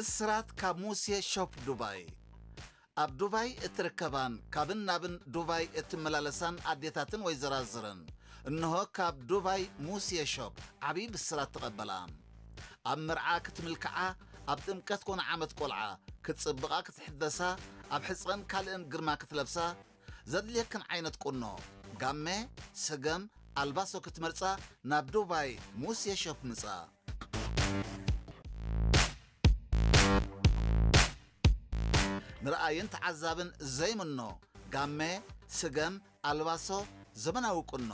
ብስራት ካብ ሙሴ ሾፕ ዱባይ። ኣብ ዱባይ እትርከባን ካብን ናብን ዱባይ እትመላለሳን ኣዴታትን ወይዘራዝርን፣ እንሆ ካብ ዱባይ ሙሴ ሾፕ ዓብዪ ብስራት ተቐበላ። ኣብ መርዓ ክትምልክዓ፣ ኣብ ጥምቀት ኮነ ዓመት ቆልዓ ክትጽብቓ ክትሕደሳ፣ ኣብ ሕጽረን ካልእን ግርማ ክትለብሳ፣ ዘድልየክን ዓይነት ቁኖ፣ ጋመ፣ ስገም፣ ኣልባሶ ክትመርጻ ናብ ዱባይ ሙሴ ሾፕ ምጻ። ንረኣይን ተዓዛብን ዘይምኖ ጋመ፣ ስገም፣ ኣልባሶ፣ ዘመናዊ ቁኖ።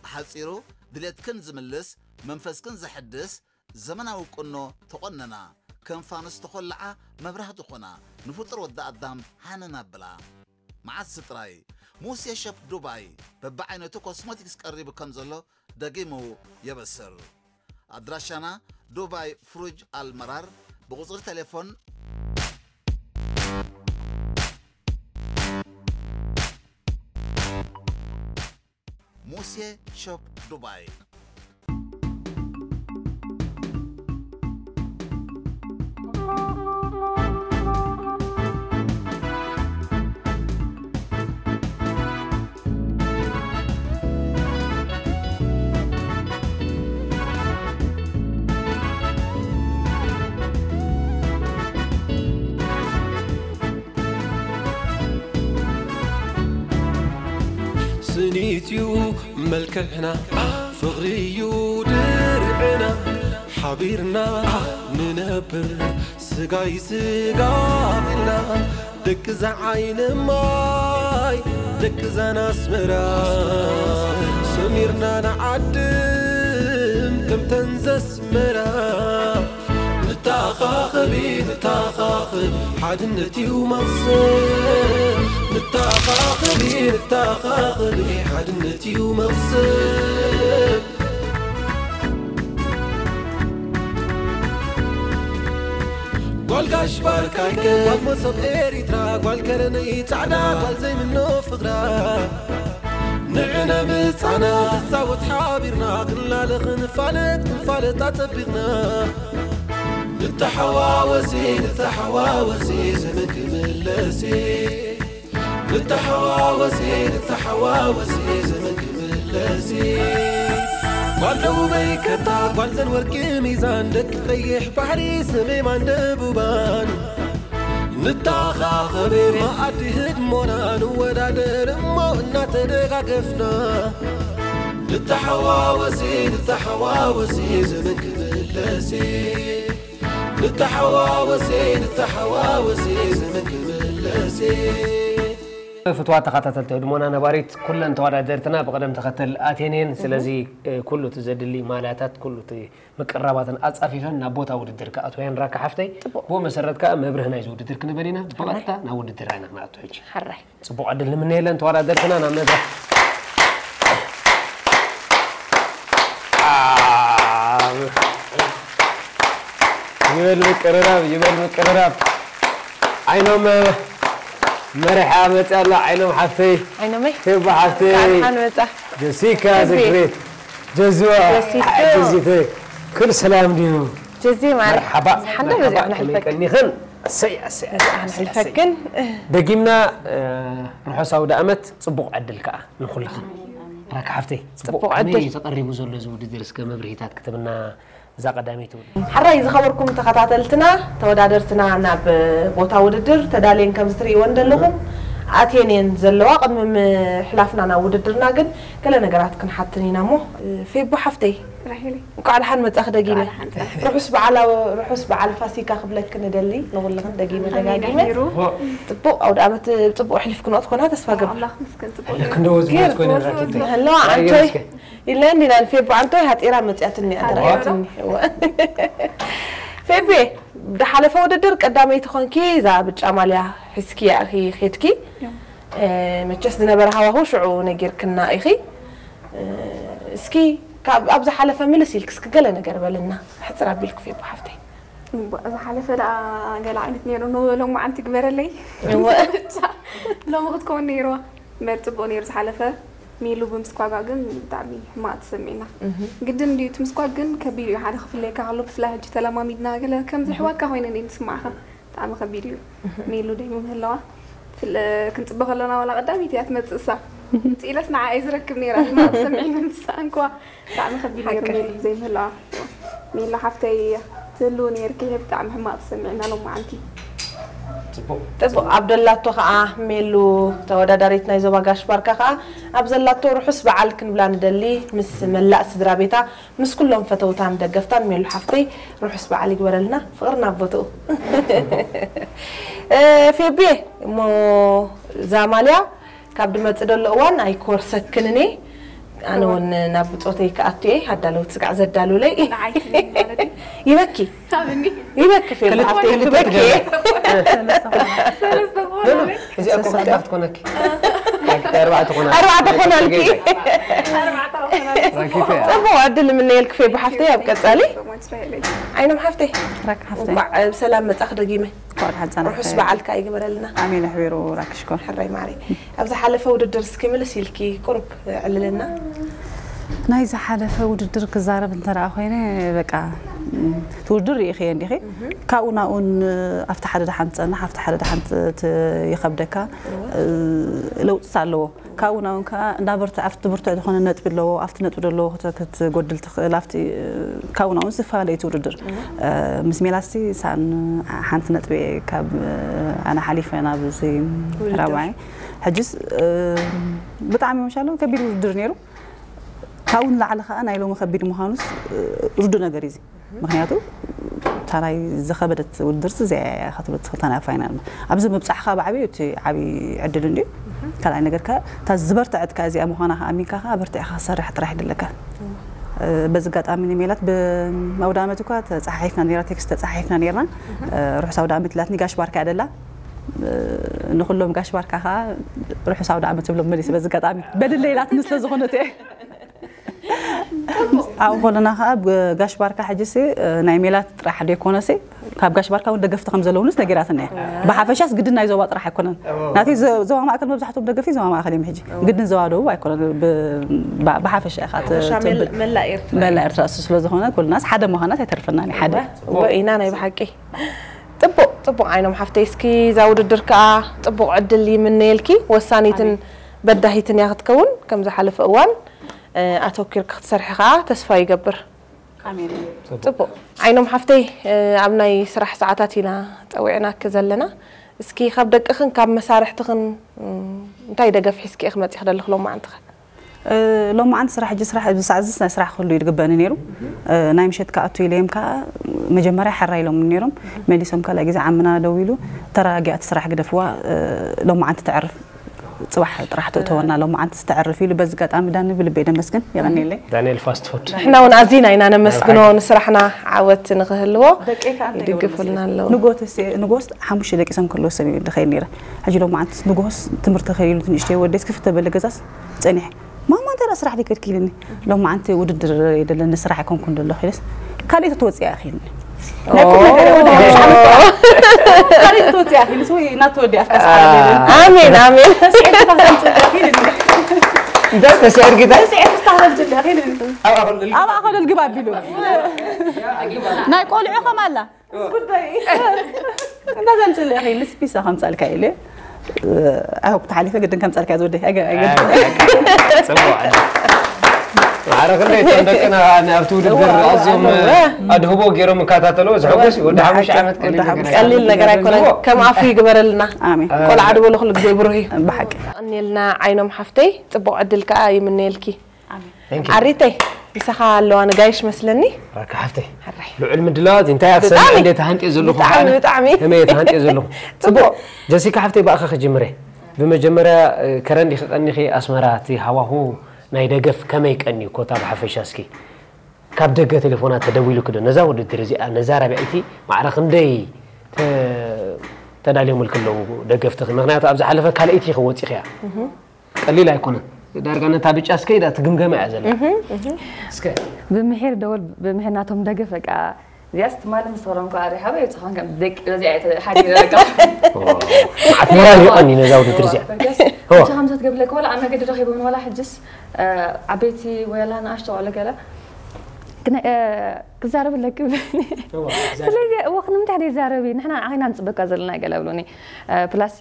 ብሓጺሩ ድሌትክን ዝምልስ፣ መንፈስክን ዘሐድስ ዘመናዊ ቁኖ ተቖነና። ከም ፋኑስ ተኾልዓ መብራህቲ ኾና፣ ንፍጡር ወዲ ኣዳም ሃነን ኣብላ። መዓስ ጥራይ ሙሴ ሸፕ ዱባይ በብዓይነቱ ኮስሞቲክስ ቀሪቡ ከም ዘሎ ደጊሙ የበስር። ኣድራሻና ዱባይ ፍሩጅ ኣልመራር፣ ብቁጽሪ ቴሌፎን ሙሴ ሾፕ ዱባይ። ስኒትዩ መልክዕና፣ ፍቕሪዩ ድርዕና፣ ሓቢርና ንነብር ስጋይ ስጋ ኢልና፣ ደቂ እዛ ዓይኒ ማይ፣ ደቂ እዛን ኣስመራ፣ ሰሚርና ንዓድም ከምተን ዘስመራ። ንተኻኸቢ፣ ንተኻኸቢ፣ ሓድነት እዩ መቕሰብ። ንተኻኸቢ፣ ንተኻኸቢ፣ ሓድነት እዩ መቕሰብ። ጓል ጋሽ ባርካይከ፣ ጓል መሶብ ኤሪትራ፣ ጓል ከረነይ ጻዕዳ፣ ጓል ዘይምኖ ፍቕራ። ንዕነ ምጻና፣ ንጻወት ሓቢርና፣ ክንላለ ክንፋለጥ፣ ክንፋለጥ ኣጸቢቕና። ንተሓዋወሲ፣ ንተሓዋወሲ፣ ዘመን ክምለሲ። ንተሓዋወሲ፣ ንተሓዋወሲ፣ ዘመን ክምለሲ። ጓል ደቡበይ ከታ፣ ጓል ዘን ወርቂ ሚዛን፣ ደቂ ቀይሕ ባሕሪ፣ ሰሜማን ደቡባን። ንተኻኸብ፣ መኣዲ ህድሞና ንወዳደር እሞ እናተደጋገፍና። ንተሓዋወሲ፣ ንተሓዋወሲ፣ ዘመን ክምለሲ። ንተሓዋወሲ፣ ንተሓዋወሲ፣ ዘመን ክምለሲ። ፍትዋት ተኸታተልቲ ህድሞና ነባሪት ኩለን ተወዳደርትና ብቕደም ተኸተል ኣትየን እየን። ስለዚ፣ እ፣ ኩሉ እቲ ዘድሊ ማልያታት፣ ኩሉ እቲ ምቅራባትን ኣጻፊፈን ናብ ቦታ ውድድር ክኣትዋ እየን። ራካ ሓፍተይ፣ ጽቡቕ። ብኡ መሰረት ከኣ መብርሂ ናይዚ ውድድር ክንበል ኢና። ብቐጥታ ናብ ውድድር ኢና ክንኣቱ ሕጂ። ሕራይ። ጽቡቕ ዕድል ንምነየለን ተወዳደርትና ናብ መድረኽ። ይበል ምቅርራብ፣ ይበል ምቅርራብ። ዓይኖም መሪሓ መጽያ ኣላ። ዓይኖም ሓፍተይ። ዓይኖመይ። ፌባ ሓፍተይ። እንኳዕ ደሓን መጻ። ጀሲካ ፌቢ። ዘግሬት። ጀዝዋ። ጀሲካ። ጀዚተ። ኩሉ ሰላም ድዩ? ጀዚ ማለት መርሓባ፣ ሓንዳ መርሓባ፣ በዚኣ ከመይ ንሕልፈክ። ቀኒኽን? ኣሰይ፣ ኣሰይ፣ ኣሰይ፣ ኣሰይ፣ ኣሰይ። ንሕልፈክን። ደጊምና፣ እ፣ ርሑስ ኣውደ ኣመት፣ ጽቡቕ ዕድል ከኣ ንኹልኽን። ራካ ሓፍተይ፣ ጽቡቕ ጽቡቕ ዕድል። ከመይ እዩ ተቐሪቡ ዘሎ እዚ ውድድር? እስከ መብርሂታት ክትብና እዛ ቀዳመይቲ ውድድር። ሓራይ ዝኸበርኩም ተኸታተልትና፣ ተወዳደርትና ናብ ቦታ ውድድር ተዳልየን ከም ዝትርእይወን ዘለኹም ኣትየን እየን ዘለዋ። ቅድሚ ምሕላፍና ናብ ውድድርና ግን ገለ ነገራት ክንሓትን ኢና እሞ፣ ፌቦ ሓፍተይ፣ ራሄለይ። እንኳዕ ደሓን መጻኺ ደጊመ። እንኳዕ ደሓን መጻኺ። ርሑስ በዓል ኣወ-፣ ርሑስ በዓል ፋሲካ ክብለኪ ንደሊ ንኹልኽን ደጊመ ከመይ ደጋጊመ። ነሂሩ? ጽቡቕ ኣውደ ኣመት ጽቡቕ ኣሕሊፍክንኦ ትኾና ተስፋ ገብር። ኣምላኽ ምስገን ጽቡቕ ኣምላኽ ነይሩ። ክንደዎ ዝመስ ገይሩ። ኮይነ ራኪ። ኣለዋ፣ ኣንቶይ። ኢለን ዲና ንፌቦ ኣንቶይ ሃጢራ መጽያትኒ ኣደራያትኒ። እወ። ፌቤ፣ ዝሓለፈ ውድድር ቀዳመይቲ ኮንኪ፣ እዛ ብጫ ማልያ ሒዝኪ ኢኺ ኬድኪ። እም። እ፣ መቸስ ዝነበረ ሃዋሁ ሽዑ ነጊርክና ኢኺ። እ፣ እስኪ ካብ፣ ኣብ ዝሓለፈ ምልስ ኢልክ እስኪ ገለ ነገር በልና። ሕጽር ኣቢልክ ፌቦ ሓፍተይ። እምቧ፣ ዝሓለፈ ደኣ ገለ ዓይነት ነይሩ፣ ኖ-፣ ሎማዓንቲ ግበረለይ። እወ። ሎሚ ክትከውን ነይርዋ። እምበር ጽቡቕ ነይሩ ዝሓለፈ። ሜሉ ብምስኳጋ ግን ብጣዕሚ ሕማቕ ተሰሚዕና። ግድን ድዩ እቲ ምስኳግ ግን ከቢድ እዩ። ሓደ ክፍለየካ ከሎ ብፍላይ ሕጂ ተለማሚድና ገለ ከምዚ ኣሕዋትካ ኮይነን እየን ዝስማዕኻ። ብጣዕሚ ከቢድ እዩ። ሜሉ ደይሙ ምህላዋ ፍለ ክንጽበ ከለና ዋላ ቀዳሚት እያ ትመጽእ እሳ። ስኢለስ ንዓ እየ ዝረክብ ነይራ። ሕማቕ ተሰሚዕኒ ንሳ እንኳ ብጣዕሚ ከቢድ ነይሩ። ሜሉ ዘይምህላዋ ሜሉ ሓፍተይ ትህልው ነይርኪ። ብጣዕሚ ሕማቕ ተሰሚዕና ሎማዓንቲ። ጥቡቕ ኣብ ደላቶ ከዓ ሜሉ ተወዳዳሪት ናይ ዞባ ጋሽ ባርካ ከዓ ኣብ ዘላቶ ርሑስ በዓል ክንብላ ንደሊ ምስ መላእ ስድራ ቤታ ምስ ኩሎም ፈተውታን ደገፍታን ሜሉ ሓፍተይ ርሑስ በዓል ይግበረልና ፍቕርና ኣብ ቦትኡ። ፌቤ እሞ ዛማልያ ካብ ድመጽእ ደሎ እዋን ኣይኮርሰክንን እየ ኣነ እውን ናብ ብጾተይ ክኣቱ እየ ኣዳለውቲ ስጋዕ ዘዳልውለይ ይበኪ ይበኪ ፌል ሓፍተይ ትበኪ እዚኣ እኮ ክልተ ክትኮነኪ ኣርባዕተ ኮና ኣርባዕተ ኮናልኪ ጽቡቅ ዕድል ምነየልክ ፌ ብሓፍተይ ኣብ ቀጻሊ ዓይኖም ሓፍተይ እንኳዕ ብሰላም መጻኽ ደጊመ ርሑስ በዓልካ ይግበረልና። ኣሜን ኣሕቢሩ ራክሽኮር። ሕራይ ማዕረይ። ኣብ ዝሓለፈ ውድድር እስኪ ምልስ ኢልኪ ቁሩብ ዕልልና። ናይ ዝሓለፈ ውድድር ክዛረብ እንተ ደኣ ኮይነ በቃ እቲ ውድድር ርኢኽዮ እንዲኺ ካብኡ ናብኡን ኣብቲ ሓደ ደሓን ትጸንሕ ኣብቲ ሓደ ደሓን ይኸብደካ ለውጥስ ኣለዎ። ካብኡ ናብኡ ከኣ እንዳ ብርትዕ ኣብቲ ብርቱዕ ዝኾነ ነጥቢ ኣለዎ ኣብቲ ነጥቢ ዘለዎ ክትጎድል ትኽእል ኣብቲ ካብኡ ናብኡ ዝተፈላለዩ እቲ ውድድር ምስ ሜላስቲ ሳን ሓንቲ ነጥቢ ካብ ኣነ ሓሊፈ ናብ እዚ ራብዓይ ሕጅስ ብጣዕሚ መሻሎ ከቢድ ውድድር ነይሩ ካብኡ ንላዕሊ ከኣ ናይ ሎሚ ከቢድ ምዃኑስ ርዱእ ነገር እዩ ምኽንያቱ እታ ናይ ዝኸበደት ውድድርሲ እዚኣ እያ ክትብል ትኽእል እታ ናይ ፋይናል ኣብዚ ምብፃሕኻ ብዓብዩ እቲ ዓብዪ ዕድል እንድዩ ካልኣይ ነገር ከ እታ ዝበርትዐት ከ እዚኣ ምዃና ከ ኣሚንካ ከ በርቲዕኻ ክትሰርሕ ጥራሕ ይደለካ በዚ ኣጋጣሚ ንሜላት ብኣውደ ኣመት እኳ ተፀሓሒፍና ነራ ቴክስት ተፀሓሒፍና ነርና ርሑስ ኣውደ ኣመት ኢላትኒ ጋሽ ባርካ እያ ደላ ንኩሎም ጋሽ ባርካ ከ ርሑስ ኣውደ ኣመት ትብሎም መሊስ በዚ ኣጋጣሚ በድለ ኢላትኒ ስለ ዝኾነት እየ ኣብኡ ከለና ከዓ ጋሽ ባርካ ሕጂ ሲ ናይ ሜላት ጥራሕ ዶ ይኮነሲ ካብ ጋሽ ባርካ እውን ደገፍቲ ከም ዘለውንስ ነጊራትና እያ ብሓፈሻስ ግድን ናይ ዞባ ጥራሕ ኣይኮነን ናተይ ዞባ ማእከል መብዛሕትኦም ደገፍቲ ዞባ ማእከል እዮም ሕጂ ግድን ዞባ ደቡብ ኣይኮነን ብሓፈሻ ኢኻ መላ ኤርትራ እሱ ስለ ዝኾነ ኩልናስ ሓደ ምዃናት ኣይተርፈናን ሓደ ኢና ናይ ብሓቂ ጥቡቅ ጥቡቅ ዓይኖም ሓፍተይ እስኪ እዛ ውድድር ከዓ ጥቡቅ ዕድል ይምነየልኪ ወሳኒትን በዳሂትን እያ ክትከውን ከም ዝሓለፈ እዋን ኣተኪርኪ ክትሰርሒ ከዓ ተስፋ ይገብር። ፅቡቅ ዓይኖም ሓፍተይ ኣብ ናይ ስራሕ ሰዓታት ኢና ፀዊዕናኪ ዘለና። እስኪ ካብ ደቅኽን ካብ መሳርሕትኽን እንታይ ደገፍ ሒዝኪ ኢኺ መፂኺ ደለኺ ሎማዓንትኸ? ሎማዓንቲ ስራሕ ሕጂ ስራሕ እዚ ሰዓት እዚ ናይ ስራሕ ክህሉ እዩ ዝግበእኒ ነይሩ። ናይ ምሸት ክኣቱ ኢለዮም ከዓ መጀመርያ ሕራይ ኢሎም ነይሮም። መሊሶም ካልኣይ ግዜ ዓምና ደዊሉ ተረጋጊኣ እቲ ስራሕ ግደፍዋ ሎማዓንቲ ተዕርፍ። ፅባሕ ጥራሕ ትእተወና ሎማዓንቲ ዝተዕርፍ ኢሉ በዚ ኣጋጣሚ ዳኒ ብልበይ ደመስግን የቐንየለይ። ዳንኤል ፋስት ፉድ። ንሕና እውን ኣዚና ኢና ነመስግኖ ንስራሕና ዓወት ንኽህልዎ ይድግፉልና ኣለዉ። ንጎስ ሓሙሽተ ደቂሶም ከለዉ ሰብ ይብል ድኸይድ ነይረ። ሕጂ ሎማዓንትስ ንጎስ ትምህርቲ ከይሉ ንእሽተይ ወደስ ክፍተ በለ ገዛስ ፀኒሐ ማማ እንታይ ደኣ ስራሕ ደይ ከድኪ ኢልኒ ሎማዓንቲ ውድድር የደለኒ ስራሕ ኣይኮንኩን ደለኹ ኢለስ ካልእ ተትወፅያ ኢኺ ኢልኒ ናይ ቁም ነገር እየ ወዲ ሓሙሽተ ዓመት ቆልዓ ካልእ ተትወፅያ ኢኺ ኢልስ ወይ እናተወዲ ኣፍቀስ ዓረብ ኢልኒ ኣሜን ኣሜን ስዒድኪ ታኸምፅእ ኢኺ ኢልኒ እንታይ ተስዒድኪ እንታይ ስዒድኪ ታኸምፅእ ኢኺ ኢልኒ ኣብ ኣኸለል ግባ ኣቢሉ ናይ ቆልዑ ከም ኣላ ጉዳይ እንዳዘምፅልእኺ ምስ ፒሳ ከምፃልካ ኢለ ኣይሆፕ ተሓሊፈ ግድን ከምፃልካ ዝወደይ ኣይገድን ጽቡቅ ማዕረ ክንደይ እቶም ደቅና ኣብቲ ውድድር ኣዝዮም ኣድህቦ ገይሮም ይከታተልዎ ዝሕጉስ እዩ። ወዲ ሓሙሽተ ዓመት ቀሊል ነገር ቀሊል ነገር ኣይኮነን። ከም ኣፉ ይግበረልና። ኣሜን። ቆልዓ ድበሎ ኩሉ ግዜ ብሩህ እዩ። ብሓቂ። የቐንየልና ዓይኖም ሓፍተይ፣ ጽቡቕ ዕድል ከኣ ይምነየልኪ። ኣሜን። ኣሪተይ ምሳኻ ኣለዋ ንጋይሽ መስለኒ። ራካ ሓፍተይ። ሕራይ። ልዑል ምድላዋት እንታይ ኣክሰኒ ብጣዕሚ። እንዴት ተሃንጥየ ዘለኹ ብጣዕሚ፣ ብዓል? ብጣዕሚ። ከመይ ተሃንጥየ ዘለኹ? ጽቡቕ። ጽቡቕ። ጀሲካ ሓፍተይ ብኣኻ ክጅምረ። ብመጀመርያ ከረን ዲኺ ቀኒኺ ኣስመራ እቲ ሃዋሁ ናይ ደገፍ ከመይ ቀንዩ ኮታ ብሓፈሻ እስኪ ካብ ደገ ቴሌፎናት ተደዊሉኪ ዶ ነዛ ውድድር እዚኣ ነዛ ራብዐይቲ ማዕረ ክንደይ ተ- ተዳልዮምልኪ ኣለዉ ደገፍትኺ? ምኽንያቱ ኣብ ዝሓለፈ ካልኣይቲ ኢኺ ወፂኽያ። ቀሊል ኣይኮነን። ዳርጋ ነታ ብጫ እስከ ኢዳ ትግምገማ እያ ዘላ። እስከ ብምሒር ደወል ብምሒር ናቶም ደገፍ በቃ እዚኣስ ትማሊ ምስ ተኸረምኩ ኣሪ ሓበ ይብፅሖን ከም ደቂ በዚኣ እየ ሓዲረ በቃ መዓት ሞራል ይቐኒ ነዛ ውድድር እዚኣ። እወ። ሕጂ ከምዚ ትገብለኪ ዋላ ኣብ መገዲ ረኺቦም ዋላ ሕጅስ እ፣ ዓበይቲ ወላ ንኣሽቶ ቆልዑ ገለ ክነ- እ፣ ክዛረብ ኣለኪ ብለኒ። እወ፣ ክዛረብ። ስለዚ እወ ክንምንታይ ደይ ዛረቢ ንሕና ንዓኺና ንፅበካ ዘለና ገለ ብሉኒ። እ፣ ፕላስ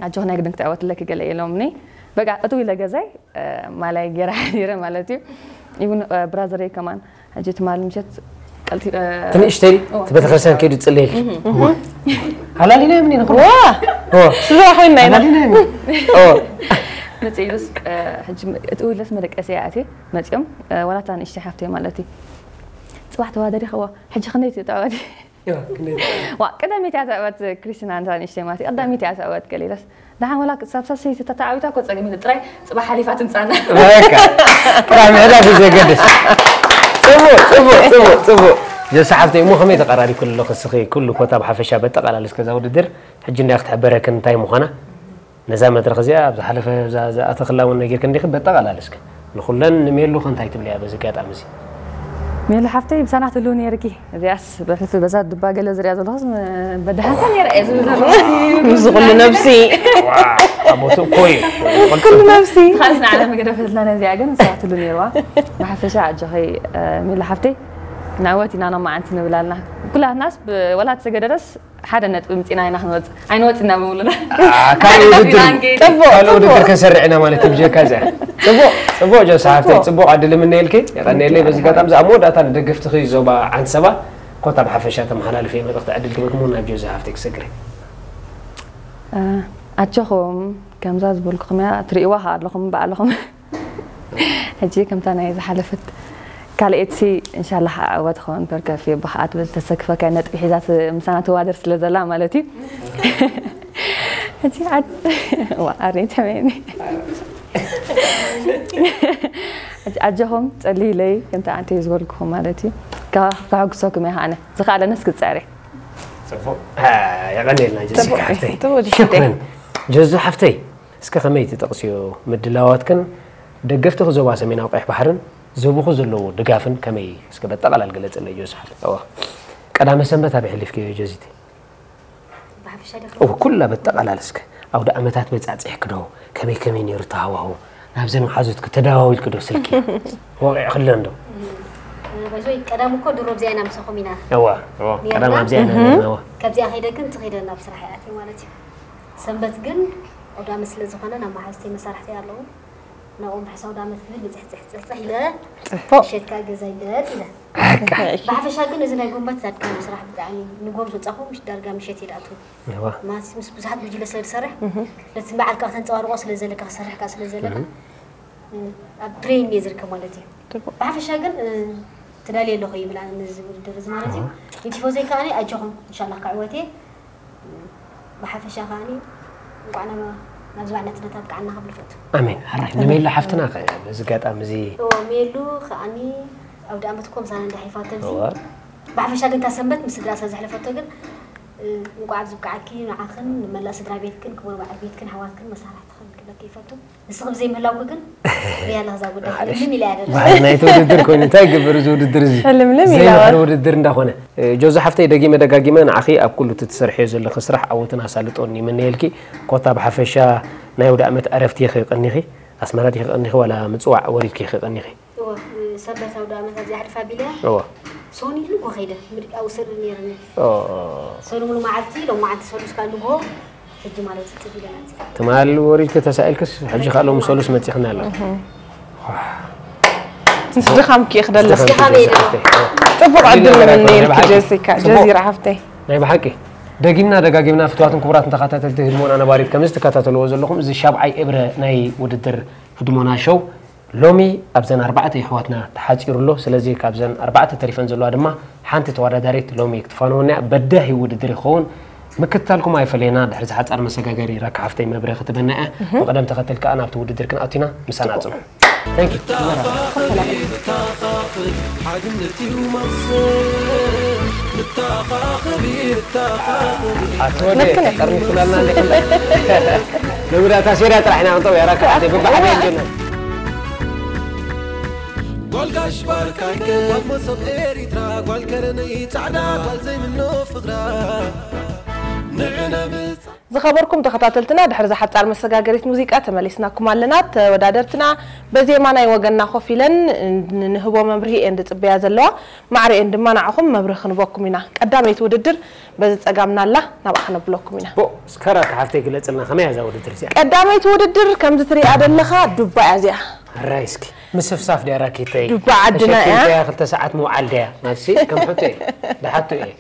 ኣጆኽ ናይ ግድን ክትዕወትለኪ ገለ ኢሎምኒ። በቃ እትው ኢለ ገዛይ እ፣ ማላይ ገይረ ሓዲረ ማለት እዩ። ኢቭን ብራዘረይ ከማን ሕጂ ትማሊ ምሸት ቀልቲ እ፣ ትንእሽተይ እወ። እቲ ቤተክርስትያን ከይዱ ዝፅለየልኪ ኣላሊና ምኒ ንኹ ዋ ኦ ስድራ ኮይና ኢና ኣላሊና ምኒ ኦ መፅእ ኢሉስ እ፣ ሕጂ እትው ኢለስ መደቀሲ እያ ኣትየ መፂኦም እ፣ ዋላታ ንእሽተይ ሓፍተይ ማለት እዩ። ፅባሕ ተዋደሪ ከዋ ሕጂ ክንደይ ትተዋዲ ዋ ቀዳሚት እያ ተዕወት ክርስቲና እንታ ንእሽተይ ማለት እዩ። ቀዳሚት እያ ተዕወት ገሊላስ ደሓን ወላ ክሳብ ሳሰይቲ ተተዓዊታ እኮ ፀገም የለ ጥራይ ፅባሕ ሓሊፋ ትምፃና። በቃ ጥራይ ምሕዳግ እዩ ዘገድስ። ጽቡቕ ጽቡቕ ጽቡቕ ጽቡቕ። ጀሳ ሓፍተይ እሞ ከመይ ተቐራሪብክሉ ኣለኺ እስኺ ኩሉ ኮታ ብሓፈሻ በጠቓላሊ እስከ እዛ ውድድር ሕጂ እንድያ ክትሕበረክን እንታይ ምዃና ነዛ መድረኽ እዚኣ ኣብ ዝሓለፈ እዛ ዝኣተኽላ እውን ነጊርክ እንዲኺ በጠቓላሊ እስከ ንኹለን ንሜሉ ከ እንታይ ትብልያ በዚ ኣጋጣሚ እዚ? ሜሉ ሓፍተይ ብሳና ትህልው ነይርኪ እዚኣስ ብሕልፊ በዛ ድባ ገለ ዝሪኣ ዘለኹስ በድሓንካ ነይረ እየ ዝብል ዘለኹ ምስ ኩሉ ነብሲ ኣቦቱ እኮ እዩ ኩሉ ነብሲ ካልስ ንዓለም ገደፈትና ነዚኣ ግን ንሳ ትህሉ ነይርዋ ብሓፈሻ ኣጆኸይ ሜሉ ሓፍተይ ንዕወት ኢና ኖማዓንቲ ንብል ኣለና ኩላትናስ ወላ ተገደረስ ሓደ ነጥቢ ምፂና ኢና ክንወፅእ ኣይንወፅና ብምሉና ካልእ ውድድር ጥቡቕ ካልእ ውድድር ጥቡቕ ክንሰርዕ ኢና ማለት እዩ ብጀካ እዚኣ ጽቡቕ ጽቡቕ ጀሳ ሓፍተይ ጽቡቕ ዕድል ምነየልኪ የቐንየለይ በዚ ኣጋጣሚ እዚኣ መወዳእታ ንደገፍትኺ ዞባ ዓንሰባ ኮታ ብሓፈሻ ተመሓላልፍ እየ መልእኽቲ ዕድል ክበክሙ ናብ ጆዛ ሓፍተይ ክሰግር እየ ኣጆኹም ከምዛ ዝበልኩኹም እያ ትርእይዋ ከ ኣለኹም ባዕልኹም ሕጂ ከምታ ናይ ዝሓለፈት ካልኤትሲ እንሻላ ዓወት ኸውን በር ከፊ ብኸዓ ትብል ዝተሰክፈካ ነጥቢ ሒዛ ት- ምሳና ትዋደር ስለ ዘላ ማለት እዩ ሕጂ ዓድ- ዋ ኣሬ ተመኒ ሕጂ ኣጆኹም ጸልይለይ ከምታ ኣንተ ዝበልኩኹም ማለት እዩ ከ- ከሐጉሰኩም እየ ከዓነ ዝኸኣለነስ ክጸዕር እየ ጽቡቕ የቐንየልና ጀሲካ ሓፍተይ ጽቡቕ ጅስቴ። ሽኩረን ጀዙ ሓፍተይ እስከ ከመይ ትጠቕስዮ ምድላዋትክን ደገፍትኺ ዞባ ሰሜናዊ ቀይሕ ባሕርን ዝህቡኹ ዘለዉ ድጋፍን ከመይ እስከ በጠቓላል ገለጽለይ ጀዙ ሓፍተይ እዋ ቀዳመ ሰንበት ኣበይ ሕሊፍክዮ ጀዚቲ ብሓፈሻ ደክ እው ኩላ በጠቓላል እስከ ኣውደ ኣመታት በጻጽሕኪ ዶ ከመይ ከመይ ነይሩ ተሃዋሁ ናብዘን መሓዙትኪ ተደዋዊልኪ ዶ ስልኪ ወቒዕክለን ዶ በዞይ ቀዳም እኮ ድሮ ብዚኣ ኢና ምሳኹም ኢና እዋ እዋ ቀዳም ኣብዚኣ ኢና ነርና እዋ ካብዚኣ ከይደ ግን ትኸይደ ናብ ስራሕ ይኣትየ ማለት እዩ ሰንበት ግን ኣውደ ኣመት ስለ ዝኾነ ናብ መሓዝተይ መሳርሕተይ ኣለዉ ናብኦም ርሕሳዊ ዳመት ክብል ብፅሕፅሕፅሕፅሕ ኢለ ጽቡቕ ምሸትካ ገዛ ይገጥ ኢለ ብሓፈሻ ግን እዚ ናይ ጎንበት ኣድካሚ ስራሕ ብጣዕሚ ንጎም ዝወፃኹ ምሽ ዳርጋ ምሸት ይድኣቱ እዋ ማስ ምስ ብዙሓት ጉጅለ ስለ ዝሰርሕ ነቲ በዓልካ ከተንፀባርቆ ስለ ዘለካ ክሰርሕካ ስለ ዘለካ ኣብ ትሬን እየ ዝርከብ ማለት እዩ ብሓፈሻ ግን ትዳልየ ኣለኹ ይብል ኣነ ነዚ ውድድር እዚ ማለት እዩ ንቲፎዘይ ከዓ ኣጆኹም እንሻላ ክዕወት እየ ብሓፈሻ ከዓኒ እንቋዕ ናብ ናብዚ በዓል ናጽነት ኣብቅዓና ክብል እፈቱ ኣሜን። ሕራይ ንሜሉ ሓፍትና ከ በዚ ኣጋጣሚ እዚ እዎ ሜሉ ከዓኒ ኣውደ ኣመት እኮ ምሳና እንዳሒፋቶ እዚ እዎ ብሓፈሻ ግን እታ ሰንበት ምስ ስድራ ስለ ዘሕለፈቶ ግን እ፣ እንቋዕ ኣብዚ ብቅዓኪ ንዓኽን ንመላእ ስድራ ቤትክን ክቡር በዓል ቤትክን ኣሕዋትክን መሳርሕትኽን ክብለኪ ይፈቱ ንስኺ ብዘይምህላውኪ ግን ሪያ ኣለኽ እዛ ጉዳይ ልምልም ኢላ እያ ደላ ባህሪ ናይቲ ውድድር ኮይኑ እንታይ ይገብር እዚ ውድድር እዚ ሕልምልም ኢላ ዘይምሕር ውድድር እንዳኾነ እ፣ ጆዚ ሓፍተይ ደጊመ ደጋጊመ ንዓኺ ኣብ ኩሉ እቲ ትሰርሕዮ ዘለኺ ስራሕ ዓወትን ኣሳልጦን ይምነየልኪ ኮታ ብሓፈሻ ናይ ኣውደ ኣመት ዕረፍቲ ኢኺ ቀኒኺ ኣስመራ ዲኺ ቀኒኺ ዋላ ምፅዋዕ ወሪድኪ ኢኺ ቀኒኺ እወ፣ ሰንበት ኣውደ ኣመት ኣብዚኣ ሕልፍ ኣቢለ እያ። እወ። ሶኒ ንጎ ከይደ ምድቃ ውሰዱ ነይርኒ። ኦ፣ ሰሉሙሉ መዓልቲ ሎም መዓልቲ ሰሉስ ካብ ንጎ ሕጂ ማለት እዩ ጽፍ ኢለ መጽእ። ትማል ወሪድኪ ተሳኢልክስ ሕጂ ካልኦም ሰሉስ መጺኽና ኣለና። ምስ ድኻምኪ ክደለስ ድኻመይ ድሮ። ጽቡቕ ዕድል ናይ ምንየልኪ ብሓቂ። ጀሲካ ጽቡቕ። ጀዚራ ሓፍተይ። ናይ ብሓቂ ደጊምና ደጋጊምና ፍትዋትን ክቡራትን ተኸታተልቲ ህድሞና ነባሪት ከምዚ ትከታተልዎ ዘለኹም እዚ ሻብዓይ እብረ ናይ ውድድር ህድሞና ሾው ሎሚ ኣብዘን ኣርባዕተ የሕዋትና ተሓጺሩ ኣሎ። ስለዚ ካብዘን ኣርባዕተ ተሪፈን ዘለዋ ድማ ሓንቲ ተወዳዳሪት ሎሚ ክትፋነወና እያ። በዳሂ ውድድር ይኸውን። ምክትታልኩም ኣይፈለየና። ድሕሪ እዚ ሓጻር መሰጋገሪ ራካ ሓፍተይ መብረ ክትበና እያ። ብቕደም ተኸተል ከኣ ናብቲ ውድድር ክንኣቱ ኢና። ምሳና ጽንሑ። Thank you። ኣቶ ወደ ጠርኒፍኩናልና እንደ ከለ። ንጉዳታ ሴርያ ጥራሕ ኢና ክንጠው ያራካ። ብባዕድ የለና። ጓል ጋሽ ባርካይ ጓል መሶብ ኤሪትራ ጓል ከረነይ ጻዕዳ ጓል ዘይምኖ ፍቕራ ንዕና ምጻ ዝኸበርኩም ተኸታተልትና፣ ድሕሪ እዛ ሓጻር መሰጋገሪት ሙዚቃ ተመሊስናኩም ኣለና። ተወዳደርትና በዜማ ናይ ወገንና ኮፍ ኢለን ንህቦ መምርሂ እየን ዝጽበያ ዘለዋ። ማዕረ እየን ድማ ንዓኹም መብርሂ ክንበኩም ኢና። ቀዳመይቲ ውድድር በዚ ጸጋምና ኣላ፣ ናብኣ ክነብለኩም ኢና። ቦ፣ እስከ ራኪ ሓፍተይ ግለጽልና፣ ከመይ እያ እዛ ውድድር እዚኣ? ቀዳመይቲ ውድድር ከምዚ ትሪኣ ዘለኻ ዱባ እያ እዚኣ። ኣራይ እስኪ፣ ምስፍሳፍ ድያ ራኪተይ? ዱባ ዓድና እያ። ተሸኪምካያ ክልተ ሰዓት ምውዓል ድያ? ናብሲ ከም ሕቶ እየ። ድሓቶ እየ።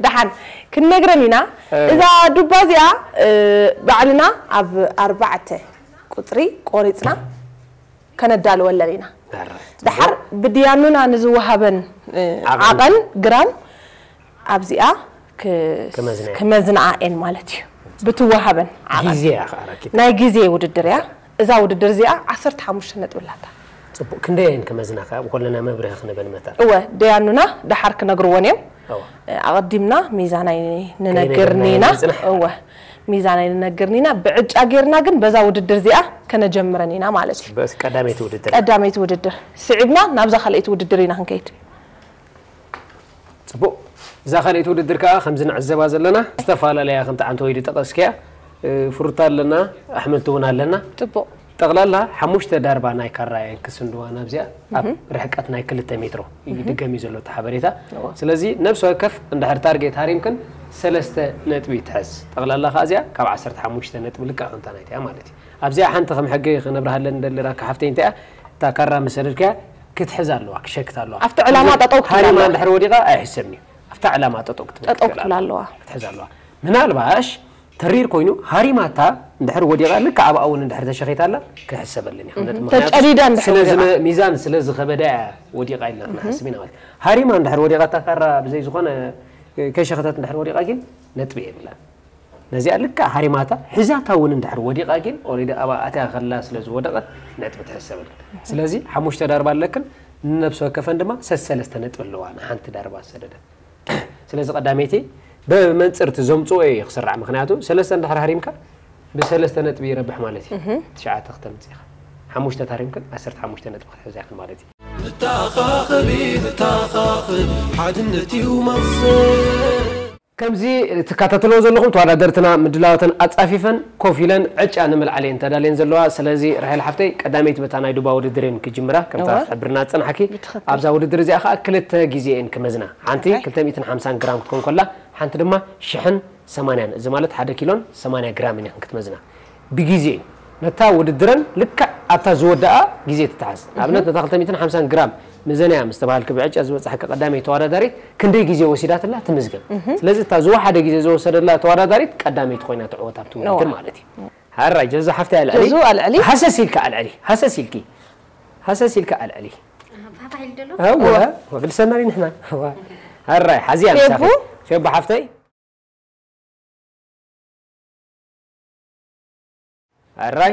ደሓን ክንነግረን ኢና። እ። እዛ ዱባ እዚኣ፣ እ፣ ባዕልና ኣብ ኣርባዕተ ቁጽሪ ቆሪጽና ከነዳልወለን ኢና። ኣረ። ደሓር ብድያኑና ንዝወሃበን፣ እ፣ ዓቐን። ዓቐን ግራም ኣብዚኣ ክ-፣ ክመዝንኣ። ክመዝንኣ እየን ማለት እዩ። ብትወሃበን ዓቐን። ግዜ እያ ኸዓ ራኪት። ናይ ግዜ ውድድር እያ። እዛ ውድድር እዚኣ ዓሰርተ ሓሙሽተ ነጥቢ ኣላታ። ጽቡቕ፣ ክንደይ እየን ክመዝና ከኣ ብኮለና መብርሂ ክንበን መታን። እወ፣ ደያኑና ደሓር ክነግርወን እዮም። እወ። ኣቐዲምና ሚዛናይ ንነግርኒ ኢና። ከይንጽናሕ። እወ፣ ሚዛናይ ንነግርኒ ኢና። ብዕጫ ጌርና ግን በዛ ውድድር እዚኣ ከነጀምረን ኢና ማለት እዩ። በስ ቀዳመይቲ ውድድር። ቀዳመይቲ ውድድር። ስዒብና ናብዛ ካልኣይቲ ውድድር ኢና ክንከይድ። ጽቡቕ። እዛ ካልኣይቲ ውድድር ከኣ ከምዚ ንዕዘባ ዘለና ዝተፈላለያ ከምቲ ዓንተወይ ዝጠቐስክያ፣ እ፣ ፍሩታ ኣለና፣ ኣሕምልቲ እውን ኣለና። ጽቡቕ። ጠቕላላ ሓሙሽተ ዳርባ ናይ ካራ እየን ክስንድዋ ናብዚኣ ኣብ እህ። ርሕቀት ናይ ክልተ ሜትሮ እዩ እህ። ድገም እዩ ዘሎ እቲ ሓበሬታ። እዎ። ስለዚ ነብሲ ወከፍ እንድሕር ታርጌት ሃሪምክን ሰለስተ ነጥቢ ትሕዝ። ጠቕላላ ከኣ እዚኣ ካብ ዓሰርተ ሓሙሽተ ነጥቢ ልክዕ ከምታ ናይቲኣ ማለት እዩ። ኣብዚኣ ሓንቲ ከም ሕጊ ክነብርሃለን እንደሊ ራካ ሓፍተይ እንታይ እያ፣ እታ ካራ ምስ ሰደድካያ ክትሕዝ ኣለዋ፣ ክሸክት ኣለዋ። ኣብቲ ዕላማ እዚ ጠጠው ክትብል ሃሪማ ኣለዋ። እንድሕር ወዲቓ ኣይሕሰብን እዩ። ኣብታ ዕላማ ጠጠው ክትብል ጠጠው ትኽእል ክትብል ኣለዋ። ኣለዋ። ክትሕዝ ኣለዋ። ምናልባሽ ተሪር ኮይኑ ሃሪማታ እንድሕር ወዲቓ ልክዕ ኣብኣ እውን እንድሕር ተሸኺታላ ክሕሰበልን እዩ። እህ። ምክንያቱ ተጨዲዳ እንድሕር ስለ ወዲቓ። ዝመ-፣ ሚዛን ስለ ዝኸበዳ እያ ወዲቓ ኢልና እህ። ክንሓስብ ኢና ማለት እዩ። ሃሪማ እንድሕር ወዲቓ እታ ካራ ብዘይ ዝኾነ ከይሸኸተት እንድሕር ወዲቓ ግን ነጥቢ የብላን። ነዚኣ ልክዕ ሃሪማታ ሒዛታ እውን እንድሕር ወዲቓ ግን ኦሬዲ ኣብኣ ኣትያ ከላ ስለ ዝወደቐት ነጥቢ ትሕሰበልክን። ስለዚ ሓሙሽተ ዳርባ ኣለክን፣ ንነብሲ ወከፈን ድማ ሰሰለስተ ነጥቢ ኣለዋ ንሓንቲ ዳርባ ዝሰደደት። ስለዚ ቀዳመይቲ ብመንጽር እቲ ዘምጽኦ እዩ ክስራዕ። ምኽንያቱ ሰለስተ እንድሕር ሃሪምካ ብሰለስተ ነጥቢ ይረብሕ ማለት እዩ። እህ። ትሽዓተ ክተምጽእ ኢኻ። ሓሙሽተ ተሃሪምክን ዓሰርተ ሓሙሽተ ነጥቢ ክትሕዛ ኢኽን ማለት እዩ። ንተኻኸቢ፣ ንተኻኸቢ፣ ሓድነት እዩ መኽሰብ። ከምዚ ትከታተልዎ ዘለኹም ተወዳደርትና ምድላዋተን ኣጻፊፈን ኮፍ ኢለን ዕጫ ንምልዓል እየን ተዳልየን ዘለዋ። ስለዚ ራሄል ሓፍተይ ቀዳመይቲ በታ ናይ ዱባ ውድድር እየን ክጅምራ፣ ከምታ እወ። ክትሕብርና ዝጸናሕኪ። ብትኽክል። ኣብዛ ውድድር እዚኣ ኸኣ ክልተ ግዜ እየን ክመዝና። ሓንቲ ኣይ። ክልተ ሚእትን ሓምሳን ግራም ክትኮን ከላ፣ ሓንቲ ድማ ሽሕን ሰማንያን፣ እዚ ማለት ሓደ ኪሎን ሰማንያ ግራምን እየን ክትመዝና። ብግዜ እዩ። ነታ ውድድረን ልክዕ ኣብታ ዝወደኣ ግዜ ትተሓዝ። ንኣብነት፣ ነታ ክልተ ሚእትን ሓምሳን ግራም ምዘንያ ምስ ተባሃልኪ ብዕጫ ዝበጻሕኪ ቀዳመይቲ ተወዳዳሪት ክንደይ ግዜ ወሲዳትላ ትምዝገብ። እህ። ስለዚ እታ ዝወሓደ ግዜ ዝወሰደላ ተወዳዳሪት ቀዳመይቲ ኮይና ትዕወት ኣብቲ ውድድር እዋ። ማለት እዩ። ሃራይ ጀዙ ሓፍተይ ኣልዕሊ። ጀዙ ኣልዕሊ። ሃሰስ ኢልካ ኣልዕሊ። ሃሰስ ኢልኪ። ሃሰስ ኢልካ ኣልዕሊ። ሃፋ ኢሉ ደሎ? እወ፣ እወ። ወግድሰና ሪንሕና። እወ። ሃራይ ሓዚያ ፌቡ? ንሳኺ። ፌቡ ሓፍተይ። ኣራይ።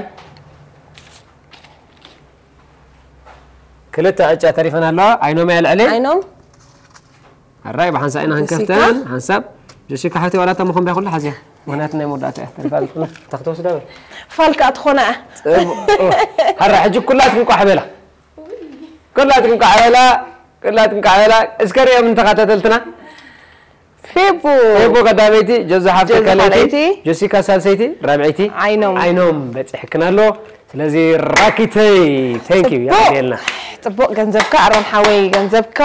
ክልተ ዕጫ ተሪፈን ኣለዋ። ኣይኖም እያ ልዕሊ? ኣይኖም። ኣራይ፣ ብሓንሳእ ኢና ጀሲካ? ክንከፍተን። ሓንሳብ። ጀሲካ ሓፍተይ ዋላ እታ መኾንብያ ኩሉ ሓዝያ። ምኽንያቱ ናይ መወዳእታ እያ። ተሪፋ ኣላ ኩላ። እታ ክትወስዳ በል። ፋል ከኣ ትኾና እያ። ጽቡቕ። ኣራይ፣ ሕጂ ኩላትኩም ቋሕ በላ። ኩላትኩም ቋሕ በላ። ኩላትኩም ቋሕ በላ። እስከ ሪኦም ንተኸታተልትና። ፌቡ። ፌቡ ቀዳመይቲ፣ ጀዙ ሓፍቲ ጀዙ ካልኣይቲ፣ ካልኣይቲ። ጀሲካ ሳልሰይቲ፣ ራብዐይቲ። ዓይኖም። ዓይኖም በጺሕክን ኣሎ። ስለዚ ራኪተይ፣ thank you፣ ጽቡቕ። የቐንየልና። ጽቡቕ፣ ገንዘብካ፣ ኣሮን ሓወይ፣ ገንዘብካ።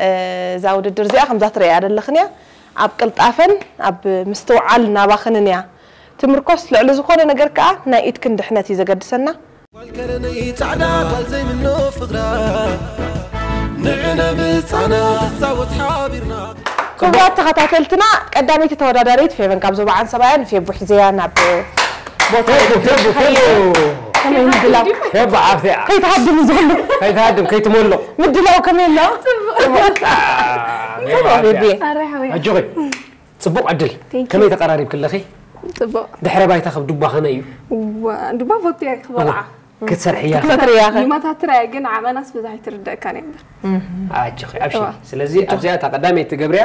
እ፣ እዛ ውድድር እዚኣ ከምዛ ትርእያ ዘለኽን እያ። ኣብ ቅልጣፈን ኣብ ምስትውዓል ናባኽንን እያ ትምርኮስ። ልዕሊ ዝኾነ ነገር ከኣ ናይ ኢድክን ድሕነት እዩ ዘገድሰና። ጓል ከረነይ ጻዕዳ ጓል ዘይምኖ ፍቕራ ንዕነ ምጻና ትጻወት ሓቢርና። ክቡራት ተኸታተልትና፣ ቀዳመይቲ ተወዳዳሪት ፌቨን ካብ ዞባ ዓንሰባ እያ። ንፌቡ ሒዘያ ናብ ቦታ ፌቡ፣ ፌቡ፣ ፌቡ። ከመይ ምድላው? ፌቡ ዓፍያ። ከይትሃድም ዝህሉ። ከይትሃድም፣ ከይትመልቕ። ምድላው ከመይ ኣሎ? ጽቡቕ። ጽቡቕ፣ ፌቡየ። ኣረ፣ ሓወይ። ኣጆኺ። ጽቡቕ ዕድል። Thank you። ከመይ ተቐራሪብኪ ኣለኺ? ጽቡቕ። ድሕረ ባይታ ካብ ዱባ ከመይ እዩ? ዋ፣ ዱባ ፎትያ እየ ክበልዓ። ክትሰርሕያ? ክትፈትርያ ኸ? ይመታትራ እየ፣ ግን ዓቐናስ ብዙሕ ኣይትርደእካን እያ እምበር። ኣጆኺ፣ ኣብሽሪ። እዋ። ስለዚ ኣብዚኣ እታ ቀዳመይቲ ትገብርያ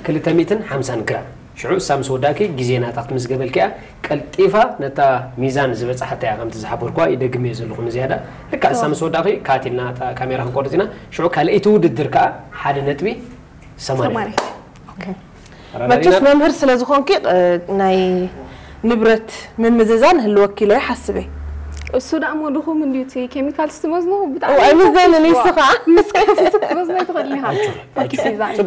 ክልተ ሚእትን ሓምሳን ግራም። ሽዑ እሳ ምስ ወዳእኪ ግዜ ናታ ክትምዝገበልኪ እያ። ቀልጢፋ ነታ ሚዛን ዝበጽሓታ እያ፣ ከምቲ ዝሓበርኳ ይደግም እየ ዘለኹ ንዝያዳ። ልክዕ እሳ እዋ። ምስ ወዳእኪ ካት ኢልና እታ ካሜራ ክንቆርጽ ኢና። ሽዑ ካልኣይቲ ውድድር ከኣ ሓደ ነጥቢ ሰማንያ። ሰማንያ። ኦኬ። መቸስ መምህር ስለ ዝኾንኪ ናይ ንብረት ምምዝዛን ህልወኪ ኢለ ይሓስብ እየ። እሱ ደኣ እሞ ድኹም እንድዩ እቲ ኬሚካል ስትመዝኖ ብጣዕሚ ኣይምዘንን። ንሱ ከዓ ምስ ከፍቲ ክትመዝኖ ኣይትኽእልን ኢኻ።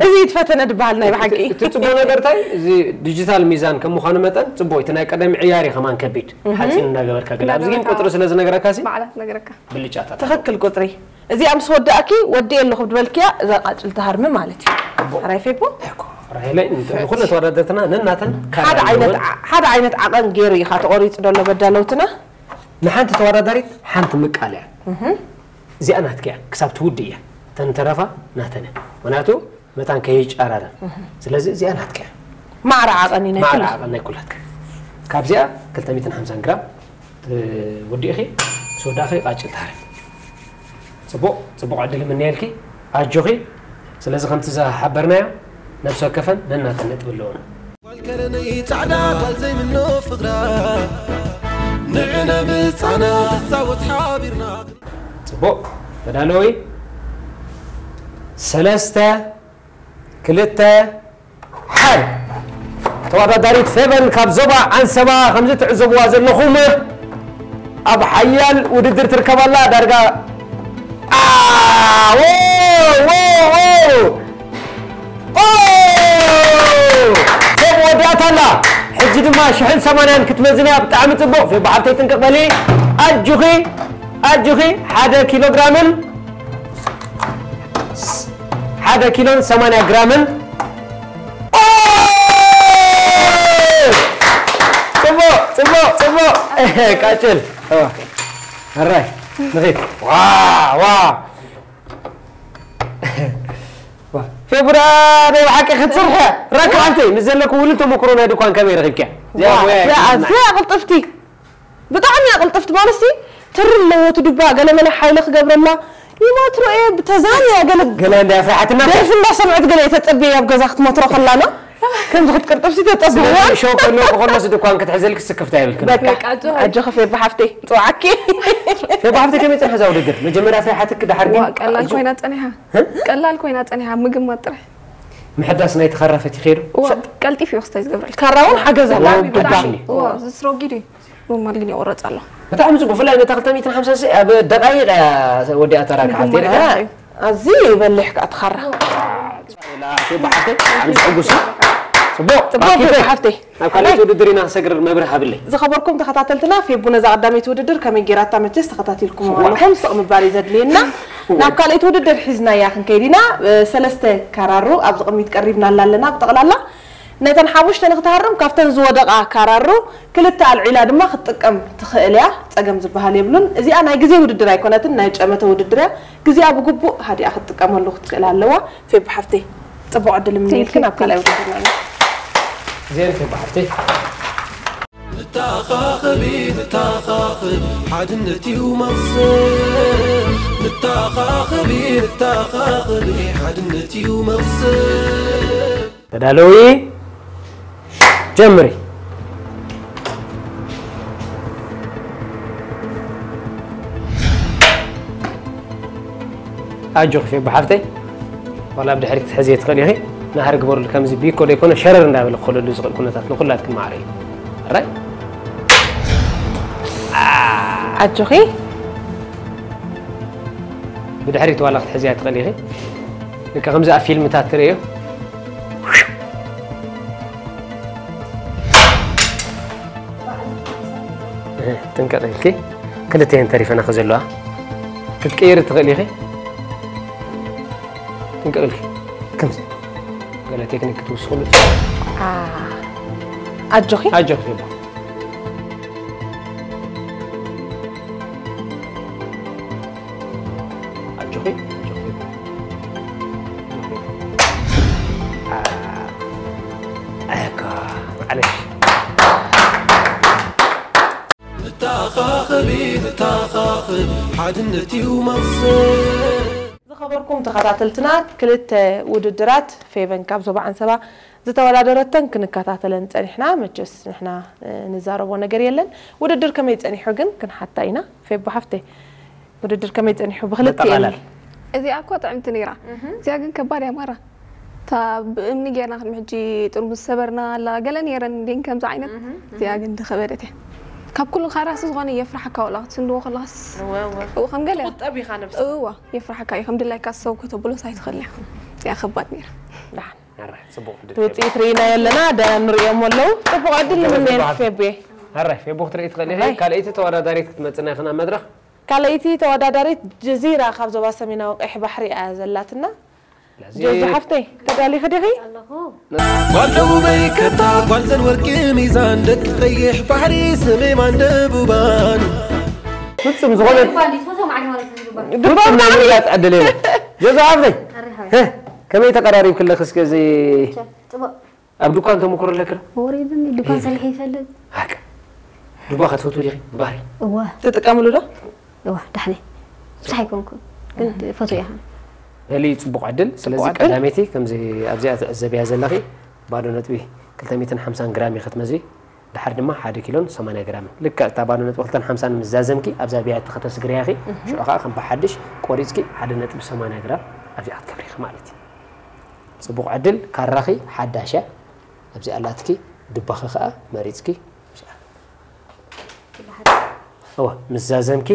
እዚ ይትፈተነ ድበሃል ናይ ብሓቂ። እቲ ፅቡቅ ነገር እንታይ እዚ ዲጂታል ሚዛን ከም ምዃኑ መጠን ፅቡቅ እቲ ናይ ቀደም ዕያር እዩ ከማን ከቢድ ሓፂን እንዳገበርካ ገለ ኣብዚ ግን ቁፅሪ ስለ ዝነግረካ ሲ ባዕላት ነገረካ። ብልጫታት ትኽክል ቁፅሪ እዚኣ ምስ ወዳእኪ ወዲእ ኣለኹ ድበልክያ እዛ ቃጭል ትሃርሚ ማለት እዩ። ራይ ፌቦ ራሄለይ ንኩለ ተወዳደርትና ነናተን ሓደ ዓይነት ዓቐን ገይሩ ኢኻ ተቆሪፁ ደሎ በዳለውትና። ንሓንቲ ተወዳዳሪት ሓንቲ ምቃል እያ። እዚኣ ናትኪ እያ ክሳብ ትውድእ እያ። ተንተረፋ ናተን እያ። ምክንያቱ መታን ከይጫራረን። ስለዚ እዚኣ ናትኪ እያ። ማዕረ ዓቐን እዩ ናይ ማዕረ ኩሉ። ዓቐን ናይ ኩላትካ። ካብዚኣ ክልተ ሚእትን ሓምሳን ግራም ወዲእኺ ምስ ወዳእኺ ቃጭል ታረፍ። ፅቡቕ ፅቡቕ ዕድል ይምነየልኪ። ኣጆኺ። ስለዚ ከምቲ ዝሓበርናዮ ነብሲ ወከፈን ነናተን ነጥቢ ኣለወን። ጓል ከረነይ ጻዕዳ ጓል ዘይምኖ ፍቕራ ንዕነ ምጻና ትጻወት ሓቢርና። ጽቡቕ ተዳለዊ። ሰለስተ ክልተ ሓደ። ተወዳዳሪት ፌቨን ካብ ዞባ ዓንሰባ ከምዚ ትዕዘብዋ ዘለኹም ኣብ ሓያል ውድድር ትርከብ ኣላ። ዳርጋ ኣ፣ ዎ፣ ዎ፣ ዎ። ኦ! ፌብ ወዲኣታ ኣላ። ሕጂ ድማ ሽሕን ሰማንያን ክትመዝን እያ። ብጣዕሚ ጽቡቕ። ፌብ ብሓፍተይ ጥንቅቕ በሊ። ኣጆኺ፣ ኣጆኺ። ሓደ ኪሎ ግራምን ሓደ ኪሎን ሰማንያ ግራምን። ኦ! ጽቡቕ፣ ጽቡቕ፣ ጽቡቕ። ቃጭል። ኦ። ኣራይ። ንኺድ። ዋ፣ ዋ። ዋ። ፌቡራ ናይ ብሓቂ ክትስርሐ ረክሓፍቲ ምስ ዘለኩ ውሉድ ተመክሮ ናይ ድኳን ከመይ ረኺብኪያ? እዚኣ ዋ፣ ሞያ እዚኣ ይትምና። ኣዝያ ቅልጥፍቲ። ብጣዕሚ እያ ቅልጥፍቲ ማለትሲ ትሪ ኣለዎ እቲ ዱባ ገለመለ ሓይሊ ክገብረላ ይማትሮ እየ ብተዛን እያ ገለ ገለ እንዳ ፍርሓትና ደርፊ እንዳሰምዐት ገለ እየ ተጸብየ ኣብ ገዛ ክትመትሮ ከላና ከምዚ ክትቅርጥፍሲ ተጸብዋ ስለዚ ሾው ከሎ ከሎስ ድኳን ክትሕዘልክ ስክፍታ የብልክን። በቃ በቃ፣ ኣጆኺ። ኣጆኺ ፌባ ሓፍተይ ጽዋዓኪ። ፌባ ሓፍተይ ከመይ ጸንሐ እዛ ውድድር? መጀመርያ ፍርሓትክ ድሓር ግን ዋ፣ ቀላል ኣዝዩ ኮይና ጸኒሓ። ህ? ቀላል ኮይና ጸኒሓ፣ ምግማት ጥራሕ። ምሕዳስ ናይቲ ካራ ፈቲኸ ዶ? ዋ፣ ቀልጢፉ እዩ ክስታይ ዝገብረልካ። ካራ እውን ሓገዝ ኣለዎ። ዋው፣ ብጣዕሚ። ብጣዕሚ። ዋ፣ ዝስረጊድ እዩ። ኖርማል ግን ይቆረጽ ኣሎ። ብጣዕሚ ጽቡቅ። ብፍላይ ነታ ክልተ ሚእትን ሓምሳን ሲ ኣብ ደቃይቅ እያ ወዲኣ ተራ ክሓፍቲ ምግማት ርካ። ጥራሕ እዩ። ኣዝዩ ይበልሕ ከኣ እቲ ካራ። ላ፣ ፌባ ሓፍተይ፣ ብጣዕሚ ዘሐጉስ እዩ። ጽቡቅ። ጽቡቅ፣ ባኪ ፌባ ፌ። ሓፍተይ። ናብ ካልኣይቲ ውድድር ኢና ክሰግር መብርህ ሃብለይ። ዝኸበርኩም ተኸታተልትና፣ ፌቡ ነዛ ቀዳመይቲ ውድድር ከመይ ጌራታ መቸስ ተኸታቲልኩም እዋ። ኣለኹም፣ ስቕ ምባል እዩ ዘድልየና። እዋ። ናብ ካልኣይቲ ውድድር ሒዝናያ ክንከይድ ኢና። እ፣ ሰለስተ ካራሩ ኣብዚ ቅድሚት ቀሪብናላ ኣለና ብጠቕላላ። ነተን ሓሙሽተ ንክትሃርም ካብተን ዝወደቓ ካራሩ ክልተ ኣልዒላ ድማ ክትጥቀም ትኽእል እያ። ጸገም ዝበሃል የብሉን። እዚኣ ናይ ግዜ ውድድር ኣይኮነትን፣ ናይ ጨመተ ውድድር እያ። ግዜኣ ብግቡእ ሃዲኣ ክትጥቀመሉ ክትክእል ኣለዋ። ፌቡ ሓፍተይ፣ ጽቡቕ ዕድል እምነየልኪ። Thank you, ናብ ካልኣይ thank you። ውድድር ንዕና። እዚኤን ፌባ ሓፍተይ። ንተኻኸቢ፣ ንተኻኸቢ፣ ሓድነት እዩ መቕሰን። ንተኻኸቢ፣ ንተኻኸቢ፣ ሓድነት እዩ መቕሰን። ተዳለዊ፣ ጀምሪ። ኣጆኺ ፌባ ሓፍተይ፣ ዋላ ኣብ ድሕሪት ክትሕዝየ ትኽእሊ ኢኺ። ናህሪ ግበሩሉ፣ ከምዚ ቢኮ ደይኮነ ሸረር እንዳበለ ክኸደሉ ዝኽእል ኩነታት ንኹላትክን ማዕረ እዩ። ሕራይ? ኣጆኺ። ብድሕሪት ዋላ ክትሕዝያ ትኽእሊ ኢኺ። ልክዕ ከምዚ ኣብ ፊልምታት ትርእዮ። እህ፣ ጥንቅቕ ኢልኪ። ክልተ እየን ተሪፈናኺ ዘለዋ። ክትቅይሪ ትኽእሊ ኢኺ። ጥንቅቕ ኢልኪ። ከምዚ። ገለ ቴክኒክ ክትውስኽሉ። ኣ፣ ኣጆኺ። ኣጆኺ ፌባ። ኣጆኺ፣ ኣጆኺ። ኣጆኺ። ኣ፣ ኣካ፣ ማዕለሽ። ንተኻኸቢ፣ ንተኻኸቢ፣ ሓድነት እዩ መቕሰን። ዝኸበርኩም ተኸታተልትና፣ ክልተ ውድድራት ፌቨን ካብ ዞባ ዓንሰባ ዝተወዳደረተን ክንከታተለን ጸኒሕና። መቸስ ንሕና፣ እ፣ ንዛረቦ ነገር የለን። ውድድር ከመይ ጸኒሑ ግን ክንሓታ ኢና። ፌቦ ሓፍተይ፣ ውድድር ከመይ ጸኒሑ ብኽልቲኤን? መጠቓላል። እዚኣ እኮ ጥዕምቲ ነይራ። እዚኣ ግን ከባድ እያ ማራ። እታ ብእምኒ ጌርና ቅድሚ ሕጂ ጥርሙዝ ሰበርና ኣላ ገለ ነይረን እንዴን ከምዚ ዓይነት እዚኣ ግን ድኸበደት እያ። ካብ ኩሉ ካራሲ ዝኾነ የፍርሓካ ወላ ክትስንድዎ ከለኻስ እወ እወ እወ ከም ገለ ቁጠብ ኢኻ ነብስኻ እወ የፍርሓካ እዩ ከም ድላይካ ሰው ከተብሎስ ኣይትኽእል ኢኻ። እዚኣ ከባድ ነይራ። ደሓን ኣረ ጽቡቕ ዕድል ውፅኢት ርኢና የለና ደ ንሪኦም ኣለዉ። ጽቡቕ ዕድል ንምንኤል ፌቤ። ኣረ ፌቦ ክትርኢ ትኽእል ኢኺ። ካልኣይቲ ተወዳዳሪት ክትመጽና ኢኽና መድረኽ። ካልኣይቲ ተወዳዳሪት ጀዚራ ካብ ዞባ ሰሜናዊ ቀይሕ ባሕሪ እያ ዘላትና። ስለዚ ጀዚ ሓፍተይ ተዳሊኺ ዲኺ? ኣለኹ። ጓል ደቡበይ ከታ ጓል ዘንወርቂ ሚዛን ደቂ ቀይሕ ባሕሪ ሰሜማን ደቡባን። ፍጹም ዝኾነ እኳ እንዲት ፎቶ ማዕረ ማለት ዝግባ። ፍጹም ናይ ምርጋጥ ዕድል የለን። ጀዚ ሓፍተይ ኣረ ሃይ። ህ፣ ከመይ ተቀራሪብክለኺ እስከ እዚ ቸ፣ ጽቡቕ። ኣብ ድኳን ተመኩሮ ኣለክራ? ወሪድኒ ድኳን ሰሪሐ ይፈልጥ። ሃካ። ድኳ ከትፈትዊ ዲኺ? ባህሪ። እወ። ትጥቀምሉ ዶ? እወ፣ ዳሕኒ። ብዙሕ ኣይኮንኩ። ግን ፈትው እየ። በሊ ጽቡቕ ዕድል። ስለዚ ጽቡቕ ዕድል። ቀዳመይቲ ከምዚ ኣብዚኣ ትዕዘብያ ዘለኺ ባዶ ነጥቢ ክልተ ሚእትን ሓምሳን ግራም ኢኺ ክትመዝኒ። ድሓር ድማ ሓደ ኪሎን ሰማንያ ግራምን። ልክዕ እታ ባዶ ነጥቢ ክልተን ሓምሳን ምስ ዛዘምኪ ኣብዛ ብያቲ ከተስግርያ ኢኺ። እህ። ሽዑ ኸኣ ከም ብሓድሽ ቆሪጽኪ ሓደ ነጥቢ ሰማንያ ግራም ኣብዚኣ ክትገብሪ ኢኺ ማለት እዩ። ጽቡቕ ዕድል፣ ካራኺ ሓዳሽ እያ። ኣብዚኣ ኣላትኪ፣ ድባኺ ኸኣ መሪጽኪ። እወ፣ ምስ ዛዘምኪ፣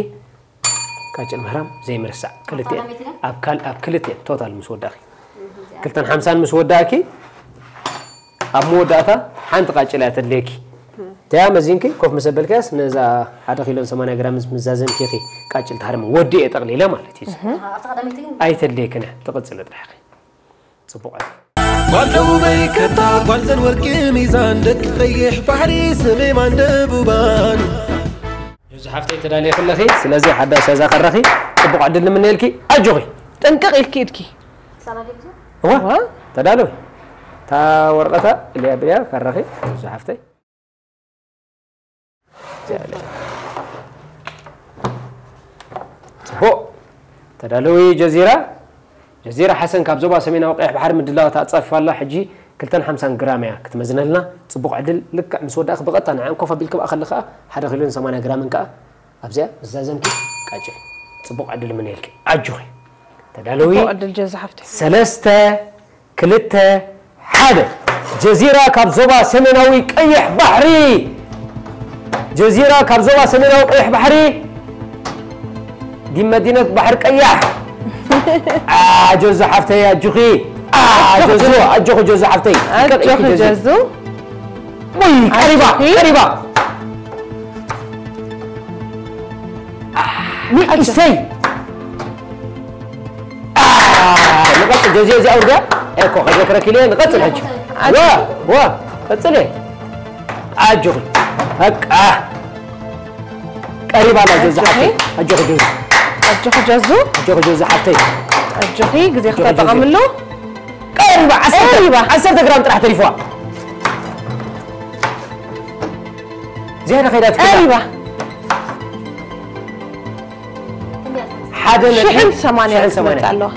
ቃጭል ምህራም ዘይምርሳዕ። ክልቲኤን፣ ኣብ ካል-፣ ኣብ ክልቲኤን፣ ቶታል ምስ ወዳእኺ። ክልተን ሓምሳን ምስ ወዳእኪ፣ ኣብ መወዳእታ ሓንቲ ቃጭል እያ ተድልየኪ። እቲኣ መዚንኪ፣ ኮፍ ምስ ኣበልካያስ፣ ነዛ ሓደ ኪሎን ሰማንያ ግራም ምስ ዛዘምኪ ኢኺ ቃጭል ትሃርሚ። ወዲኤ ጠቕሊለ ማለት እዩ። ኣብታ ቀዳመይቲ ግን ኣይተድልየክን እያ፣ ትቕጽሊ ጥራሕ ኢኺ። ጽቡቕ። ጓል ደቡበይ ከታ ጓል ዘንወርቂ ሚዛን ደቂ ቀይሕ ባሕሪ ሰሜማን ደቡባን። እዚ ሓፍተይ ተዳልየ ከለኺ፣ ስለዚ ሓዳሽ እዛ ከራኺ ጽቡቕ ዕድል ንምነየልኪ። ኣጆኺ። ጥንቅቕ ኢልኪ ኢድኪ። እዋ፣ እዋ። ተዳለዊ። እታ ወረቐታ ኢልያ ብልያ ከራኺ፣ እዚ ሓፍተይ። ጽቡቕ። ተዳለዊ ጀዚራ። ጀዚራ ሓሰን ካብ ዞባ ሰሜናዊ ቀይሕ ባሕሪ ምድላዋታ ኣጻፊፋ ኣላ። ሕጂ ክልተን ሓምሳን ግራም እያ ክትመዝነልና። ጽቡቕ ዕድል። ልክዕ ምስ ወዳእኪ ብቐጥታ ንዕን ኮፍ ኣቢልኪ ብኣ ከለኻ ሓደ ኪሎን ሰማንያ ግራምን ከኣ ኣብዚኣ ምስ ዛዘምኪ ቃጭል። ጽቡቕ ዕድል ምነየልኪ። ኣጆኺ። ተዳለዊ። ጽቡቕ ዕድል ጀዚ ሓፍተይ። ሰለስተ ክልተ ሓደ። ጀዚራ ካብ ዞባ ሰሜናዊ ቀይሕ ባሕሪ። ጀዚራ ካብ ዞባ ሰሜናዊ ቀይሕ ባሕሪ። ዲ መዲነት ባሕር ቀያሕ። ኣ፣ ጀዙ ሓፍተይ ኣጆኺ። ኣ፣ ጀዙ፣ ኣጆኺ ጀዙ ሓፍተይ። ኣጆኺ ጀዙ። ወይ፣ ቀሪባ፣ ኣጆኺ። ቀሪባ። ኣ፣ ንእሽተይ። ኣ፣ ንቐጽል፣ ጀዚዮ እዚኣ ውርዳ። ኤኮ፣ ከዘክረኪ ኢለ፣ ንቐጽል ሕጂ። ኣጆኺ። ዋ፣ ዋ፣ ቀጽል። ኣጆኺ። በቃ። ቀሪባ ኣላ ጀዙ ኣጆኺ። ሓፍተይ። ኣጆኺ ጀዙ። ኣጆኺ ጀዙ። ኣጆኺ ጀዙ ሓፍተይ። ኣጆኺ፣ ግዜ ኣጆኺ ጀዙ። ክተጠቐምሉ። ቀሪባ፣ ዓሰርተ፣ ቀሪባ። ዓሰርተ ግራም ጥራሕ ተሪፍዋ። ዝያዳ ከይዳ ትክላ። ቀሪባ። ሓደ ነጥቢ ሽሕን ሰማንያ ሽሕን ሰማንያ። ትመጽእ ኣለዋ።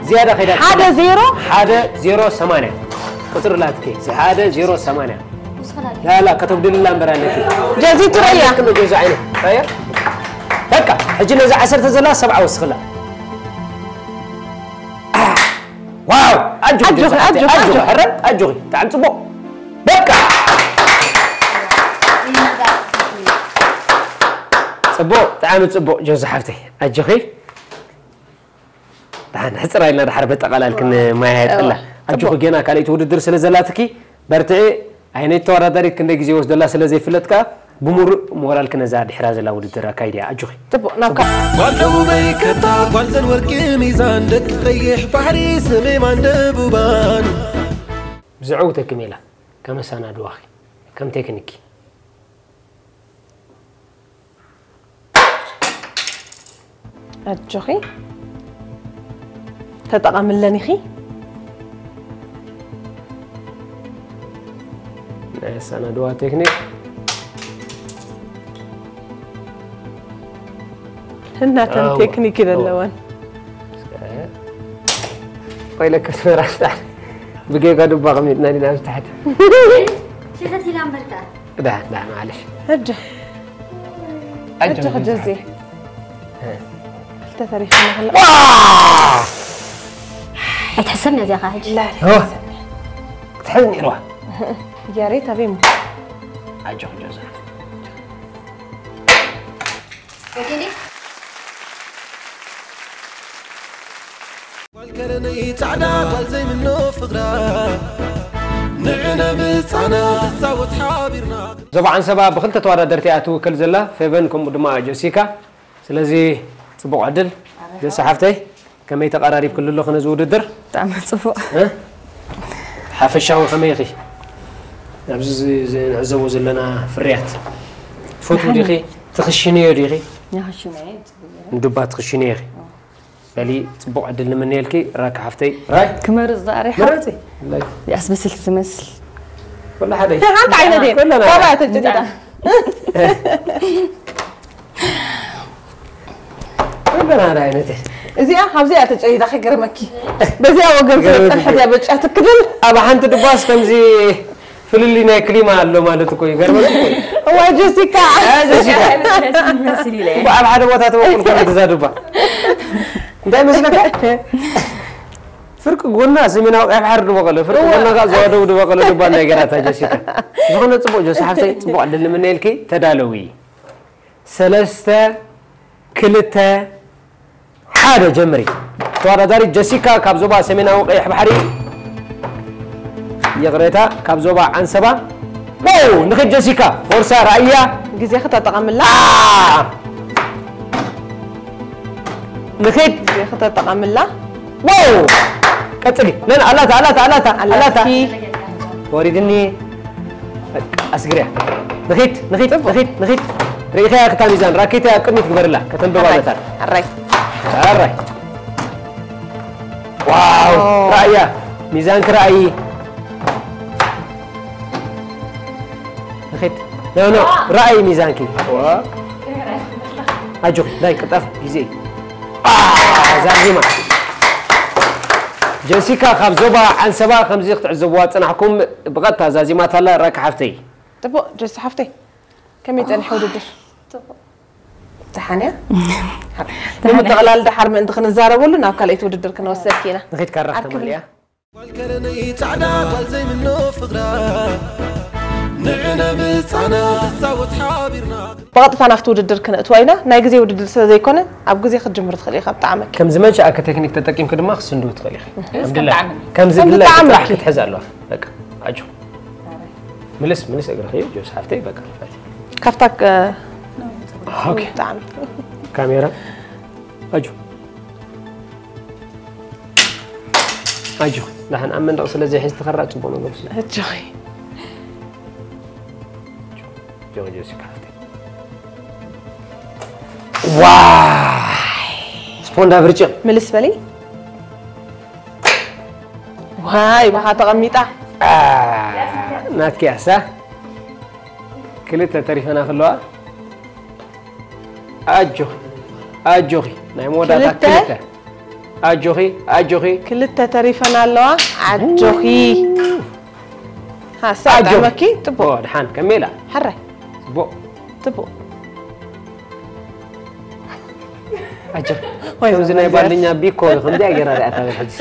ዝያዳ ከይዳ ትክላ። ሓደ ዜሮ። ሓደ ዜሮ ሰማንያ። ቁጽሪ ላትኪ። ሓደ ዜሮ ሰማንያ። ላላ፣ ከተጉድልላ እምበር ኣለኪ። ጀዚ ትረያ። ኣለኪ ጀዚ ዓይነት። ራያ። በቃ፣ ሕጂ ነዚ ዓሰርተ ዘላ ሰብዓ ወስኽላ። ዋው! ኣጆኺ ኣጆኺ፣ ጀዙ ሓፍተይ፣ ኣጆኺ፣ ኣጆኺ፣ ኣጆኺ። ሕረ፣ ኣጆኺ። ብጣዕሚ ጽቡቕ። በቃ። ጽቡቕ፣ ብጣዕሚ ጽቡቕ፣ ጀዙ ሓፍተይ። ኣጆኺ። ደሓን፣ ሕጽር ኢልና ድሓር በጠቓላልክን ማያ የጥላ። ኣጆኺ፣ ጽቡቕ። ገና ካልኣይቲ ውድድር ስለ ዘላትኪ፣ በርትዒ። ኣይነይቲ ተወዳዳሪት ክንደይ ግዜ ይወስደላ ስለ ዘይፍለጥ ከኣ፣ ብምሉእ ሞራልኪ ነዛ ድሕራ ዘላ ውድድር ኣካይድያ። ኣጆኺ። ጽቡቕ፣ ናብ ካ-፣ ጓል ደቡበይ ከታ ጓል ዘንወርቂ ሚዛን ደቂ ቀይሕ ባሕሪ ሰሜማን ደቡባን። ብዘዕውተኪ ሜላ፣ ከም ኣሰናድዋኺ፣ ከም ቴክኒኪ። ኣጆኺ። ተጠቐምለን ኢኺ። ናይ ኣሰናድዋ ቴክኒክ። እናተን እዋ። ቴክኒክ እዋ። ዘለወን። ቆይ ለከስ መራስታ። ብጌጋ ዱባ ቀሚጥና ዲና ኣብ ታሕቲ። ሽተት ኢላ እምበርካ። ደሓን፣ ደሓን፣ ማዕለሽ። ሕጂ። ኣጆኺ ኣጆኺ ጀዜ። እ። ክልተ ተሪፍና ከላ። ዋ! ኣይትሕሰብን እያ እዚኣ ኸዓ ሕጂ። لا لا ክትሕዝ ነይርዋ። ያሬት ኣበይ እሞ? ኣጆኽ ጆዛ። ጓል ከረነይ ጻዕዳ ጓል ዘይምኖ ፍቕራ ንዕነ ምጻና ትጻወት ሓቢርና። ዞባ ዓንሰባ ብክልተ ተወዳደርቲ እያ ትውክል ዘላ፣ ፌቨን ከምኡ ድማ ጀሲካ። ስለዚ ጽቡቕ ዕድል ጀሲ ሓፍተይ። ከመይ ተቐራሪብክሉ ኣለኺ ነዚ ውድድር? ብጣዕሚ ጽቡቕ። እ? ሓፈሻዊ ከመይ ኢኺ? ኣብዚ ዝ- ዝ- ንዕዘቦ ዘለና ፍርያት ትፈትዊ ዲኺ? ትኽሽንዮ ዲኺ? ይኽሽነ እየ፣ ጽቡቕ። ንዱባ ትኽሽንዮ ኢኺ። በሊ ጽቡቕ ዕድል ንምንየልኪ ራኪ ሓፍተይ። ራይ ክመርጽ ዛሪሓ ምረጺ። ያስ ብስልቲ ትመስል ወላ ሓደ ሓንቲ ዓይነት እየ። ኮለና ባባ ተጭዳ ኮለና ሓደ ዓይነት እየ። እዚኣ ካብዚኣ ተጨይዳ ከይገርመኪ በዚኣ ወገን ገርመኪ። ዝበፀሐት እያ በጫ ትክድል ኣብ ሓንቲ ድባስ ከምዚ ፍልልይ ናይ ክሊማ ኣሎ ማለት እኮ እዩ። ገርመኪ እኮ እዩ። እዋ ጀሲካ አ፣ ጀሲካ። መስል ኢለ እኮ ኣብ ሓደ ቦታ ተበቁል ኮነ እዛ ድባ እንታይ መስለካ? ፍርቂ ጎና ሰሜናዊ ቀይ ባሕሪ ድበቀለ ፍርቂ ጎና ከዓ ዞባ ደቡብ ድበቀለ ድባ ናይ ገራታ ጀሲካ። ዝኾነ ጽቡቕ ጆሲ ሓፍተይ ጽቡቕ ዕድል ንምነየልኪ። ተዳለዊ። ሰለስተ ክልተ ሓደ ጀምሪ። ተወዳዳሪት ጀሲካ ካብ ዞባ ሰሜናዊ ቀይሕ ባሕሪ፣ ይቕሬታ፣ ካብ ዞባ ዓንሰባ። ዋው! ንኺድ ጀሲካ፣ ቦርሳ ራእያ። ግዜኺ ተጠቐምላ አ! ንኺድ። ግዜኺ ተጠቐምላ ዋው! ቀጽሊ። ነን ኣላታ፣ ኣላታ፣ ኣላታ፣ ኣላታ። ኣላትኪ ወሪድኒ። በቃ ኣስግርያ። ንኺድ፣ ንኺድ፣ ንኺድ፣ ንኺድ። ርኢኻያ ክታ ሚዛን፣ ራኬታ ኣብ ቅድሚት ግበርላ፣ ከተንብባ መታን። ኣራይ ኣራይ። ዋው! ራእያ፣ ሚዛንኪ ራእይ። ንኺድ። ኖ፣ ኖ፣ ራእይ ሚዛንኪ። ዋ። ኣጆኺ፣ ናይ ቅልጣፍ ግዜ። አ፣ ዛዚማ። ጀሲካ ካብ ዞባ ዓንሰባ ከምዚ ክትዕዘብዋ ጽናሕኩም ብቐጥታ ዛዚማታላ ራኪ ሓፍተይ። ጥቡቕ ጀሲ ሓፍተይ ከመይ ጸኒሐ ውድድር? ደሓን እያ? ንምጥቕላል ደሓር ምእንቲ ክንዛረበሉ ናብ ካልኣይቲ ውድድር ክንወስደልኪ ኢና። ንኺድ ካራ ከተመልያ። ጓል ከረነይ ጻዕዳ ጓል ዘይምኖ ፍቕራ ንዕነ ምጻና ትጻወት ሓቢርና። ብቐጥታ ናብቲ ውድድር ክነእትዋ ኢና። ናይ ግዜ ውድድር ስለ ዘይኮነ ኣብ ግዜ ክትጅምር ትኽእል ኢኻ ብጣዕሚ። ከም ዝመቸኣኪ ቴክኒክ ተጠቂምኪ ድማ ክስንድዊ ትኽእል ኢኺ። ከም ድላይኪ። ብጣዕሚ። ከም ከም ዝድለ ብጣዕሚ ጥራሕ እኪ። ክትሕዝ ኣለዋ። በቃ ኣጆ። ምልስ ምልስ እግርኺ ጆስ ሓፍተይ በቃ። ካብታ ክ- ኦኬ። ብጣዕሚ ካሜራ ኣጆ። ኣጆ። ደሓን ኣብ መንደቕ ስለ ዘይሕዝ ትኸራ ጽቡቕ ነገር ስለ። እጆኺ ጆ ጆሲ ሓፍተይ። ዋይ! ስፖንዳ ብርጭቕ። ምልስ በሊ። ዋይ ባኻ ተቐሚጣ። አ፣ ናትኪ ያሳ። ክልተ ተሪፈና ክለዋ። ኣጆኺ። ኣጆኺ። ናይ መወዳእታ ክልተ? ክልተ። ኣጆኺ። ኣጆኺ። ክልተ ተሪፈና ኣለዋ። ኣጆኺ። ሃሳ ኣጆኺ። ጠመኪ ጥቡቕ። ኦ፣ ድሓን ከመይ ኢላ? ሕራይ ጽቡቕ። ጥቡቕ። ኣጆኺ። ወይ ከምዚ ናይ ጓደኛ ቢኮ ከምዚኣ ገይራ ሪኣታ ወይ ሕጂ።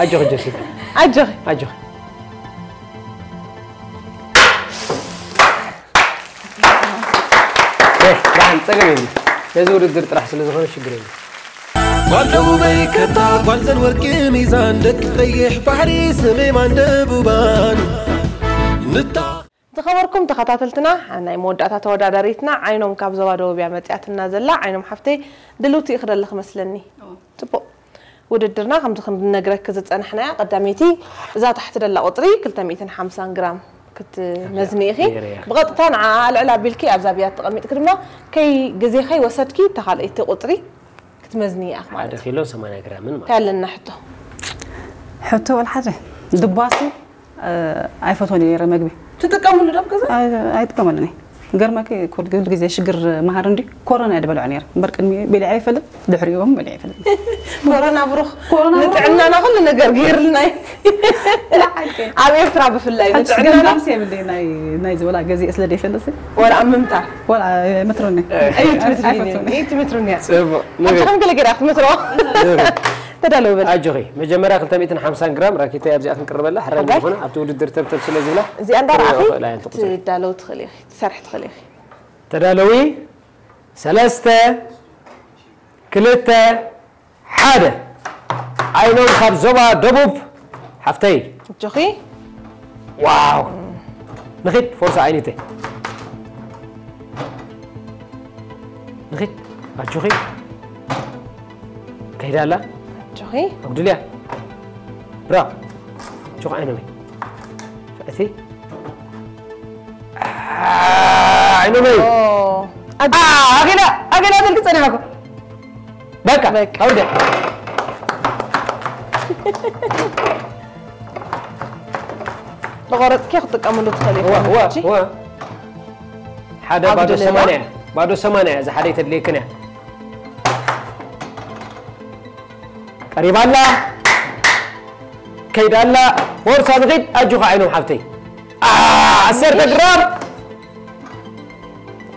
ኣጆኺ ጀሲካ። ኣጆኺ። ኣጆኺ። ኤህ፣ ደሓን ጸገም የብሉ። ነዚ ውድድር ጥራሕ ስለ ዝኾነ ሽግር የብሉ። ጓል ደቡበይ ከታ ጓል ዘን ወርቂ ሚዛን ደቂ ቀይሕ ባሕሪ ሰሜማን ደቡባን ንታ ዝኸበርኩም ተኸታተልትና፣ ናይ መወዳእታ ተወዳዳሪትና ዓይኖም ካብ ዞባ ደቡብ እያ መጺኣትና ዘላ። ዓይኖም ሓፍተይ ድልውቲ ኢኺ ደለኺ መስለኒ። ጽቡቕ። ውድድርና ከምዚ ክንነግረኪ ዝጸናሕናያ ቀዳመይቲ እዛ ታሕቲ ደላ ቁጽሪ ክልተ ሚእትን ሓምሳን ግራም ክትመዝኒ ኢኺ። ነይረ እያ። ብቐጥታ ንዓ ልዕል ኣቢልኪ ኣብዛ ብያት ተቐሚጥኪ ድማ ከይ ግዜ ከይወሰድኪ እታ ካልኣይቲ ቁጽሪ ክትመዝኒ ኢኻ ማለት ሓደ ኪሎ ሰማንያ ግራምን ማለት እንታይ ኣለና ሕቶ? ሕቶ ወላ ሓደ ድባሲ ኣይፈትወን እየ ነይረ መግቢ ትጥቀምሉ ዶ ኣብ ገዛ? ኣይ- ኣይጥቀመሉን እየ። ገርመኪ ኩሉ ግዜ ሽግር መሃር እንዲ ኮሮና እየ ዝበልዖ ነይረ እምበር ቅድሚ በሊዐ ይፈልጥ ድሕሪኡ እውን በሊዐ ይፈልጥ። ኮሮና ብሩኽ ኮሮና ብሩኽ። ንጥዕናና ኩሉ ነገር ገይርልና እዩ። ኣብ ኤርትራ ብፍላይ ንጥዕናና ገምጋምስ የብለይ ናይ ናይ ዝበላ ገዚአ ስለ ዘይፈልጥ ወላ ኣብ ምምታር ወላ መትሮኒ እዩ ትምትርኒ ኣይፈትወን። እዩ ትምትርኒ እያ። ጽቡቕ። ሓንቲ ከም ገለ ገይራ ክትምትሮ ተዳለዊ በል። ኣጆኺ። መጀመርያ ክልተ ሚእትን ሓምሳን ግራም ራኬተይ ኣብዚኣ ክንቅርበላ ሕራይ ሓጋይ? ዝኾነ ኣብቲ ውድድር ተብተብ ስለ ዝብላ እዚኣ እንዳረኣኺ ክሪኦ ክእል እየን ትቑጽሪ። ትዳለው ትኽእል ኢኺ፣ ትሰርሒ ትኽእል ኢኺ። ተዳለዊ። ሰለስተ፣ ክልተ፣ ሓደ። ዓይኖም ካብ ዞባ ደቡብ ሓፍተይ። እጆኺ ዋው። ንኺድ ፎርሳ ዓይነተይ። ንኺድ ኣጆኺ። ከይዳ ኣላ። እጆኺ ኣጉድልያ። ብራው። ጆኽ ዓይኖመይ። ፍዕቲ። ዓይኖመይ። ኦ፣ ኣድ- ኣኺላ ኣኺላ ትልቂ ጸኒሓ እኮ። በቃ በቃ። ኣውደ። ንቆረፅኪ ክትጥቀምሉ ትኽእል እዋ እዋ ኢኹም። እዋ። ሓደ ኣብ ባዶ ደለና? ሰማንያ እያ። ባዶ ሰማንያ እያ። እዛ ሓደ ተድልየክን እያ። ቀሪባ ኣላ። ከይዳ ኣላ። ቦርሳ ንኺድ ኣጆኻ ዓይኖም ሓፍተይ። ኣ፣ ዓሰርተ ግራም።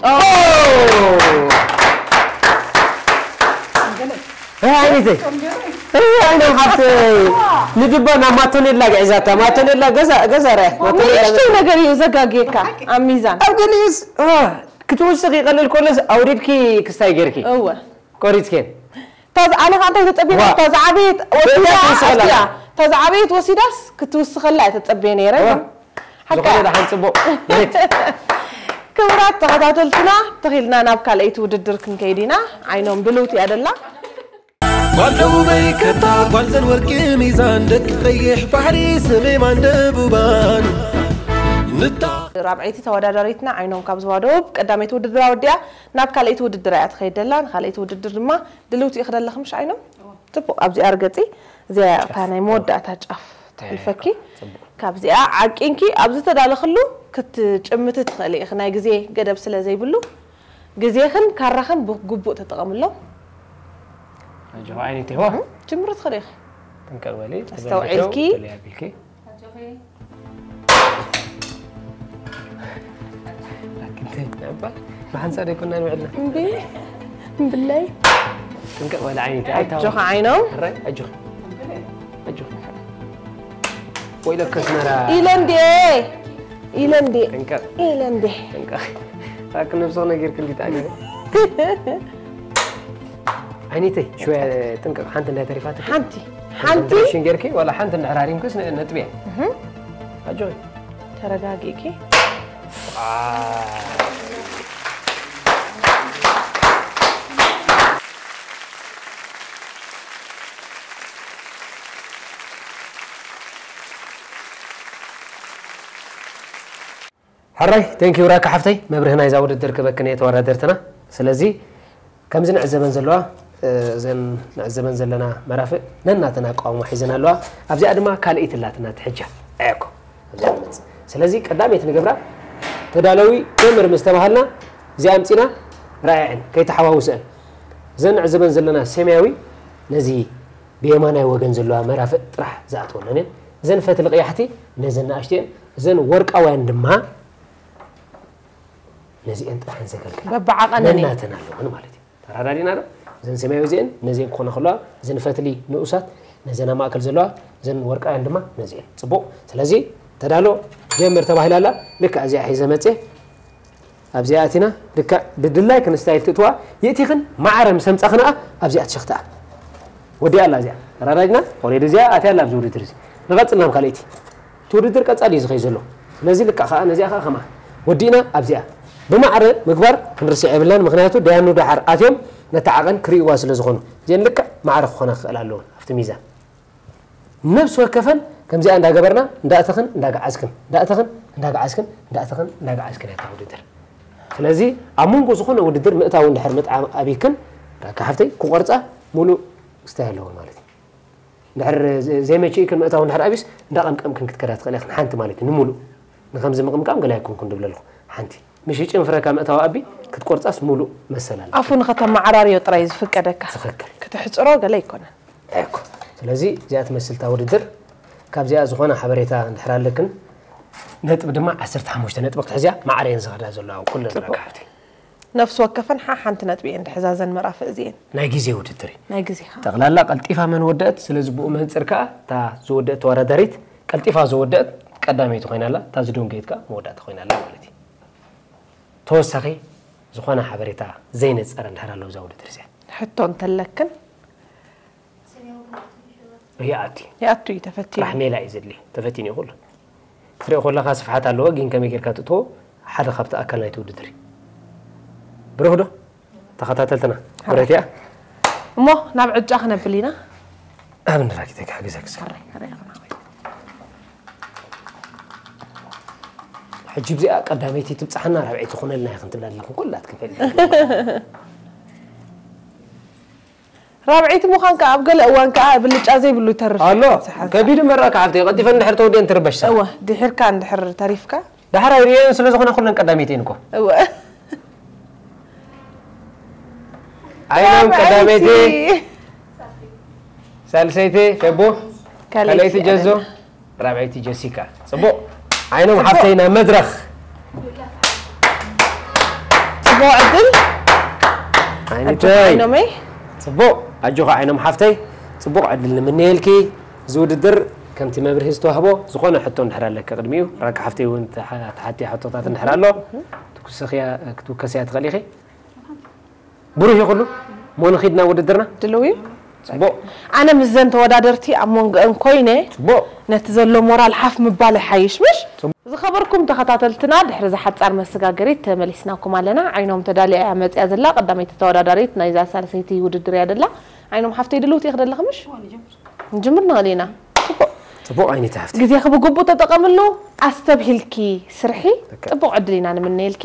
ኦ፣ ኦ! እ፣ ዓይነተይ። እ፣ ዓይኖም ሓፍተይ። ንድባ ናብ ማቶኔላ ግዕዛታ። ማቶኔላ ገዛ ገዛ ርያ። ማቶኔላ ንእሽተይ ነገር እዩ ዘጋግየካ ኣብ ሚዛን። ኣብ ገሊኡስ እ፣ ክትውስኺ ይቐልል ኮለስ ኣውሪድኪ ክስታይ ጌርኪ እወ ቆሪፅኬን። ታዝ ኣነ ከ እንታይ ተጸቢና ዋ። ታዝ ዓበየት ወሲዳ ወሲዳ ትውስኸላ። ኣያ ታዝ ዓበየት ወሲዳስ ክትውስኸላ እየ ተጸብየ ነይረ ዋ። ግን ሓቃ ዝኾነ ደሓን ፅቡቕ። ሬት። ክቡራት ተኸታተልትና ተኺልና ናብ ካልኣይቲ ውድድር ክንከይድ ኢና። ዓይኖም ብልውቲ እያ ደላ። ጓል ደቡበይ ከታ ጓል ዘን ወርቂ ሚዛን ደቂ ቀይሕ ባሕሪ ሰሜማን ደቡባን ንታ ራብዐይቲ ተወዳዳሪትና ዓይኖም ካብ ዞባ ደቡብ ቀዳመይቲ ውድድር ኣወዲኣ ናብ ካልኣይቲ ውድድር እያ ትኸይድ ደላ። ንካልኣይቲ ውድድር ድማ ድልውቲ ይኽደለኹም ምሽ ዓይኖም ጽቡቕ ኣብዚኣ ርገጺ እዚኣ እያ እታ ናይ መወዳእታ ጫፍ ትሕልፈኪ። ካብዚኣ ዓቂንኪ ኣብ ዝተዳለኽሉ ክትጭምቲ ትኽእሊ ኢኺ። ናይ ግዜ ገደብ ስለ ዘይብሉ ግዜኽን ካራኽን ብግቡእ ተጠቐምሎም። ኣጆኻ ዓይነተይ ዋ። ጅምሪ ትኽእሊ ኢኺ። ጥንቅቕ በሊ። ኣስተውዒልኪ። ተበልኪ፣ ተለይ ኣቢልኪ። ላኪን ተይ፣ ነባ፣ ብሓንሳብ ደይኮና ንውዕልና። እምቢ እምብለይ ጥንቅቕ በሊ ዓይነተይ። ኣይታወ- ኣጆኻ ዓይኖም። ሕራይ፣ ኣጆኺ። ኣጆኺ። ወይለከ ኣስመራ። ኢለ እንዴ ኢለ እንዴ ጥንቅቕ። ኢለ እንዴ ጥንቅቕ። ላኪን ነብስኺ ነጊርኪ እንዲት ኣገረ። ዓይነተይ፣ ሽወያ ጥንቅቕ ሓንቲ እንታይ ተሪፋትኪ? ሓንቲ ሓንቲ ኮንሰንትሬሽን ጌርኪ ዋላ ሓንቲ እንድሕር ሃሪምክስ ነ- ነጥቢ እያ። ኣጆኺ። ተረጋጊእኪ። ሕራይ፣ ቴንኪዩ ራካ ሓፍተይ፣ መብርሂ ናይዛ ውድድር ክበክን እየ ተወዳደርትና። ስለዚ ከምዚ ንዕዘበን ዘለዋ፣ እ፣ እዘን ንዕዘበን ዘለና መራፍእ ነናተን ኣቃውሞ ሒዘን ኣለዋ። ኣብዚኣ ድማ ካልኣይቲ ኣላትና ትሕጃ። ኣያኮ ኣብዚኣ ንመጽእ። ስለዚ ቀዳመይቲ ንገብራ ተዳለዊ ጀምር ምስ ተባሃልና እዚኣ ኣምጺና ረኣየን ከይተሓዋውሰን። እዘን ንዕዘበን ዘለና ሰማያዊ ነዚ ብየማናይ ወገን ዘለዋ መራፍእ ጥራሕ ዝኣትወለን እየን። እዘን ፈትሊ ቀያሕቲ ነዘን ንኣሽቱ እየን። እዘን ወርቃውያን ድማ ነዚአን ጥራሕ ዘገልግላ በብዓቐነን እየን። ነናተን ኣለወን ማለት እዩ። ተራዳዲና ዶ? እዘን ሰማያዊ እዚአን ነዚአን ክኾና ከለዋ፣ እዘን ፈትሊ ንኡሳት ነዘን ኣብ ማእከል ዘለዋ፣ እዘን ወርቃውያን ድማ ነዚአን። ጽቡቕ። ስለዚ ተዳሎ ጀምር ተባሂላ ኣላ። ልክዕ እዚኣ ሒዘ መጽየ። ኣብዚኣ ኣቲና ልክዕ ድድላይ ክንስታይል ትእትዋ። ይእቲኽን ማዕረ ምስ ኣምጻኽንኣ ኣብዚኣ ትሸኽትኣ። ወዲኣ ኣላ እዚኣ። ተራዳዲና ኦሬዲ እዚኣ ኣትያ ኣላ ኣብዚ ውድድር እዚ። ንቐጽል ናብ ካልኣይቲ። እቲ ውድድር ቀጻሊ እዩ ዝኸይ ዘሎ። ስለዚ ልክዕ ከኣ ነዚኣ ከኣ ከማን ወዲእና ኣብዚኣ ብማዕረ ምግባር ክንርስዕ የብልናን። ምኽንያቱ ደያኑ ደሓር ኣትዮም ነታ ዓቐን ክርእይዋ ስለ ዝኾኑ እዚአን ልክዕ ማዕረ ክኾና ክኽእላ ኣለወን ኣብቲ ሚዛን። ነብሲ ወከፈን ከምዚኣ እንዳገበርና እንዳእተኽን እንዳገዓዝክን እንዳእተኽን እንዳገዓዝክን እንዳእተኽን እንዳገዓዝክን እያ እታ ውድድር። ስለዚ ኣብ መንጎ ዝኾነ ውድድር ምእታው እንድሕር ምጥዓም ኣቢክን ራካ ሓፍተይ ክቆርጻ ሙሉእ ክስታይ ኣለወን ማለት እዩ። እንድሕር ዘ- ዘይመችእክን ምእታው እንድሕር ኣቢስ እንዳቐምቀምክን ክትከዳ ትኽእላ ኢኽን ሓንቲ ማለት እዩ። ንሙሉእ ንከምዚ ምቕምቃም ገለ ኣይኮንኩን ድብል ኣለኹ። ሓንቲ ምሽ ጭንፍረካ ምእታው ኣቢ ክትቆርጻስ ሙሉእ መሰል ኣለ። ኣፉ ንኸተመዓራርዮ ጥራይ ዝፍቀደካ ትኽክል። ክትሕጽሮ ገለ ኣይኮነን። ኣይኮ። ስለዚ እዚኣ ትመስል እታ ውድድር ካብዚኣ ዝኾነ ሓበሬታ እንድሕር ኣለክን ነጥቢ ድማ ዓሰርተ ሓሙሽተ ነጥቢ ክትሕዝያ ማዕረ እየን ዝኸዳ ዘለዋ ኩለን ረካሕቲ። ነፍሲ ወከፈን ሓሓንቲ ነጥቢ እየን ድሕዛዘን መራፍእ እዚኤን። ናይ ግዜ ውድድር እዩ። ናይ ግዜ ኸ? ጠቕላላ ቀልጢፋ መን ወደአት፣ ስለዚ ብኡ መንፅር ከዓ እታ ዝወደአት ተወዳዳሪት ቀልጢፋ ዝወደአት ቀዳመይቲ ኮይና ኣላ፣ እታ ዝደንጎየት ከዓ መወዳእታ ኮይና ኣላ ማለት እዩ። ተወሳኺ ዝኾነ ሓበሬታ ዘይነፀረ እንድሕር ኣለዉ እዛ ውድድር እዚኣ። ሕቶ እንተለክን ይኣቱ ይኣቱ እዩ ተፈቲኑ ጥራሕ ሜላ እዩ ዘድልዮ ተፈቲኑ እዩ ኩሉ ክትሪኦ ከለካ ስፍሓት ኣለዎ ግን ከመይ ጌርካ ትእትዎ ሓደ ካብቲ ኣካል ናይቲ ውድድር እዩ ብሩህ ዶ ተኸታተልትና ብረት እያ እሞ ናብ ዕጫ ክነብል ኢና ኣብ ንራኪተ ክሕግዘ ክሰ ሕጂ ብዚኣ ቀዳመይቲ ትብፅሓና ራብዐይቲ ትኾነልና እያ ክንትብላ ኣለኹም ኩላትክን ፈሊጥኩም ራብዐይቲ ምዃንካ ኣብ ገለ እዋን ከኣ ብልጫ ዘይብሉ ይተርፍ ኣሎ። ከቢድ መራ ከሓፍተይ ቀልጢፈ እንድሕር ተወዲአን ትርበሽ ሰብ። እወ ድሒርካ እንድሕር ተሪፍካ። ዳሕራይ ርእየን ስለ ዝኾና ኩለን ቀዳመይቲ እየን እኮ። እወ ዓይኖም ቀዳመይቲ ሳልሰይቲ ፌቦ ካልኣይቲ ጀዞ ራብዐይቲ ጀሲካ ጽቡቕ ዓይኖም ሓፍተይ ናብ መድረኽ ጽቡቕ ዕድል ዓይነተይ ዓይኖመይ ጽቡቕ ኣጆኻ ዓይኖም ሓፍተይ ጽቡቕ ዕድል ንምነየልኪ እዚ ውድድር ከምቲ መብርሂ ዝተዋህቦ ዝኾነ ሕቶ እንድሕር ኣለኪ ቅድሚኡ ራካ ሓፍተይ እውን ተሓትያ ሕቶታት እንድሕር ኣሎ ክትውከስያ ትኽእል ኢኺ ብሩህ ይኹሉ ሞ ንኺድ ናብ ውድድርና ድልው እዩ ጽቡቕ ኣነ ምስዘን ተወዳደርቲ ኣብ መንጎአን ኮይነ ጽቡቕ ነቲ ዘሎ ሞራል ሓፍ ምባል ይሓይሽ ምሽ ዝኸበርኩም ተኸታተልትና ድሕሪ ዝሓጻር መሰጋገሪት ተመሊስናኩም ኣለና ዓይኖም ተዳሊያ እያ መጽያ ዘላ ቀዳመይቲ ተወዳዳሪት ናይዛ ሳልሰይቲ ውድድር እያ ደላ ዓይኖም ሓፍተይ ድልውቲ ኢኽ ደለኺ ምሽ ንጅምር ንኽእል ኢና ጽቡቕ ጽቡቕ ዓይነይቲ ሓፍቲ ግዜኺ ብግቡእ ተጠቐምሉ ኣስተብሂልኪ ስርሒ ጽቡቕ ዕድል ኢና ንምነየልኪ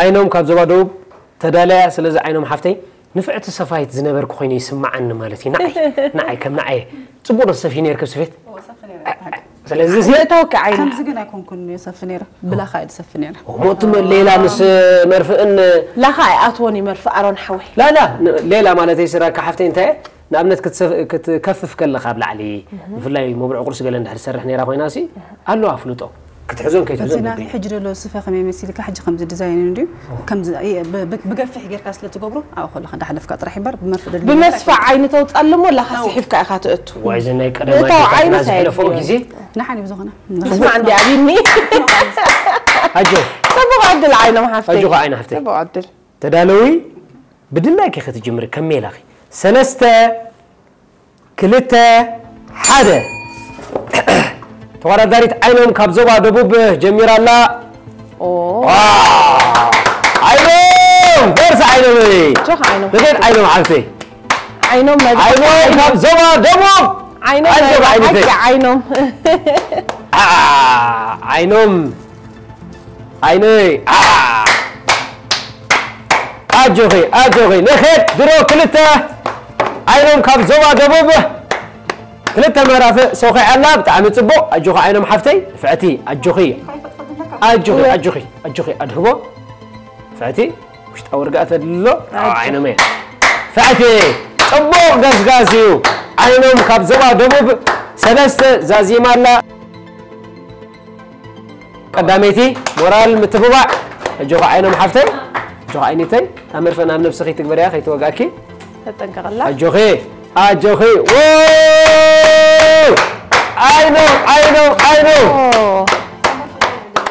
ዓይኖም ካብ ዞባ ደቡብ ተዳለያ ስለዚ ዓይኖም ሓፍተይ ንፍዕቲ ሰፋይት ዝነበርኩ ኮይኑ ይስምዓኒ ማለት እዩ ንዓይ ንዓይ ከም ንዓይ ጽቡቕ ዶ ትሰፍይ ነርኪ ኣብ ስፌት ስለዚ እዚ ምእታውኪ ዓይኒ ከምዚ ግን ኣይኮንኩን ይሰፊ ነይረ ብላኻ እየ ዝሰፊ ነይረ ሞቱ ሌላ ምስ መርፍእን ላኻ ኣይኣትዎን እዩ መርፍእ ኣሮን ሓወይ ላላ ሌላ ማለተይ ስራካ ሓፍተይ እንታይ ንኣብነት ክትከፍፍ ከለኻ ኣብ ላዕሊ ብፍላይ መብርዕ ቁርሲ ገለ እንድሕር ትሰርሕ ነይራ ኮይና ሲ ኣለዋ ኣፍልጦ ክትሕዞን ከይትሕዞን እቲ ናተይ ሕጂ ደሎ ስፈ ከመይ መሲልካ ሕጂ ከምዚ ዲዛይን እንድዩ ከምዚ ብገፊሕ ጌርካ ስለ ትገብሮ ኣብኡ ከለካ እንዳሓለፍካ ጥራሕ ይበር ብመርፍእ ደሊ ብመስፈ ዓይኒ ተውፃሉ እሞ ላኻ ስሒብካ ኢኻ ትእቱ ዋይ እዚ ናይ ቀደም ምእታው ዓይኒ ኣዴታትና ሳይድ ዘሕለፈኦ እዩ። ግዜ ንሓን እዩ ዝኾነ ስማዕ እንዲ ኣብኒ ኣጆ ፅቡቕ ዕድል ዓይኖም ሓፍተይ ኣጆኻ ዓይኒ ሓፍተይ ፅቡቕ ዕድል ተዳለዊ ብድላይኪ ክትጅምሪ ከም ሜላኺ ሰለስተ ክልተ ሓደ ተወዳዳሪት ዓይኖም ካብ ዞባ ደቡብ ጀሚራ ኣላ ዓይኖም በርሲ ዓይኖም ንገድ ዓይኖም ሓፍተይ ዓይኖም ካብ ዞባ ደቡብ ዓይኖም ዓይኖም ዓይነይ ኣጆኺ ኣጆኺ ንኸድ ድሮ ክልተ ዓይኖም ካብ ዞባ ደቡብ ክልተ መራፍእ ሰኺዐ ኣላ ብጣዕሚ ፅቡቕ ኣጆኺ ዓይኖም ሓፍተይ ንፍዕቲ ኣጆኺ ኣጆኺ ኣጆኺ ኣጆኺ ኣድህቦ ንፍዕቲ ውሽጣዊ ርግኣት ተድልሎ ዓይኖም እየ ንፍዕቲ ፅቡቕ ገስጋስ እዩ ዓይኖም ካብ ዞባ ደቡብ ሰለስተ ዛዚማ ኣላ ቀዳመይቲ ሞራል ምትብባዕ ኣጆኺ ዓይኖም ሓፍተይ ኣጆኺ ዓይኒተይ እታ መርፈእ ናብ ነብስኺ ትግበርያ ከይትወግኣኪ ተጠንቀቐላ ኣጆኺ ኣጆኺ ዓይኖም ዓይኖም ዓይኖም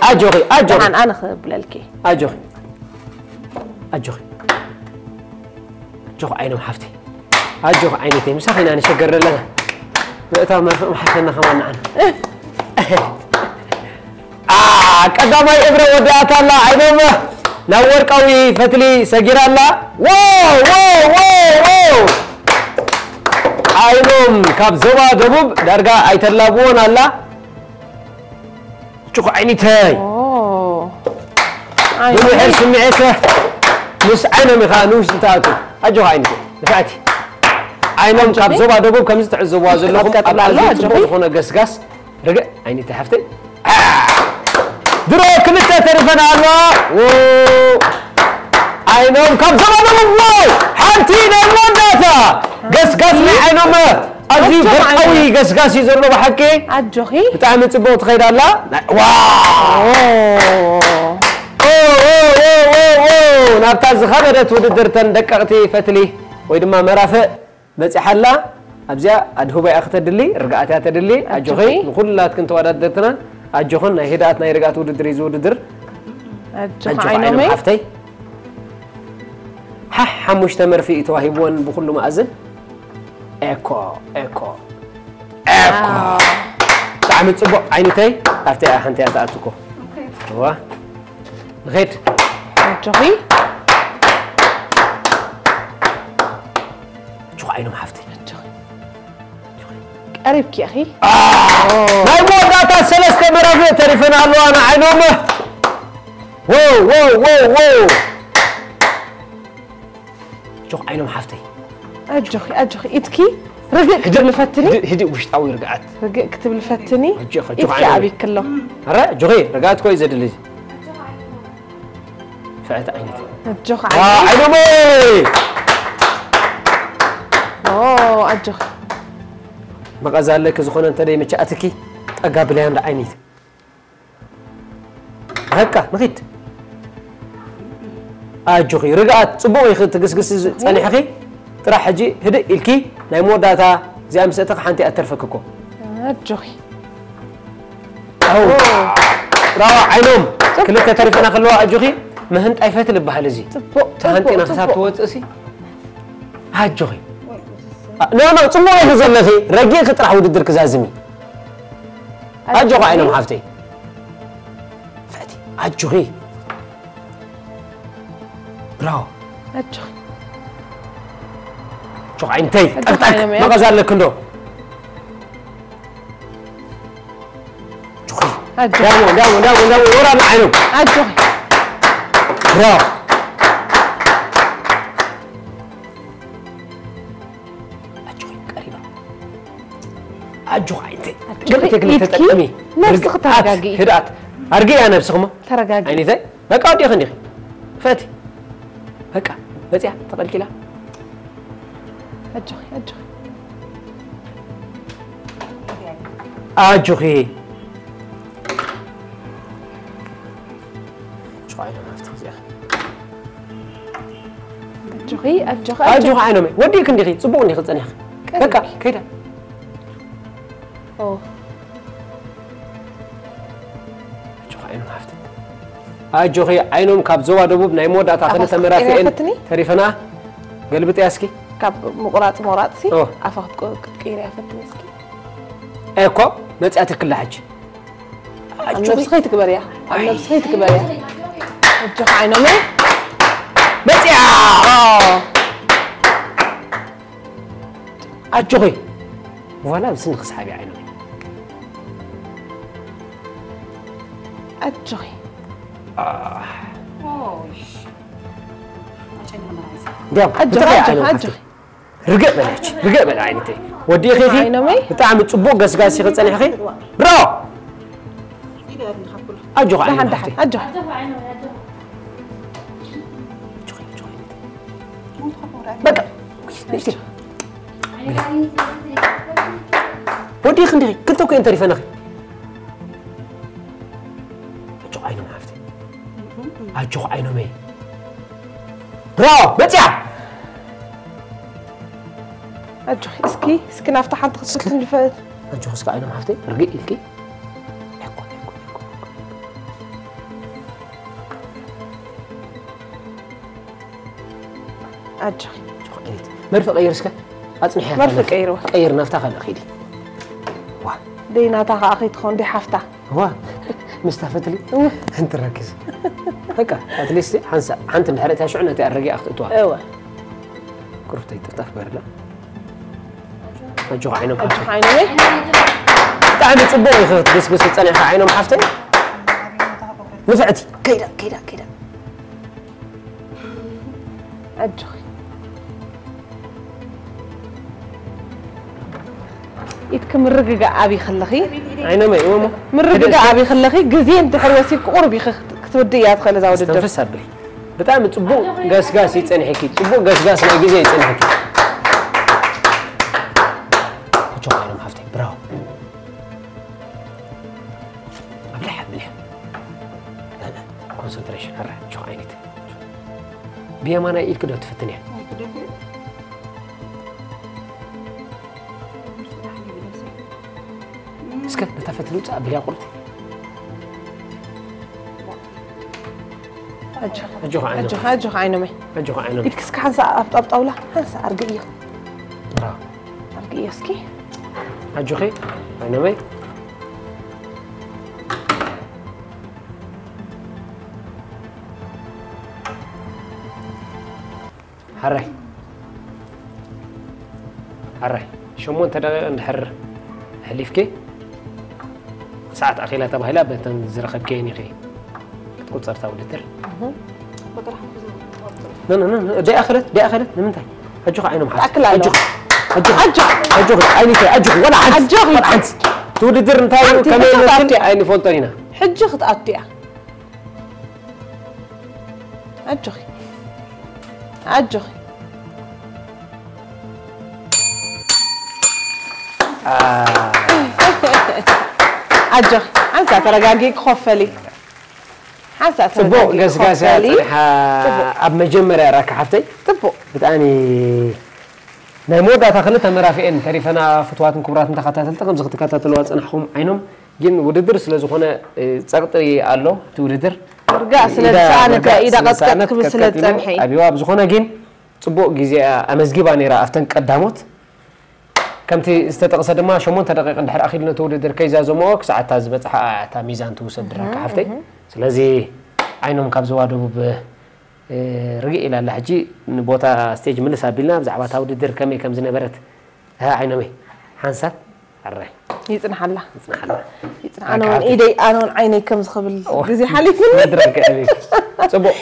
ኣጆኺ ኣጆኺ ኣነ ክብለልኪ ኣጆኺ ኣጆኺ ኣጆኺ ዓይኖም ሓፍተይ ኣጆኺ ዓይነተይ ምሳኺ ኢና ንሸገር ዘለና ምእታው መርፍእ ምሓሸና ከማን ንዓና ቀዳማይ እግረ ወዲኣታ ኣላ ዓይኖም ናብ ወርቃዊ ፈትሊ ሰጊራ ኣላ ዓይኖም ካብ ዞባ ደቡብ ዳርጋ ኣይተላብዎን ኣላ ጭኹ ዓይኒተይ ብምሕር ስምዒትከ ምስ ዓይኖም ኢኻ ንውሽጢ ትኣቱ ኣጆኻ ዓይኒተይ ንፍዕቲ ዓይኖም ካብ ዞባ ደቡብ ከምዚ ትዕዘብዋ ዘለኹም ኣብ ኣዝዩ ጽቡቕ ዝኾነ ገስጋስ ርግእ ዓይኒተይ ሓፍተይ ድሮ ክልተ ተሪፈን ኣለዋ ዓይኖም ካብ ዞባ ደቡብ ሓንቲ ናይ መወዳእታ ገስጋስ ናይ ዓይኖም ኣዝዩ በርቃዊ ገስጋስ እዩ ዘሎ ብሓቂ ኣጆኺ ብጣዕሚ ጽቡቕ ትኸይድ ኣላ ዋ ናብታ ዝኸበደት ውድድር ተን ደቀቕቲ ፈትሊ ወይ ድማ መራፍእ በጺሓ ኣላ። ኣብዚኣ ኣድህቦ እያ ክተድሊ፣ ርግኣት እያ ተድሊ። ኣጆኺ፣ ኣጆኺ። ንኹላትክን ተወዳደርትና ኣጆኽን። ናይ ህድኣት ናይ ርግኣት ውድድር እዩ እዚ ውድድር። ኣጆኺ ኣጆኺ ዓይኖመይ። ዓይኖም ሓፍተይ። ሓሕ ሓሙሽተ መርፍእ እዩ ተዋሂብወን ብኹሉ መኣዝን። ኤኮ፣ ኤኮ፣ ኤኮ። ኣዎ። ብጣዕሚ ጽቡቕ ዓይነተይ። ኣብቲ እያ ሓንቲ እያ ትኣቱ እኮ። እዋ። ንኸይድ። ኣጆኺ። ኣጆኺ ዓይኖም ሓፍተይ። ኣጆኺ። ቀሪብኪ ኢኺ። ናይ መወዳእታ ሰለስተ መራፍእ ተሪፈን ኣለዋ ንዓይኖም። ዎ፣ ዎ፣ ዎ፣ ዎ። ኣጆኺ ዓይኖም ሓፍተይ። ኣጆኺ፣ ኣጆኺ። ኢድኪ ርግእ ክትብሊ ፈትኒ። ህድእ፣ ህድእ ውሽጣዊ ርግኣት። ርግእ ክትብሊ ፈትኒ። ኣጆኺ፣ ኣጆኺ ኢድኪ ዓይኖም። ኣብይኪ ኣሎ። ኣረ፣ ኣጆኺ፣ ርግኣት እኮ እዩ ዘድሊ። ፍዕቲ ዓይነት። ኣጆኺ ዋ፣ ዓይነይ። ዓይኖመይ! ኦ፣ ኣጆኺ። መቐዛ ኣለኪ ዝኾነ እንተ ደይ መቻእትኪ፣ ጠጋ ብለያ እንዳ ዓይነይት። በቃ፣ ንኺድ። ኣጆኺ፣ ርግኣት፣ ጽቡቕ ኢኺ ትግስግሲ ዝ-፣ ጸኒሕኺ። ጥራሕ ሕጂ ህድእ ኢልኪ፣ ናይ መወዳእታ እዚኣ ምስ ኣተኺ ሓንቲ እያ ትተርፈኪ እኮ። ኣጆኺ። ኣው። ኦ። ብራዋ ዓይኖም። ጽቡቕ፣ ክልተ ተሪፍና ጽቡቕ። ከለዋ ኣጆኺ፣ ምህንጣይ ፈትሊ ይበሃል እዚ። ጽቡቕ፣ ተሃንጢና ጽቡቕ፣ ክሳብ ጽቡቕ። ትወጽእሲ። ኣጆኺ። ኖ፣ ኖ፣ ጽቡቕ ኢኺ ዘለኺ። ረጊእኪ ጥራሕ ውድድር ክዛዝሚ። ኣጆኺ ኣጆኺ። ዓይኖም ሓፍተይ። ፈቲ፣ ኣጆኺ። ብራዎ። ኣጆኺ። ኣጆኺ ዓይነተይ፣ ኣጆኺ ጠቅጠቅ፣ ዓይኖም እያ። መቐዝ ኣለኪ እንዶ። ኣጆኺ። ኣጆኺ። ዳሞ፣ ዳሞ፣ ዳሞ፣ ዳሞ፣ ወራሚ ዓይኖም። ኣጆኺ። ብራዎ። ኣጆኺ፣ ቀሪባ። ኣጆኺ ዓይነተይ። ኣጆኺ፣ ክልተ ክልተ ኢድኪ ተጠቀሚ። ነብስኺ ርግኣት፣ ተረጋግኢ። ህድኣት። ኣርግእያ ነብስኽሞ። ተረጋግኢ። ዓይነተይ። በቃ ወዲእኺ እንዲኺ። ፈቲ። በቃ፣ መጽያ፣ ተቐልቂላ። ኣጆኺ፣ ኣጆኺ። ኣጆኺ። ሽኮ ዓይኖም ሃፍቲ እዚኣ። ኣጆኺ፣ ኣጆኺ፣ ኣጆኺ። ኣጆኺ ዓይኖመይ። ወዲእኪ እንዲኺ፣ ጽቡቕ እንዲኺ ጸኒሕኺ። ቀሪብኪ። በቃ፣ ከይዳ። ኦ። ኣጆኺ ዓይኖም ሃፍቲ። ኣጆኺ ዓይኖም ካብ ዞባ ደቡብ ናይ መወዳእታ ኣፋ ክልተ እስኪ መራፍኤን ቀይራ ፈትኒ። ተሪፈና። ገልብጥያ እስኪ። ካብ ምቑራጽ ምቑራጽሲ ኦ። ኣፋ ክትቆ-፣ ክትቀይርያ ፈትኒ እስኪ። ኤኮ መጽያ ትክላ ሕጂ። ኣብ ኣጆኺ። ነብስኺ ትግበርያ። ኣብ ኣይ። ነብስኺ ትግበርያ። ኣጆኺ ዓይኖመይ። መጽያ። ኦ። ኣጆኺ። ዋላ ብስኒ ክስሓብ እየ ዓይኖመይ። ኣጆኺ። ኣህ። ኦሽ። ኣጨኒ መራይዛ። እንዲያው ኣጆኺ፣ ብትኸይ ኣጆኺ፣ ዓይኖም ኣጆኺ። ሓፍተይ። ርግእ በለች፣ ርግእ በለ ዓይነተይ። ወዲእኺ ኢኺ? ዓይኖመይ? ብጣዕሚ ጽቡቕ ገስጋስ ኢኺ ጸኒሕኺ። ብራቮ! ኣጆኺ ደሓን፣ ዓይኖም ደሓን፣ ሓፍተይ። ኣጆኺ። ኣጆኺ፣ ኣጆኺ ዓይነተይ። በቃ፣ ንእሽተይ። ወዲእኺ እንዲኺ፣ ክልተ እኮ እየን ተሪፈናኺ። ኣጆኺ ዓይኖም ሓፍተይ። ኣጆኺ ዓይኖመይ። ብራቮ! መጽያ! ኣጆኺ፣ እስኪ፣ እስኪ ናብታ ሓንቲ ክትፍትን ዝፈ-፣ ኣጆኺ እስኪ ዓይኖም ሓፍተይ፣ ርግእ ኢልኪ። ኤኮ፣ ኤኮ፣ ኤኮ፣ ኤኮ። ኣጆኺ። ኣጆኺ፣ ኤሪት። መርፍእ ቀይር እስከ። ኣጽንሕያ መርፍእ መርፍእ። ቀይርዋ። ቀይር ናብታ ካልእ ኺዲ። ዋ። ደይ ናታ ኸኣ ኸይትኾን፣ ደይ ሓፍታ። እዋ፣ ምስታ ፈትሊ እዋ። እንትረክዝ። በቃ፣ ኣትሊስት ሓንሳ-፣ ሓንቲ እንድሕር እቲኣ ሽዑ ነቲ ኣረጊኣ ክትእትዋ። እዋ። ቁሩብተይ ጥፍጣፍ ገርላ። ኣጆኻ ዓይኖም ኣጆኻ ሓፍተይ። ዓይኖመይ። ብጣዕሚ ጽቡቕ ኢኺ ክትግስግስ ዝጸኒሕካ ዓይኖም ሓፍተይ። ንፍዕቲ። ከይዳ፣ ከይዳ፣ ከይዳ። ኣጆኺ። ኢድኪ ምርግጋእ ኣብይ ከለኺ? ዓይኖመይ፣ እሞ። ምርግጋእ ኣብይ ከለኺ? ግዜ እንድሕር ወሲድኪ ቁሩብ ኢኺ ክት-፣ ክትውድእያ ትኽእሊ እዛ ውድድር። እስተንፍስ ኣብሊ። ብጣዕሚ ጽቡቕ ገስጋስ እዩ ጸኒሕኪ። ጽቡቕ ገስጋስ ናይ ግዜ እዩ ጸኒሕኪ። ኣጆኺ ዓይኖም ሓፍተይ፣ ብራቮ። ኣብልሕ፣ ኣብልሕ። እ፣ እ፣ ኮንሰንትሬሽን፣ ኣረ፣ የማናይ ኢድኪ ዶ ትፍትን እያ? እስከ ነታ ፈትሊ ውፅእ ኣብልያ ቁርጥ። ኣጆኻ፣ ኣጆኻ ዓይኖመይ። ኣጆኻ፣ ኣጆኻ ዓይኖመይ። ኣጆኻ ዓይኖመይ። ኢድኪ እስከ ሓንሳ ኣብ፣ ኣብ ጣውላ ሓንሳ ኣርግእዮ። ብራቮ። ኣርግእዮ እስኪ። ኣጆኺ ዓይኖመይ። ሓራይ፣ ሓራይ፣ ሸሞንተ ደቂቕ እንድሕር ኣሕሊፍኪ፣ ሰዓት ኣኺላ ተባሂላ በተን ዝረኸብክየን ኢኺ ክትቁጸር እታ ውድድር። ኖ፣ ኖ፣ ኖ፣ ኖ፣ ደይ ኣኸለት፣ ደይ ኣኸለት፣ ንምንታይ? ኣጆኺ ዓይኖም ሓንቲ። ትኣክል ኣለዋ። ኣጆኺ፣ ኣጆኺ፣ ኣጆኺ። ኣጆኺ፣ ኣይኒተይ፣ ኣጆኺ፣ ወላ ሓንቲ፣ ኣጆኺ። ወላ ሓንቲ። እቲ ውድድር እንታይ እዩ፣ ሓንቲ ከመይ ብቻ ይመስል ትኣቱ እያ። ኣይንፈልጦን ኢና። ሕጂ ክትኣቱ እያ። ኣጆኺ። ኣጆኺ። ኣ። ኣጆኺ። ሓንሳ ተረጋጊ ክኸፈል እዩ። ሓንሳ ጽቡቕ ተረጋጊ ገስጋስ እያ ክኸፈል እዩ። ጽንሓ ጽቡቕ። ኣብ መጀመርያ ራካ ሓፍተይ። ጽቡቕ። ብጣዕሚ ናይ መወዳእታ ክልተ መራፍኤን ተሪፈና ፍትዋትን ክቡራትን ተኸታተልቲ ከምዚ ክትከታተልዋ ጽናሕኹም ዓይኖም ግን ውድድር ስለ ዝኾነ እ፣ ጸቕጢ ኣሎ እቲ ውድድር። ርጋእ ስለ ኢዳ ዝሰኣነት ርጋእ ኢዳ ስለ ቀጥቀጥ ዝሰኣነት ክብል ስለ ቀጥቀጥ ኢሉ ዝጸንሐ እዩ። ኣብዋ ብዝኾነ ግን ጽቡቕ ግዜ እያ ኣመዝጊባ ነይራ ኣብተን ቀዳሞት። ከምቲ ዝተጠቕሰ ድማ ሸሞንተ ደቂቕ እንድሕር ኣኺሉ ነቲ ውድድር ከይዛዘምኦ ክሳዕ እታ ዝበጽሓ እታ ሚዛን ትውሰድ ድራካ ሓፍተይ። ስለዚ ዓይኖም ካብ ዞባ ደቡብ እ፣ ርግእ ኢላ ኣላ። ሕጂ ንቦታ ስቴጅ ምልስ ኣቢልና ብዛዕባ እታ ውድድር ከመይ ከም ዝነበረት። እህ፣ ዓይኖመይ ሓንሳብ ኣራይ ይጽንሓላ። ይጽንሓላ። ይጽንሓ። ኣነ እውን ኣካሓቲ። ኢደይ፣ ኣነ እውን ዓይነይ ከም ዝኽብል ኦ፣ ግዜ ሓሊፉኒ። መድረክ ኣበይ? ጽቡቕ።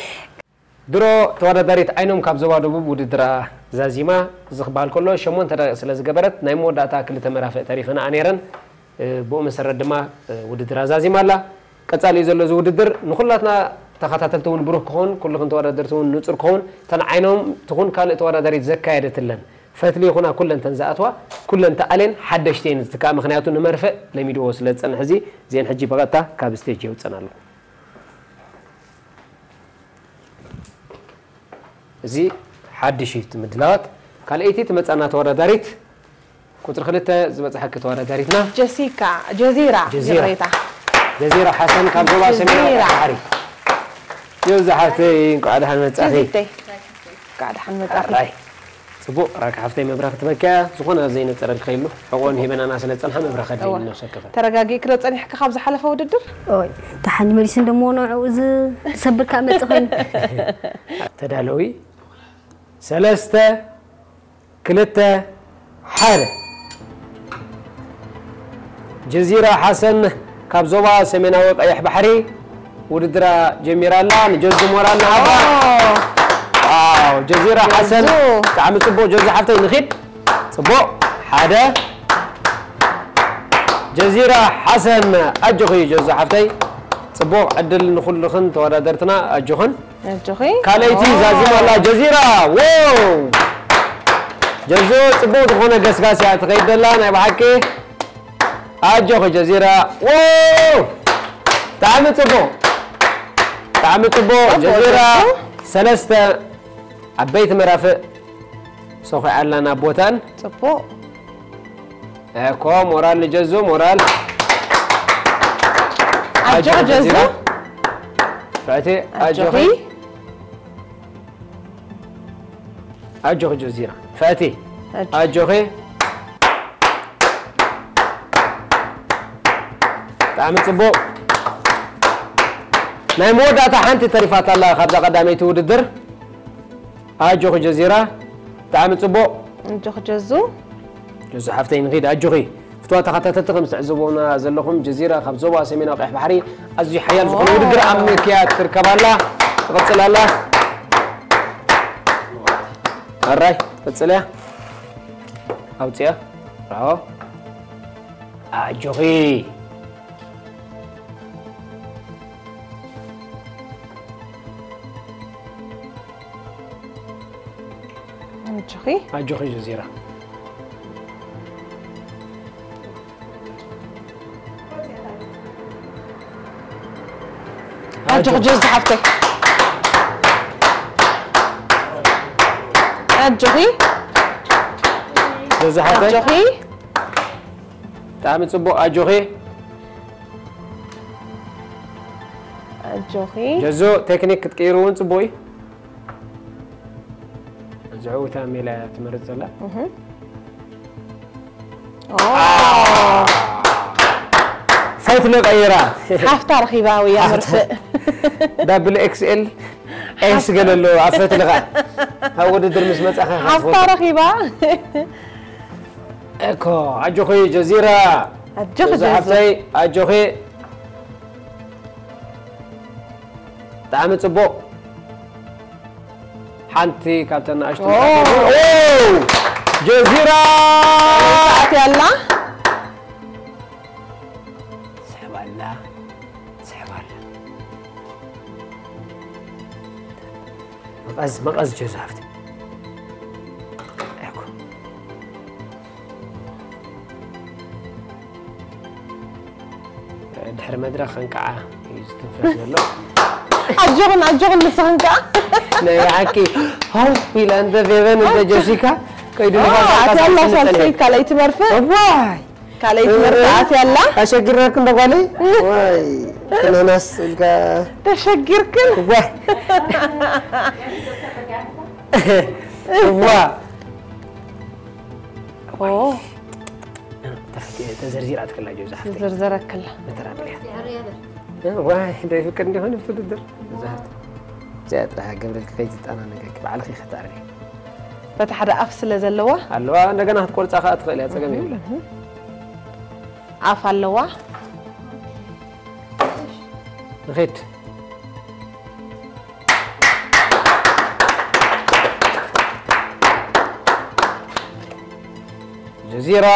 ድሮ ተወዳዳሪት ዓይኖም ካብ ዞባ ደቡብ ውድድራ ዛዚማ፣ እዚ ክበሃል ከሎ ሸሞንተ ደቂቕ ስለ ዝገበረት ናይ መወዳእታ ክልተ መራፍእ ተሪፈናኣ ነይረን። እ፣ ብኡ መሰረት ድማ፣ እ፣ ውድድራ ዛዚማ ኣላ። ቀጻሊ እዩ ዘሎ እዚ ውድድር። ንኹላትና ተኸታተልቲ እውን ብሩህ ክኸውን፣ ኩልኽን ተወዳደርቲ እውን ንጹር ክኸውን፣ እተን ዓይኖም ትኹን ካልእ ተወዳዳሪት ዘካየደትለን ፈትሊ ይኹና ኩለን እተን ዝኣትዋ፣ ኩለን ተኣልየን ሓደሽቲ እየን ዝትክኣ። ምኽንያቱ ንመርፍእ ለሚድዎ ስለ ዝጸንሕ እዚ፣ እዚአን ሕጂ ብቐጥታ ካብ ስቴጅ የውጸን ኣለኹ። እዚ ሓድሽ እዩ እቲ ምድላዋት። ካልኣይቲ ትመጻና ተወዳዳሪት፣ ቁጽሪ ክልተ ዝበጽሐኪ ተወዳዳሪትና። ጀሲካ፣ ጀዚራ፣ ጀዚራ። ይቕሬታ። ጀዚራ ሓሰን ካብ ዞባ ሰሜናዊ ጀዚራ። ባሕሪ። ጀዚ ሓፍተይ፣ እንኳዕ ደሓን መጻኺ። ጀዚተይ፣ እንኳዕ ደሓን መጻኺ። ኣራይ። ጽቡቕ፣ ራካ ሓፍተይ መብራኽ ትበኪያ፣ ዝኾነ ዘይነጸረልኪ ከይሉ፣ ሕቆን ሂበናና ስለ ጸንሓ መብራኽ ኣድልየኒ እወ። ነብሰ ከፈ። ተረጋጊእኪ ዶ ጸኒሕኪ ካብዚ ሓለፈ ውድድር? ኦይ፣ ደሓን መሊሱ እንደሞ ንዕኡ ዝሰብርካ መጽኸን። ተዳለዊ። ሰለስተ፣ ክልተ፣ ሓደ። ጀዚራ ሓሰን ካብ ዞባ ሰሜናዊ ቀይሕ ባሕሪ ውድድራ ጀሚራ ኣላ። ንጀዙ ሞራል ንሃባ። ዋው፣ ጀዚራ ሓሰን፣ ጀዙ። ብጣዕሚ ጽቡቕ ጀዙ ሓፍተይ፣ ንኺድ። ጽቡቕ፣ ሓደ። ጀዚራ ሓሰን፣ ኣጆኺ ጀዙ ሓፍተይ። ጽቡቕ ዕድል ንኹልኽን ተወዳደርትና፣ ኣጆኽን። ኣጆኺ። ካልኣይቲ ኦ። ዛዚማ ኣላ ጀዚራ። ዎው! ጀዞ ጽቡቕ ዝኾነ ገስጋስ እያ ትኸይድ ዘላ ናይ ብሓቂ። ኣጆኺ ጀዚራ። ዎው! ብጣዕሚ ጽቡቕ። ብጣዕሚ ጽቡቕ። ጽቡቕ ጀዚራ ጀዚራ። ሰለስተ ዓበይቲ መራፍእ ሰኺዓ ኣላ ናብ ቦታን። ጽቡቕ። እኮ ሞራል ንጀዙ፣ ሞራል። ኣጆኺ ኣጆኺ ጀዙ። ጀዚራ። ፍዕቲ፣ ኣጆኺ። ኣጆኺ። ኣጆኺ ጀዚራ። ፍዕቲ። ኣጆ- ኣጆኺ። ብጣዕሚ ጽቡቕ። ናይ መወዳእታ ሓንቲ ተሪፋታ ኣላ ካብዛ ቀዳመይቲ ውድድር። ኣጆኺ ጀዚራ። ብጣዕሚ ጽቡቕ። ኣጆኺ ጀዙ። ጀዙ ሓፍተይ ንኺድ ኣጆኺ። ፍትዋ ተኸታተልቲ ከም ትዕዘቡና ዘለኹም ጀዚራ ካብ ዞባ ሰሜናዊ ቀይሕ ባሕሪ ኣዝዩ ሓያል ዝኾነ ኦ። ውድድር ኣብ ምክያድ ትርከብ ኣላ። ትቕጽል ኣላ። ኣራይ፣ ትቕጽል እያ። ኣውጽያ። ብራቮ። ኣጆኺ። ኣጆኺ። ኣጆኺ ጀዚራ። ኣጆኺ ጀዙ ሓፍተይ። ኣጆኺ። ጀዙ ሓፍተይ ኣጆኺ። ብጣዕሚ ጽቡቕ ኣጆኺ። ኣጆኺ። ጀዙ ቴክኒክ ክትቅይሩ እውን ጽቡቕ እዩ። ዝዕውታ ሜላ እያ ትመርጽ ዘላ። እህ። ኦ። ፈትሊ ቀይራ። ሓፍታ ረኺባ ወያ መርፍእ። ዳብል ኤክስኤል ኤስ ገለ ኣለዎ ኣብ ፈትሊ ኸዓ። ኣብ ውድድር ምስ መጻኻ ሓፍታ ረኺባ። እኮ ኣጆኺ ጀዚራ። ኣጆኺ ጀዙ ጀዙ። ሓፍተይ ኣጆኺ። ብጣዕሚ ጽቡቕ። ሓንቲ ካብተን ንኣሽቱ ኦ። ኦ! ጀዚራ ኣትያ ኣላ። ስሕባላ ስሕባላ። መቐዝ መቐዝ ጀዙ ሓፍቲ። ኣይኮ። ድሕሪ መድረኽ ከንቃዓ እዩ ዝትንፈስ ዘሎ። ኣጆኽን ኣጆኽን ንስኽን ከኣ። ናይ ብሓቂ ሆ ኢላ እንተ ፌቨን እንተ ጀሲካ ከይዱ ንፋስ ኣቲ ኣንቃሳቕስ ኣላ ንጸንሐ። ሳልሰይት ካልኣይቲ መርፍእ እዋይ ካልኣይቲ መርፍእ ኣትያ ኣላ። ኣሸጊርናክ እንደ ጓለይ ዋይ ክነናስ ኢልካ ተሸጊርክን ዋይ እዋ ኦ ተዘርዚራ ትክላ ጀብዛ ሓፍተይ ዝርዘረክላ መተራብልያ ዋይ ዶ ይፍቅር እንዲሆን ብትውድድር እዚኣ ጥራሕ ገብረልኪ ከይትጠናነቀኪ ባዕልኺ ከተዕርፊ በቲ ሓደ ኣፍ ስለ ዘለዋ ኣለዋ እንደገና ክትቆርፃ ከዓ ትኽእል እያ ፀገም የብለን ኣፍ ኣለዋ ንኺድ ጀዚራ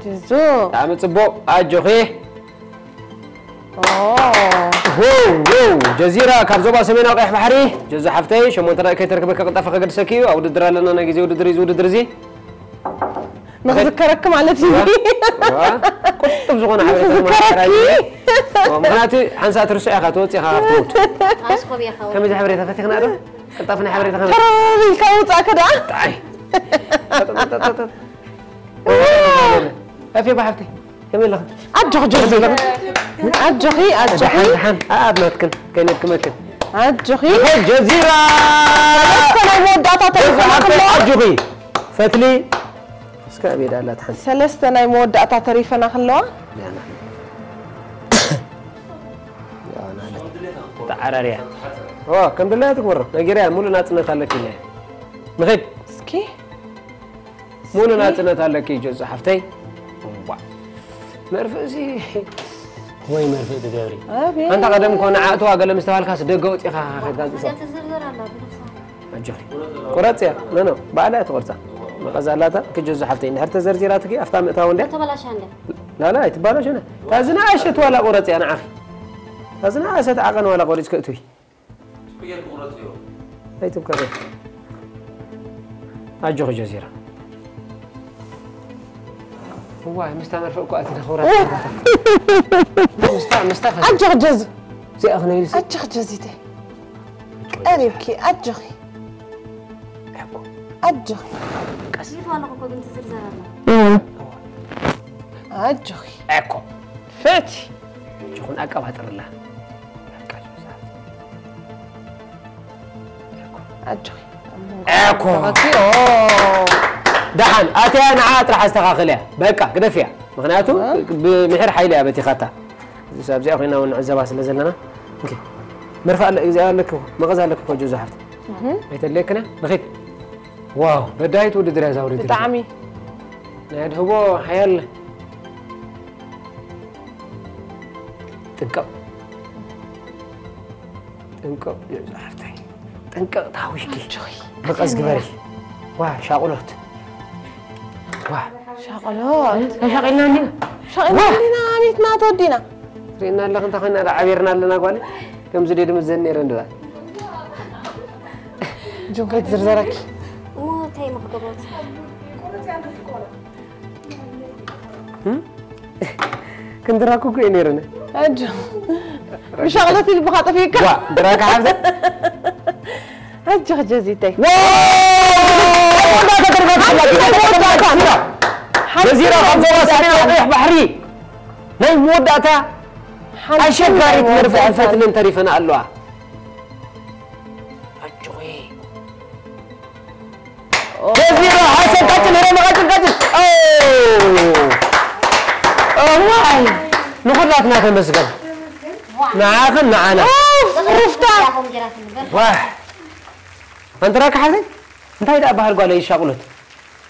ጅዙ ብጣዕሚ ፅቡቕ ኣጆኺ ኦ ዎው ዎው ጀዚራ ካብ ዞባ ሰሜናዊ ቀይሕ ባሕሪ ጀዙ ሓፍተይ ሸሞንተ ደቂ ከይተርክበ ከቅልጣፈ ከገድሰኪ እዩ ኣብ ውድድር ኣለና ናይ ግዜ ውድድር እዩ እዚ ውድድር እዚ ንክዝከረክ ማለት እዩ ዋ፣ ቁጥብ ዝኾነ ሓበሬታ ንክዝከረኪ ምክንያቱ ሓንሳእ ትርስዕ ኢኻ ትወፅእ ኢኻ ካብቲ ውድ ኣስኮብ ኢኻ ከመይ ዝሓበሬታ ፈቲኽና ዶ ቅልጣፍ ናይ ሓበሬታ ከመይ ተረቢልካ ውፃእከ ደኣ ጣይ ኣፍየ ባሓፍተይ ከመይ ኣለኽን ኣጆኺ ጀርዚ ኣጆኺ ኣጆኺ ደሓን ደሓን ኣኣብናትክን ከይነድክመክን ኣጆኺ ጀዚራ ሰለስተ ናይ መወዳእታ ተሪፈና ሓፍተይ ከለዋ ኣጆኺ ፈትሊ እስከ ኣበይ ዳ ኣላት ሓንቲ ሰለስተ ናይ መወዳእታ ተሪፈና ከለዋ ተዓራርያ ኦ ከም ድላያ ትግበሮ ነጊርያ ሙሉእ ናፅነት ኣለኪ ኢለ ንኸድ እስኪ ሙሉ ናፅነት ኣለኪ ጀዙ ሓፍተይ እዋ መርፍእ ሲ ወይ መርፍእ ትገብሪ ኣቤት ኣንታ ቀደም ኮነ ዓእትዋ ገለ ምስ ተባልካስ ደገ ወፂኻ ከድካ ዝእሶ ትዝርዝር ኣላ ብነፍሳ ኣጆኺ ቁረፅያ ኖ ኖ ባዕላ እያ ትቆርፃ መቐዝ ኣላታ ክጀዙ ሓፍተይ እንድሕር ተዘርዚራትኪ ኣብታ ምእታው እንድያ ተበላሻ እንደ ላላ ኣይትባላሽ ነ እታ ዝነኣሸት ዋላ ቁረፅያ ንዓኺ እታ ዝነኣሰት ዓቐን ዋላ ቆሪፅ ክእትዊ ኣይትብከ ኣጆኺ ጀዚራ እዋይ ምስታ መርፍእ እኮ ኣቲና ክብራት ምስታ ምስታ ፈ ኣጆኺ ጀዙ እዚኣ ክነይልሲ ኣጆኺ ጀዚተይ ቀሪብኪ ኣጆኺ ኣጆኺ ይትዋ ኣለኹ እኮ ግን ትዝርዘር ኣላ ኣጆኺ እኮ ፈቲ ጅኹን ኣቀባጥርላ ኣጆኺ እኮ ተባኪ ኦ ደሓን ኣትያ ንዓ ጥራሕ ኣስተኻኽል እያ በቃ ግደፍያ ምክንያቱ ብምሕር ሓይሊ እያ በቲኻታ ኣብዚኣ ኮይና እውን ንዕዘባ ስለ ዘለና ኦኬ። መርፍእ ኣለ እግዚኣብሔር ኣለኪ እኮ፣ መቐዝ ኣለኪ እኮ ጆዞ ሓፍቲ። ኣይተድልየክን እያ ንኺድ። ዋው በዳሂት ውድድር እያ እዛ ውድድር እዚኣ። ብጣዕሚ ናይ ኣድህቦ ሓያል ጥንቀቕ ጥንቀቕ ጆዞ ሓፍተይ ጥንቀቕ ተሃዊሽኪ ጆይ መቐዝ ግበሪ። ዋ ሻቑሎት ዋ ሻቕሎት ተሻቒልና እንዲና ሻቕሎት እንዲና ኣቤትና ተወዲና ርኢና ኣለኽ እንታይ ኮይና ዳ ዓቢርና ኣለና ጓል ከምዚ ደ ድምዘን ነይረ እንድባ ጆን ከይትዝርዘረኪ እሞ እንታይ መክገብሮት ክንድራኩ እኮ እዩ ነይርና ኣጆ ብሻቕሎት ልብኻ ጠፊእካ ዋ ድራካ ሓፍተ ኣጆ ጀዚተይ ዋ መወዳእታ ተሪፋ ትሕላ፣ ሓንቲ መወዳእታ። ጀዚራ ካብ ዞባ ሰሜናዊ ቀይሕ ባሕሪ ናይ መወዳእታ ሓንቲ ኣሸጋሪት ናይ መርፍእን መወዳእታ። ፈትልን ተሪፈና ኣለዋ። ኣጆኺ። ጀዚራ ሓሰን ቀጽል፣ ሄረመ ቀጽል፣ ቀጽል። ኦ! እዋይ! ንኹላትና ተመስገን። ንዓኽን ንዓና። ኡፍ! ሩፍታ! ዋህ! ኣንተ ራካ ሓሰን? እንታይ ደኣ ባህል ጓለይ ሻቕሎት?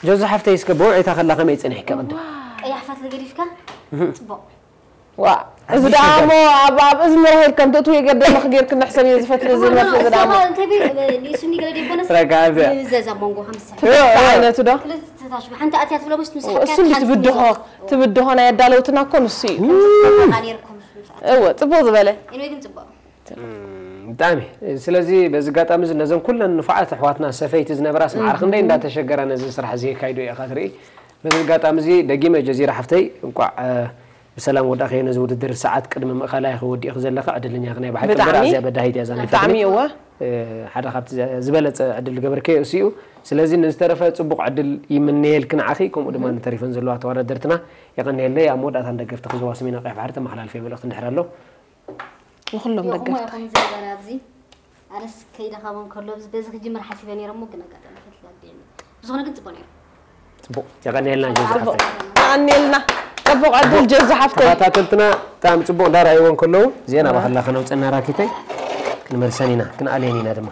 ጆዚ ሓፍተይ እስከ ብውዒታ ከላ ከመይ ጸኒሕካ ቅድም? ቀያሕ ፈትሊ ገዲፍካ? እህ። ጽቡቕ። ዋ፣ እዚ ደኣ እሞ ኣብ፣ ኣብ እዝኒ ራሄል ከም ተእትውዮ ገርደ መኽጌርክ ንሕሰብ እየ ዝፈትሊ እዚ መርፌ እዚ ደኣ እሞ። እንታይ ቤት፣ እ፣ ንእሱኒ ገለ ደይኮነስ ረጋብ እያ። ንምዘዝ ኣብ መንጎ ከምዚ። ክልተ ዓይነቱ ዶ? ክልተ ታሽጉ። ሓንቲ ኣትያ ትብሎ፣ ምስ፣ ምስ እሱ ሓካት እንዲ ሓንቲ ትብድሆ፣ ትብዝዞ። ትብድሆ ናይ ኣዳለውትና እኮ ንሱ እዩ። ከምዚ ተፋቓኒርኩም ምስ፣ ምስ ኣትያ። እወ፣ ጽቡቕ ዝበለ። ኢንወይ ግን ጽቡቕ። እም፣ ብጣዕሚ። ስለዚ በዚ ኣጋጣሚ እዚ ነዘን ኩለን ንፉዓት ኣሕዋትና ሰፈይቲ ዝነበራስ ማዕረ ክንደይ እንዳተሸገራ ነዚ ስራሕ እዚ የካይዶ ኢኻ ትርኢ። በዚ ኣጋጣሚ እዚ ደጊመ ጀዚራ ሓፍተይ እንቋዕ፣ እ፣ ብሰላም ወዳእኽዮ ነዚ ውድድር። ሰዓት ቅድሚ ምእኻላ ኢኺ ወዲእኺ ዘለኺ፣ ዕድለኛ ኢኺ ናይ ብሓቂ እምበር ብጣዕሚ። ኣዝያ በዳሂት እያ እዛ ናይ ብጣዕሚ ፈትሊ። እወ። እ፣ ሓደ ካብቲ ዝ-፣ ዝበለጸ ዕድል ዝገበርክዮ እሱ እዩ። ስለዚ ንዝተረፈ ጽቡቕ ዕድል ይምነየልኪ ንዓኺ፣ ከምኡ ድማ ንተሪፈን ዘለዋ ተወዳደርትና የቐንየለይ። ኣብ መወዳእታ ንደገፍቲ ዞባ ሰሜናዊ ቀይሕ ባሕሪ ተመሓላልፈዮ መልእኽቲ እንድሕር ኣሎ። ንኹሎም ዮኹሞ ደገፍቲ። ኢኹም ዝነበረ ኣብዚ። ኣነስ ከይደኸመን ከሎ ኣብዚ በዚ ክጅምር ሓሲበ ነይረ እሞ ግን ኣጋጣሚ ከይትላግየኒ። ብዝኾነ ግን ጽቡቕ ነይሩ። ጽቡቕ። የቐንየልና ጀዚ ሓፍተይ። የቐንየልና። ጽቡቕ ዕድል ጀዚ ሓፍተይ። ተኸታተልትና ብጣዕሚ ጽቡቕ እንዳረኣይዎ እንከለዉ ዜና እዋ። ባኽላ ከነውጽና ራኪተይ ክንመልሰን ኢና፣ ክንኣልየን ኢና ድማ።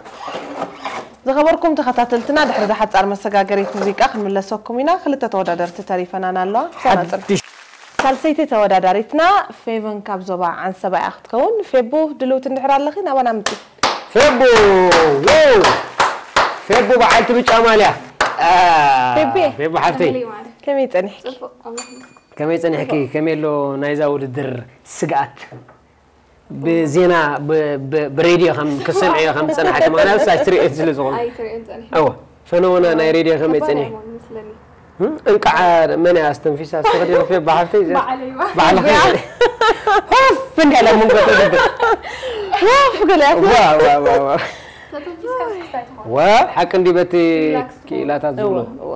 ዝኸበርኩም ተኸታተልትና ድሕሪ እዛ ሓጻር መሰጋገሪት ሙዚቃ ክንምለሰኩም ኢና። ክልተ ተወዳደርቲ ተሪፈናና ኣለዋ። ምሳና ጽንሑ። ሓድሽ ሳልሰይቲ ተወዳዳሪትና ፌቨን ካብ ዞባ ዓንሰባ እያ ክትከውን። ፌቡ ድልውቲ እንድሕር ኣለኺ ናባና ምጺ። ፌቡ! ው! ፌቡ በዓልቲ ብጫ ማልያ። አ፣ ፌቤ። ፌቡ ሓፍተይ። ከመይ ማለት? ከመይ ጸኒሕኪ? ጽቡቕ፣ ኣምላኽ ይመስገን። ከመይ ጸኒሕኪ? ከመይ ኣሎ ናይዛ ውድድር ስግኣት? ብዜና፣ ብ-፣ ብ-፣ ብሬድዮ ከም ክሰምዕዮ ከም ዝጸናሕኪ፣ ምኽንያቱ ሳሽ ትርእዮ ስለ ዝኾነ። ኣይትርእዮን ጸኒሐ። እወ፣ ፈነወና ናይ ሬድዮ ከመይ ከባድ ጸኒሑ? እያ መስለኒ። እም? እንቃዕ መን እያ ኣስተንፊሳ? ንስኺ ዲኺ ፌባ ሓፍተይ እዚኣ? ባዕለይ እባ። ባዕልኺ? እዚኣ። ሆፍ እንዳለ መንጎ ተድብር። ሆፍ ገለ እያ። ዋ፣ ዋ፣ ዋ፣ ዋ። ተተንፊስካ ስክስታ ኣይትኾን። ዋ፣ ሓቂ እንዲ በቲ ሪላክስ ትኾን። ክኢላታት ዝብሎ። እወ፣ እወ።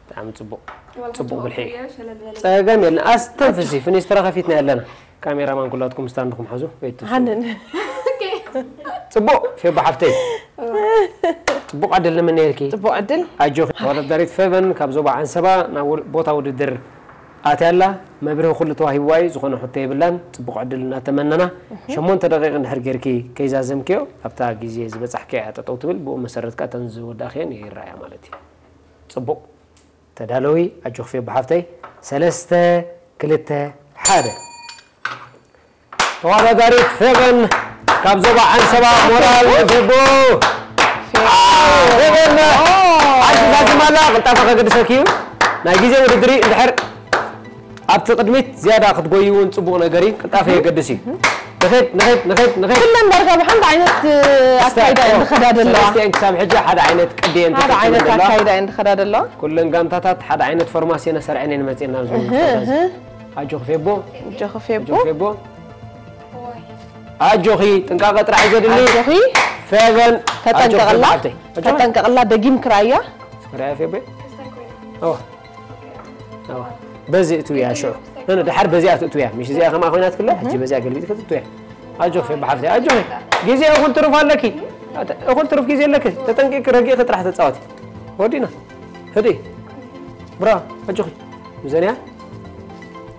ብጣዕሚ ጽቡቕ። ዋላ ጽቡቕ ሓንቲ ብልሒ። ቆጽሊ እየ ሸለል በለ። ጸገም የለን። ኣስተንፍሲ፣ ፍኒስትራ ከፊትና ኣለና። ካሜራማን ኩላትኩም ስታንድኩም ሓዙ፣ ወይ ትሱ። ሃንን። ኦኬ። ጽቡቕ፣ ፌባ ሓፍተይ። ጽቡቕ ዕድል ንምነየልኪ። ጽቡቕ ዕድል። ኣጆኺ። ተወዳዳሪት ፌቨን ካብ ዞባ ዓንሰባ ናብ ውድ-፣ ቦታ ውድድር ኣትያ ኣላ። መብርሂ ኩሉ ተዋሂብዋ እዩ፣ ዝኾነ ሕቶ የብላን። ጽቡቕ ዕድል እናተመነና። እህ። ሸሞንተ ደቂቕ እንድሕር ጌርኪ ከይዛዘምክዮ፣ ኣብታ ግዜ ዝበጻሕክያ እያ ጠጠው ትብል። ብኡ መሰረት ከኣ እተን ዝወዳእክየን ይረኣያ ማለት እዩ። ጽቡቕ። ተዳለዊ፣ ኣጆኺ ፌቡ ሓፍተይ። ሰለስተ፣ ክልተ፣ ሓደ። ተወዳዳሪት ፌቨን ካብ ዞባ ዓንሰባ፣ ሞራል ንፌቡ። ፌቡ። አ፣ ፌቨን፣ ኦ። ሓንቲ ዛዚማ ኣላ፣ ቅልጣፈ ከገድሰኪ እዩ። ናይ ግዜ ውድድር እዩ፣ እንድሕር ኣብቲ ቅድሚት ዝያዳ ክትጎዩ እውን ጽቡቕ ነገር እዩ። ቅልጣፈ የገድስ እዩ። ንኸድ፣ ንኸድ፣ ንኸድ፣ ንኸድ። ኩለን ዳርጋ ብሓንቲ ዓይነት፣ እ፣ እስተ-፣ ኣካይዳ እየን ኦ፣ ዝኸዳ ዘለዋ። ሰለስቲኤን ክሳብ ሕጂ ሓደ ዓይነት ቅዲ እየን ሓደ ተኸቲለን ዓይነት ዘለዋ። ኣካይዳ እየን ዝኸዳ ዘለዋ። ኩለን ጋንታታት ሓደ ዓይነት ፎርማስ እየን ኣሰርዐን እየን መጺኤን ኣብዚ እህ፣ ምርጫ እዚ። እህ። ኣጆኺ ፌቦ። ኣጆኺ ፌቦ። ኣጆኺ ፌቦ። ኣጆኺ ጥንቃቐ ጥራሕ እዩ ዘድሊ። ኣጆኺ። ፌቨን። ተጠንቀቕላ። ኣጆኺ ሓፍተይ። ኣጆኺ። ተጠንቀቕላ፣ ደጊም ክራያ። ክራያ ፌቦ። ኦ። ኣዋ። በዚ እትውያ ሽዑ። ነነ፣ ደሓር በዚኣ ትእትውያ። ምሽ እዚኣ ከምኣ ኮይና ትክለ፣ ሕጂ በዚኣ ገልቢጥኪ ትእትውያ። ኣጆኺ ፌባ ሓፍተይ፣ ኣጆኺ። ግዜ እኹል ትሩፍ ኣለኪ። ኣተ-፣ እኹል ትሩፍ ግዜ ኣለኪ። ተጠንቂቂ፣ ረጊእኪ ጥራሕ ተጻወቲ። ወዲና። ህዲ። ብራ፣ ኣጆኺ። ምዘንያ።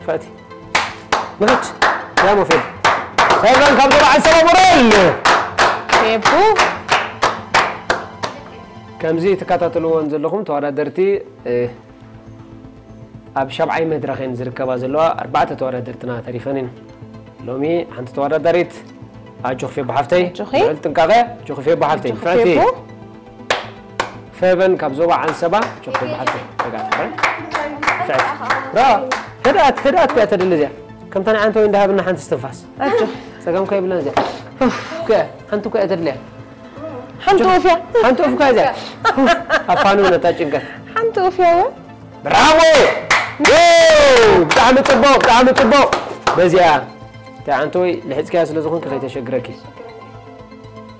ፈእቲ። ንኽድ። ያሞ ፌብ። ሰይፈን ካብ ዞባ ዓንሰባ ሞራል። ፌቡ። ከምዚ ትከታተልዎን ዘለኹም ተወዳደርቲ፣ እ፣ ኣብ ሻብዓይ መድረኽ እየን ዝርከባ ዘለዋ ኣርባዕተ ተወዳደርትና ተሪፈን እየን። ሎሚ ሓንቲ ተወዳዳሪት ኣጆኺ ፌቦ ሓፍተይ፣ ኣጆኺ። ልዑል ጥንቃቐ፣ ኣጆኺ ፌቦ ሓፍተይ፣ ኣጆኺ ንፍዕቲ። ፌቦ። ፌበን ካብ ዞባ ዓንሰባ፣ ኣጆኺ ፌቦ ሓፍተይ፣ ተጋር፣ ንፍዕቲ። ራ፣ ህድኣት፣ ህድኣት እኮ እያ ተድሊ እዚኣ። ከምታ ናይ ዓንተ ወይ እንዳሃብና ሓንቲ እስትንፋስ። ኣጆኺ። ጸገም እኮ የብላን እዚኣ። ኡፍ፣ እኮ እያ፣ ሓንቲ እኮ እያ ተድልያ። ሓንቲ ኡፍ እያ። ሓንቲ ኡፍ እኮ እያ እዚኣ። ኡፍ፣ ኣፋንው ነታ ጭንቀት። ሓንቲ ኡፍ እያ እወ። ብራቮ! ው! ብጣዕሚ ጽቡቕ፣ ብጣዕሚ ጽቡቕ። በዚኣ፣ እንታይ ዓንተወይ፣ ልሒጽካያ ስለ ዝኾንኪ ከይተሸግረኪ።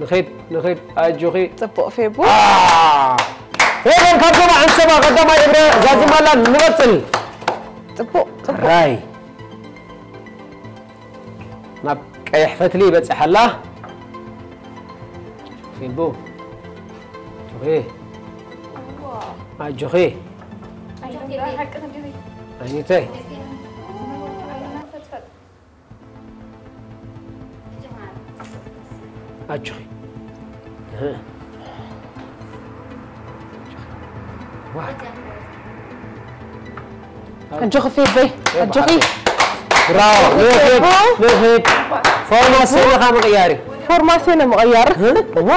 ንኸይድ፣ ንኸይድ፣ ኣጆኺ። ጽቡቕ ፌቡ። አ! ፌበን ካብ ዞባ ዓንሰባ ቀዳማይ እግረ ዛዚማላ። ንቐጽል። ጽቡቕ፣ ጽቡቕ። ራይ። ናብ ቀይሕ ፈትሊ ይበጽሕ ኣላ። ፌቡ። ጆኺ። ኣጆኺ። ኣይኒተይ። ኣጆኺ። እህ። ዋ። ኣጆኺ ፌበይ፣ ኣጆኺ። ብራቮ፣ ንኺድ፣ ንኺድ። ፎርማሲን ኢኻ ምቕያር እዩ። ፎርማሲን ምቕያር። እህ? ዋ።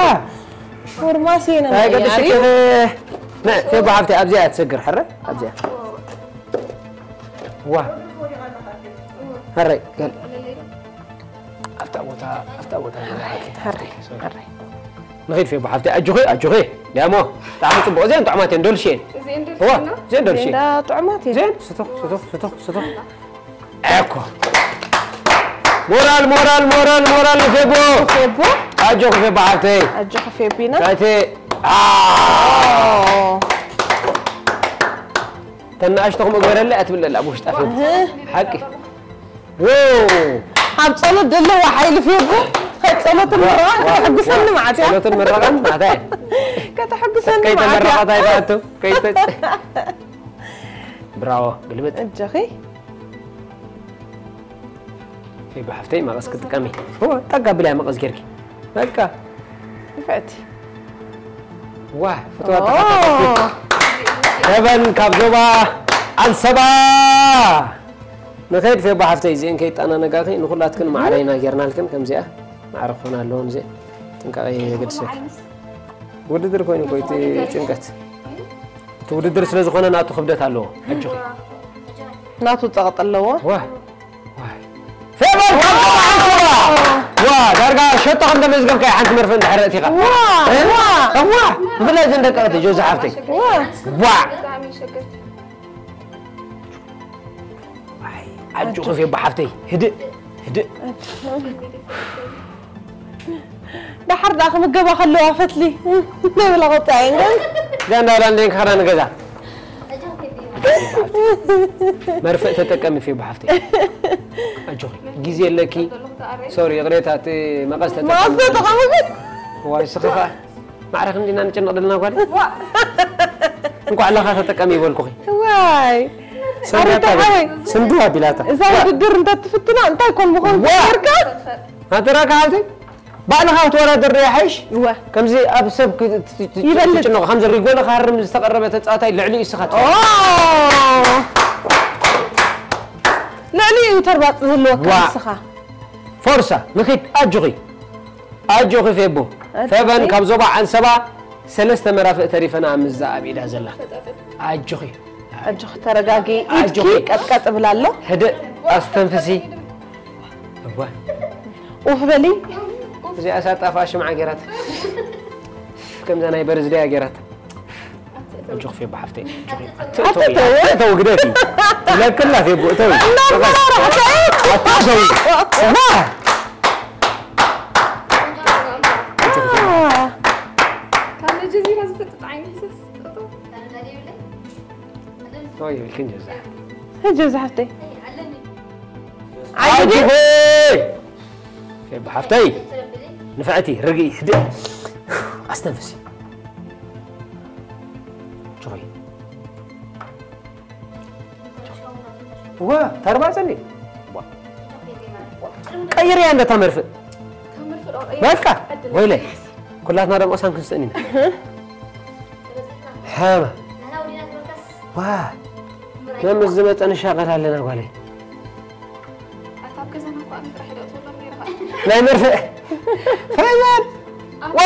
ፎርማሲን ናይ ገድሽ ምቕያር እዩ። ከ-፣ ነ-፣ ፌቦ ሓፍቲ ኣብዚኣ ትሰግር፣ ሕረ? ኣብዚኣ። ዋ። ሕረ፣ ገል። ኣብታ ቦታ፣ ኣብታ ቦታ። ሕረ፣ ሕረ። ንኺድ ፌቦ ሓፍቲ፣ ኣጆኺ፣ ኣጆኺ። ዳሞ፣ ብጣዕሚ ጽቡቕ። እዚአን ጥዑማት እየን፣ ዶልሽ እየን። እዚአን ዶልሽ እዋ፣ እየን? እዚአን ዶልሽ እየን። እዚአን ጥዑማት እየን። እዚአን፣ ስቱኽ፣ ስቱኽ፣ ስቱኽ፣ ስቱኽ። እኮ። ሞራል፣ ሞራል፣ ሞራል፣ ሞራል ንፌቦ። ፌቦ። ኣጆኺ ፌቦ ሓፍተይ። ኣጆኺ ፌቢና። ሳይቴ። ኣ። ኦ። ተናእሽቶ ከምኡ ገረለ ኣትብል ኣላ ብውሽጣ ፌቦ። እህ። ሓቂ። ዎ። ኣብ ጸሎት ደለዋ ሓይሊ ፌቦ። ኣብ ጸሎትን ዋ፣ ምርቓን ዋ፣ ከተሐጉሰኒ ዋ። መዓት እያ። ጸሎትን ምርቓን መዓት እያ። ከተሐጉሰኒ መዓት እያ። ከይተመረቐት ኣይትኣቱ። ከይተ-፣ ብራቮ፣ ግልብጥ። ኣጆኺ። ፌቢ ሓፍተይ፣ መቐስ ክትጥቀሚ። እወ፣ ጠጋ ብልያ መቐስ ጌርኪ። በቃ። ንፍዕቲ። ዋ፣ ፍትዋ ኦ። ተኸታተልቲ። ፌበን ካብ ዞባ ዓንሰባ። ንኸይድ ፌባ ሓፍተይ፣ እዚአን ከይጠናነጋኺ፣ ንኹላትክን ማዕረ ኢና ጌርናልክን፣ ከምዚኣ ማዕረ ክኾና ኣለወን እዚአን። ጥንቃቐ የገድሰኪ። ውድድር ኮይኑ እኮ እቲ ጭንቀት። እቲ ውድድር ስለ ዝኾነ ናቱ ክብደት ኣለዎ። ኣጆኺ። ናቱ ጸቕጢ ኣለዎ። ዋ። ዋ። ፌቨር ካብ ዓንሰባ። ዋ፣ ዳርጋ ሸቶ ከም ተመዝገብካዮ ሓንቲ መርፍእ እንድሕር ኣእቲኻ። ዋ፣ እ? ዋ። ዋ። ብፍላይ እዘን ደቀቕቲ ጆዚ ሓፍተይ። ዋ። ዋ። ብጣዕሚ ይሸግር። ኣይ፣ ኣጆኺ ፌቦ ሓፍተይ፣ ህድእ፣ ህድእ። ደሓር ደኣ ክምገባ ከለዋ ፈትሊ። ነብላ ቁጣ እየን ግን። እዛ እንዳበላ እንዴን ክኸዳ ንገዛ። መርፍእ ተጠቀሚ ፌቦ ሓፍተይ። ኣጆኺ፣ ግዜ ኣለኪ። ሶሪ፣ ይቕሬታ፣ እቲ መቐስ ተጠቀሚ። መቐስ ተጠቐሚ ግን። ዋይ፣ ስኺ ኸኣ። ማዕረ ክንዲና ንጭነቕ ደለና ጓል። ዋ። እንኳዕ ለኻ ተጠቀሚ ይበልኩኺ። ዋይ። ሰንዳታ ኣሪታ ሓወይ። ስንድዋ ቢላታ። እዛ ዋ። ውድድር እንተ ትፍትና እንታይ ኮን ምኾን ዋ። ትርካ? ኣተራካ ሓውቲ ባዕልኻ ክትወዳደር ዶ ይሓይሽ? እወ። ከምዚ ኣብ ሰብ ክ-፣ ት-፣ ት-፣ ት-፣ ይበልጥ። ትጭነቕ፣ ከምዚ ሪጎለ ክሃርም ዝተቐረበ ተጻዋታይ ልዕሊ እስኻ ኦ። ትፈልጥ። ልዕሊ እዩ ተርባጽ ዘለወካ ዋ። ንስኻ። ፎርሳ፣ ንኺድ፣ ኣጆኺ። ኣጆኺ ፌቦ። ኣጆኺ። ፌበን ካብ ዞባ ዓንሰባ ሰለስተ መራፍእ ተሪፈና ምስዛ ኣብ ኢዳ ዘላ። ኣጆኺ። ኣጆኺ ተረጋጊ። ኢድኪ ኣጆኺ። ቀጥቀጥ ብላ ኣሎ። ህድእ ኣስተንፍሲ። እዋ። ኡፍ በሊ። እዚኣ ሳጣፋ ሽምዓ ገይራት። ከምዛ ናይ በርዝደያ ገይራት። ኣጆኺ ፌቦ ሓፍተይ። ኣትእተዊ፣ ኣትእተዊ። ኣትእተዊ ግደፊ። ለክላ ፌቦ እተዊ። እናፈራረሕካ። ኣትእተዊ። ዋ! ካብ መጀመርያ ዝፍጥጥ ዓይነት ሰብ ስጥጡ። ተወይ፣ ይብልክን ጀዛ። ጀዛ ሓፍተይ። ኣጆኺ! ፌቦ ሓፍተይ፣ ንፍዕቲ፣ ርግኢ፣ ህድእ። ኣስተንፍሲ። ጆይ። ዋ፣ ተርባጽኒ። ቀይርያ እንደ ተመርፍእ። በቃ፣ ወይለይ። ኩላትና ደም ኦሳን ክንስእን ኢና። ሃማ። ዋ፣ መምስ ዝመጸ ንሻቐል ኣለና ጓለይ። ኣታ ኣብ ገዛና እኮ ኣነ ጥራሕ እየ ዝኣትወሎም ነይረ ኸኣ። ናይ መርፍእ። ፈይዛን። ዋ!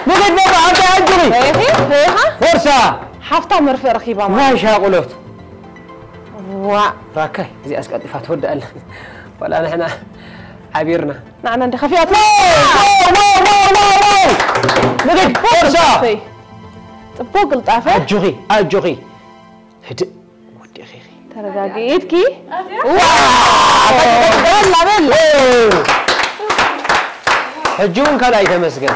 ንግድ በቃ፣ ኣንተ ኣጅሪ። ሪኢኺ? ሪኢኻ? ፎርሳ። ሓፍታ መርፍእ ረኺባ ማለት። ናይ ሻቑሎት። ዋ። ራካይ፣ እዚኣስ ቀልጢፋ ትወድእ ኣላ። ዋላ ንሕና ዓቢርና። ንዓና እንዲ ከፊኣትና። ዋው፣ ዋው፣ ዋው፣ ዋው፣ ዋው! ንግድ ፎርሳ። ጽቡቕ ቅልጣፈ። ኣጆኺ፣ ኣጆኺ። ህድእ ወዲኺ። ተረጋጊ። ኢድኪ። ዋ! በል፣ በል፣ በል። ሕጂ እውን ካልኣይ ተመስገን።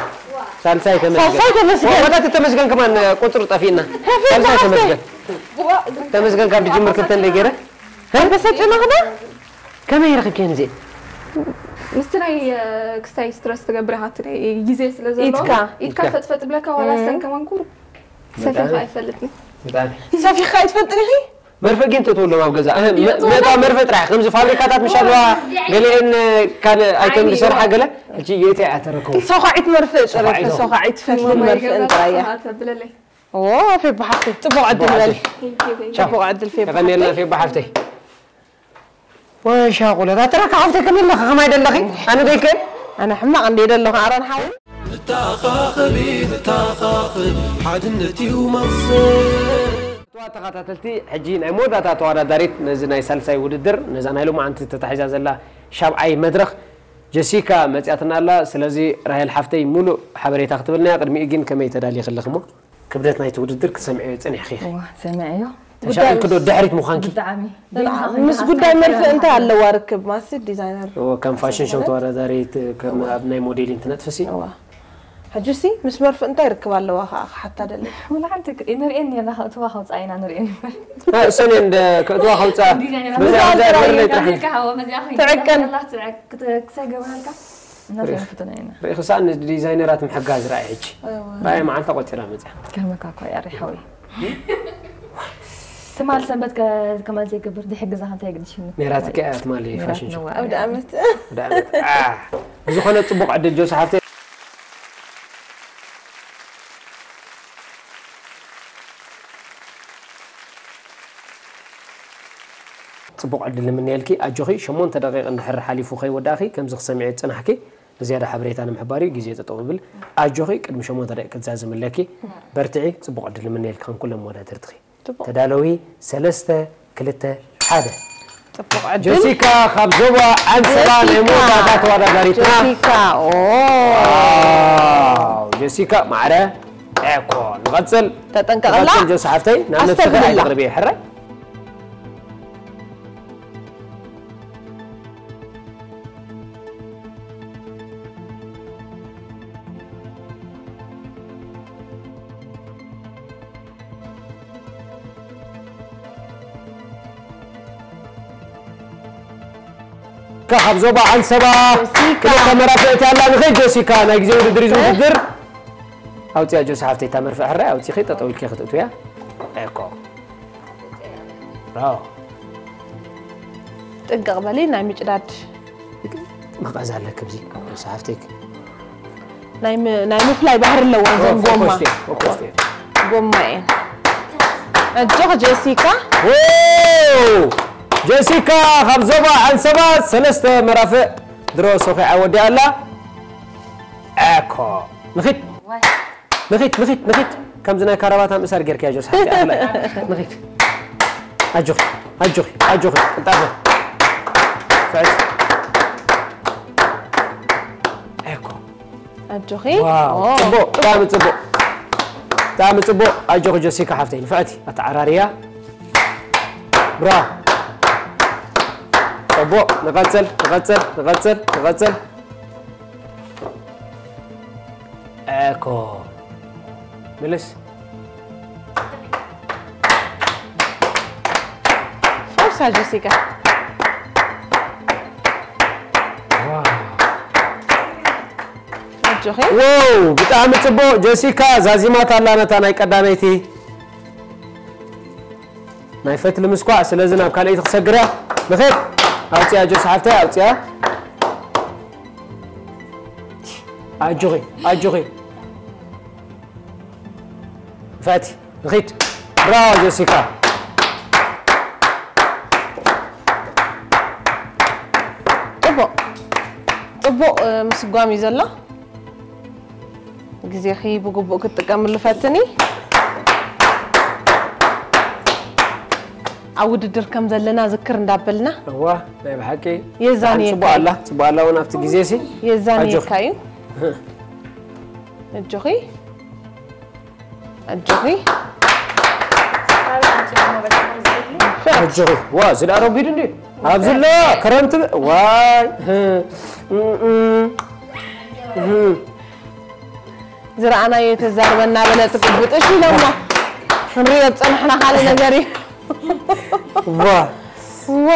ሳልሳይ ተመስገን። ሳልሳይ ተመስገን። ወላ ተመስገን ከማን ቁፅሩ ጠፊእና። ሳልሳይ ተመስገን። ተመስገን ካብ ድጅምር ክልተ እንደ ገይረ። ተበሰጭ ነኽዳ? ከመይ ረኺብክየን እዚኤን? ምስቲ ናይ ክስታይ ስትረስ ትገብር ኢኻ፣ እቲ ናይ ግዜ ስለ ዘለዎ። ኢድካ። ኢድካ ኢድካ። ፈጥፈጥ ብለካ ዋላ ሰን ከማን ቁሩብ ሰፊኻ ኣይፈልጥን። ብጣዕሚ። ሰፊኻ ኣይትፈልጥን ኢኺ? መርፍእ ግን ተትውሎም ኣብ ገዛ። እህ፣ መ-፣ መእታ መርፍእ ጥራሕ። ከምዚ ፋብሪካታት ምሽ ኣለዋ፣ ገሊኤን ካልእ ኣይተም ዝሰርሓ ገለ። ሕጂ የእቲ እያ ተረከቡ። ሰዃዒት መርፍእ ጥራሕ፣ ሰዃዒት ፈትልን መርፍእን ጥራሕ እያ። ተብለለይ። ኦ፣ ፌባ ሓፍተይ፣ ጽቡቕ ዕድል በሊ። ጽቡቕ ዕድል ፌባ የቐንየልና ሓፍተይ። ፌባ ሓፍተይ። ወይ ሻቑለት፣ ኣትረካ ሓፍተይ ከመይ ኣለኺ? ከማይ ደለኺ? ኣነ ደይከ? ኣነ ሕማቕ እንደ ደለኹ ኣሮን ሓዊ። ንተኻኸቢ፣ ንተኻኸብ፣ ሓድነት እዩ መቕሰብ። ክቡራት ተኸታተልቲ፣ ሕጂ ናይ መወዳእታ ተወዳዳሪት ነዚ ናይ ሳልሳይ ውድድር፣ ነዛ ናይ ሎማዓንቲ ተታሒዛ ዘላ ሻብዓይ መድረኽ ጀሲካ መጺኣትና ኣላ። ስለዚ ራሄል ሓፍተይ፣ ሙሉእ ሓበሬታ ክትብልና እያ። ቅድሚኡ ግን ከመይ ተዳሊኺ ኣለኺ እሞ? ክብደት ናይቲ ውድድር ክትሰምዕዮ ጸኒሕኺ ኢኺ። እዋ፣ ሰሚዐዮ። ተሻቒልኪ ዶ ድሕሪት ምዃንኪ? ብጣዕሚ። ምስ ጉዳይ መርፍእ እንታይ ኣለዋ ርክብ? ማሲ ዲዛይነር እዎ፣ ከም ፋሽን ሾው ዝኾነት? ተወዳዳሪት፣ ከም ኣብ ናይ ሞዴሊንግ ትነጥፍሲ? እዋ። ሕጂሲ ምስ መርፍእ እንታይ ርክብ ኣለዋ ከኣ ክሓታ ደለ? ወላ ሓንቲ ክ-፣ ንርእየን ኔርና፣ ከእትዋ ከውፅኣ ኢና ንርእየን። እ፣ እሰን እየን ደ-፣ ከእትዋ ከውፅኣ። ዲዛይነራት። በዚኣ፣ በዚኣ በዚኣ ገበረለይ ጥራሕ። ኣሜሪካ ሃወ፣ በዚኣ ኮይና ትዕቀን። ትዕቅ-፣ ክተ-፣ ክሳይ ገበረልካ? እናተረፍትና ኢና። ርኢኺ ሰኣን ንዲዛይነራት ምሕጋዝ ረኣይ ሕጂ። እዋ። ረኣይ መዓልታ ቆጺራ መጽያ። ከመካ እኮ እያ ሪሓዊ። ትማል ሰንበት ከ-፣ ከማን ዘይገብር ድሕግዛ እንታይ ግድሽኒ? ሜራትከ እያ ትማል ሜራት ፋሽን ሾው። ነዋ። ኣውደ ዓመት። ኣውደ ዓመት። ኣ፣ ብዝኾነ ጽቡቕ ዕድል ጆሲ ሓፍተይ። ጽቡቕ ዕድል ንምነየልኪ። ኣጆኺ፣ ሸሞንተ ደቂቕ እንድሕር ሓሊፉ ከይወዳእኺ፣ ከምዚ ክሰምዒ ጽናሕኪ። ንዝያዳ ሓበሬታ ንምሕባር እዩ፣ ግዜ ጠጠው እብል። ኣጆኺ፣ ቅድሚ ሸሞንተ ደቂቕ ክትዛዘሚ ኣለኪ። በርትዒ፣ ጽቡቕ ዕድል ንምነየልኪ ከም ኩሎም መወዳድርትኺ። ጽቡቕ። ተዳለዊ፣ ሰለስተ፣ ክልተ፣ ሓደ። ጽቡቕ ዕድል። ጀሲካ ካብ ዞባ ዓንሰባ ናይ ጀሲካ። መወዳእታ ተወዳዳሪትና። ጀሲካ፣ ኦ። ዋው፣ ጀሲካ ማዕረ ኤኮ። ንቐጽል። ተጠንቀቕላ። ንቐጽል ጀሲ ሓፍተይ፣ ናብ ነብስኺ ኣስተብህላ። ኣይተቕርብዮ፣ ሕራይ። ካብ ዞባ ዓንሰባ ጀሲካ። ክልተ መራፍእቲ ኣላ። ንኸይድ ጀሲካ፣ ናይ ግዜ ውድድር እዩ፣ እዚ ውድድር። ኣውፅያ ጆሲ ሓፍተይ፣ እታ መርፍእ ሕራይ ኣውፂኺ ጠጠው ኢልኪ ክትእትውያ። ኤኮ። ብራቮ። ጥንቅቕ በሊ፣ ናይ ምጭዳድ። መቐዝ ኣለኪ ኣብዚ፣ ጆሲ ሓፍተይ። ናይ ም-፣ ናይ ምፍላይ ባህሪ ኣለወን እዘን ኦ፣ ጎማ። ኦፖስቴ፣ ኦፖስቴ። ጎማ እየን። ኣጆኺ ጀሲካ። ዎ! ጀሲካ ካብ ዞባ ዓንሰባ ሰለስተ መራፍእ ድሮ ሶኺዓ ወዲኣ ኣላ። ኣኮ። ንኺድ። ዋይ። ንኺድ፣ ንኺድ፣ ንኺድ። ከምዚ ናይ ካራባታ ምእሳር ጌርካያ ጆስ ሓፍቲ ኣኽላይ። ንኺድ። ኣጆኺ፣ ኣጆኺ፣ ኣጆኺ። ቅልጣፈ። ፍዕት። ኣኮ። ኣጆኺ። ዋው፣ ኦ። ጽቡቕ፣ ብጣዕሚ ጽቡቕ። ብጣዕሚ ጽቡቕ። ኣጆኺ ጀሲካ ሓፍተይ። ንፍዕቲ። ኣተዓራርያ። ብራ። ጽቡቕ። ንቐጽል፣ ንቐጽል፣ ንቐጽል፣ ንቐጽል። ኤኮ። ምልስ። ፎርሳ ጀሲካ። ዋው። ኣጆኺ። ዋው፣ ብጣዕሚ ጽቡቕ። ጀሲካ ዛዚማታ ኣላ ነታ ናይ ቀዳመይቲ። ናይ ፈትሊ ምስኳዕ፣ ስለዚ ናብ ካልኣይቲ ክሰግር እያ። ንኸድ። ኣውፅያ፣ ጆስ ሓፍተይ፣ ኣውፅያ። ኣጆኺ፣ ኣጆኺ። ንፍዕቲ፣ ንኺድ። ብራቮ፣ ጀሲካ። ጽቡቕ፣ ጽቡቕ፣ እ፣ ምስጓም እዩ ዘሎ። ግዜኺ ብግቡእ ክትጥቀምሉ ፈትኒ። ኣብ ውድድር ከም ዘለና ዝክር እንዳበልና። እዋ፣ ናይ ብሓቂ የዛንየካ ብጣዕሚ ጽቡቕ እዩ። ኣላ፣ ጽቡቕ ኣላ እውን ኣብቲ ግዜ ሲ። የዛንየካ ኣጆኺ። እዩ። ኣጆኺ። ኣጆኺ። ኣጆኺ። ዋ፣ እዚ ደኣ ረጒድ እንድዩ። ኣብዚ ኣሎ፣ ክረምቲ፣ ዋይ። እም፣ እም። እም። ዝረኣናዮ ተዛርበና በለ ጽቅብጥሽ ኢሎሞ ክንሪኦ ዝጸናሕና ካልእ ነገር እዩ። ዋ ዋ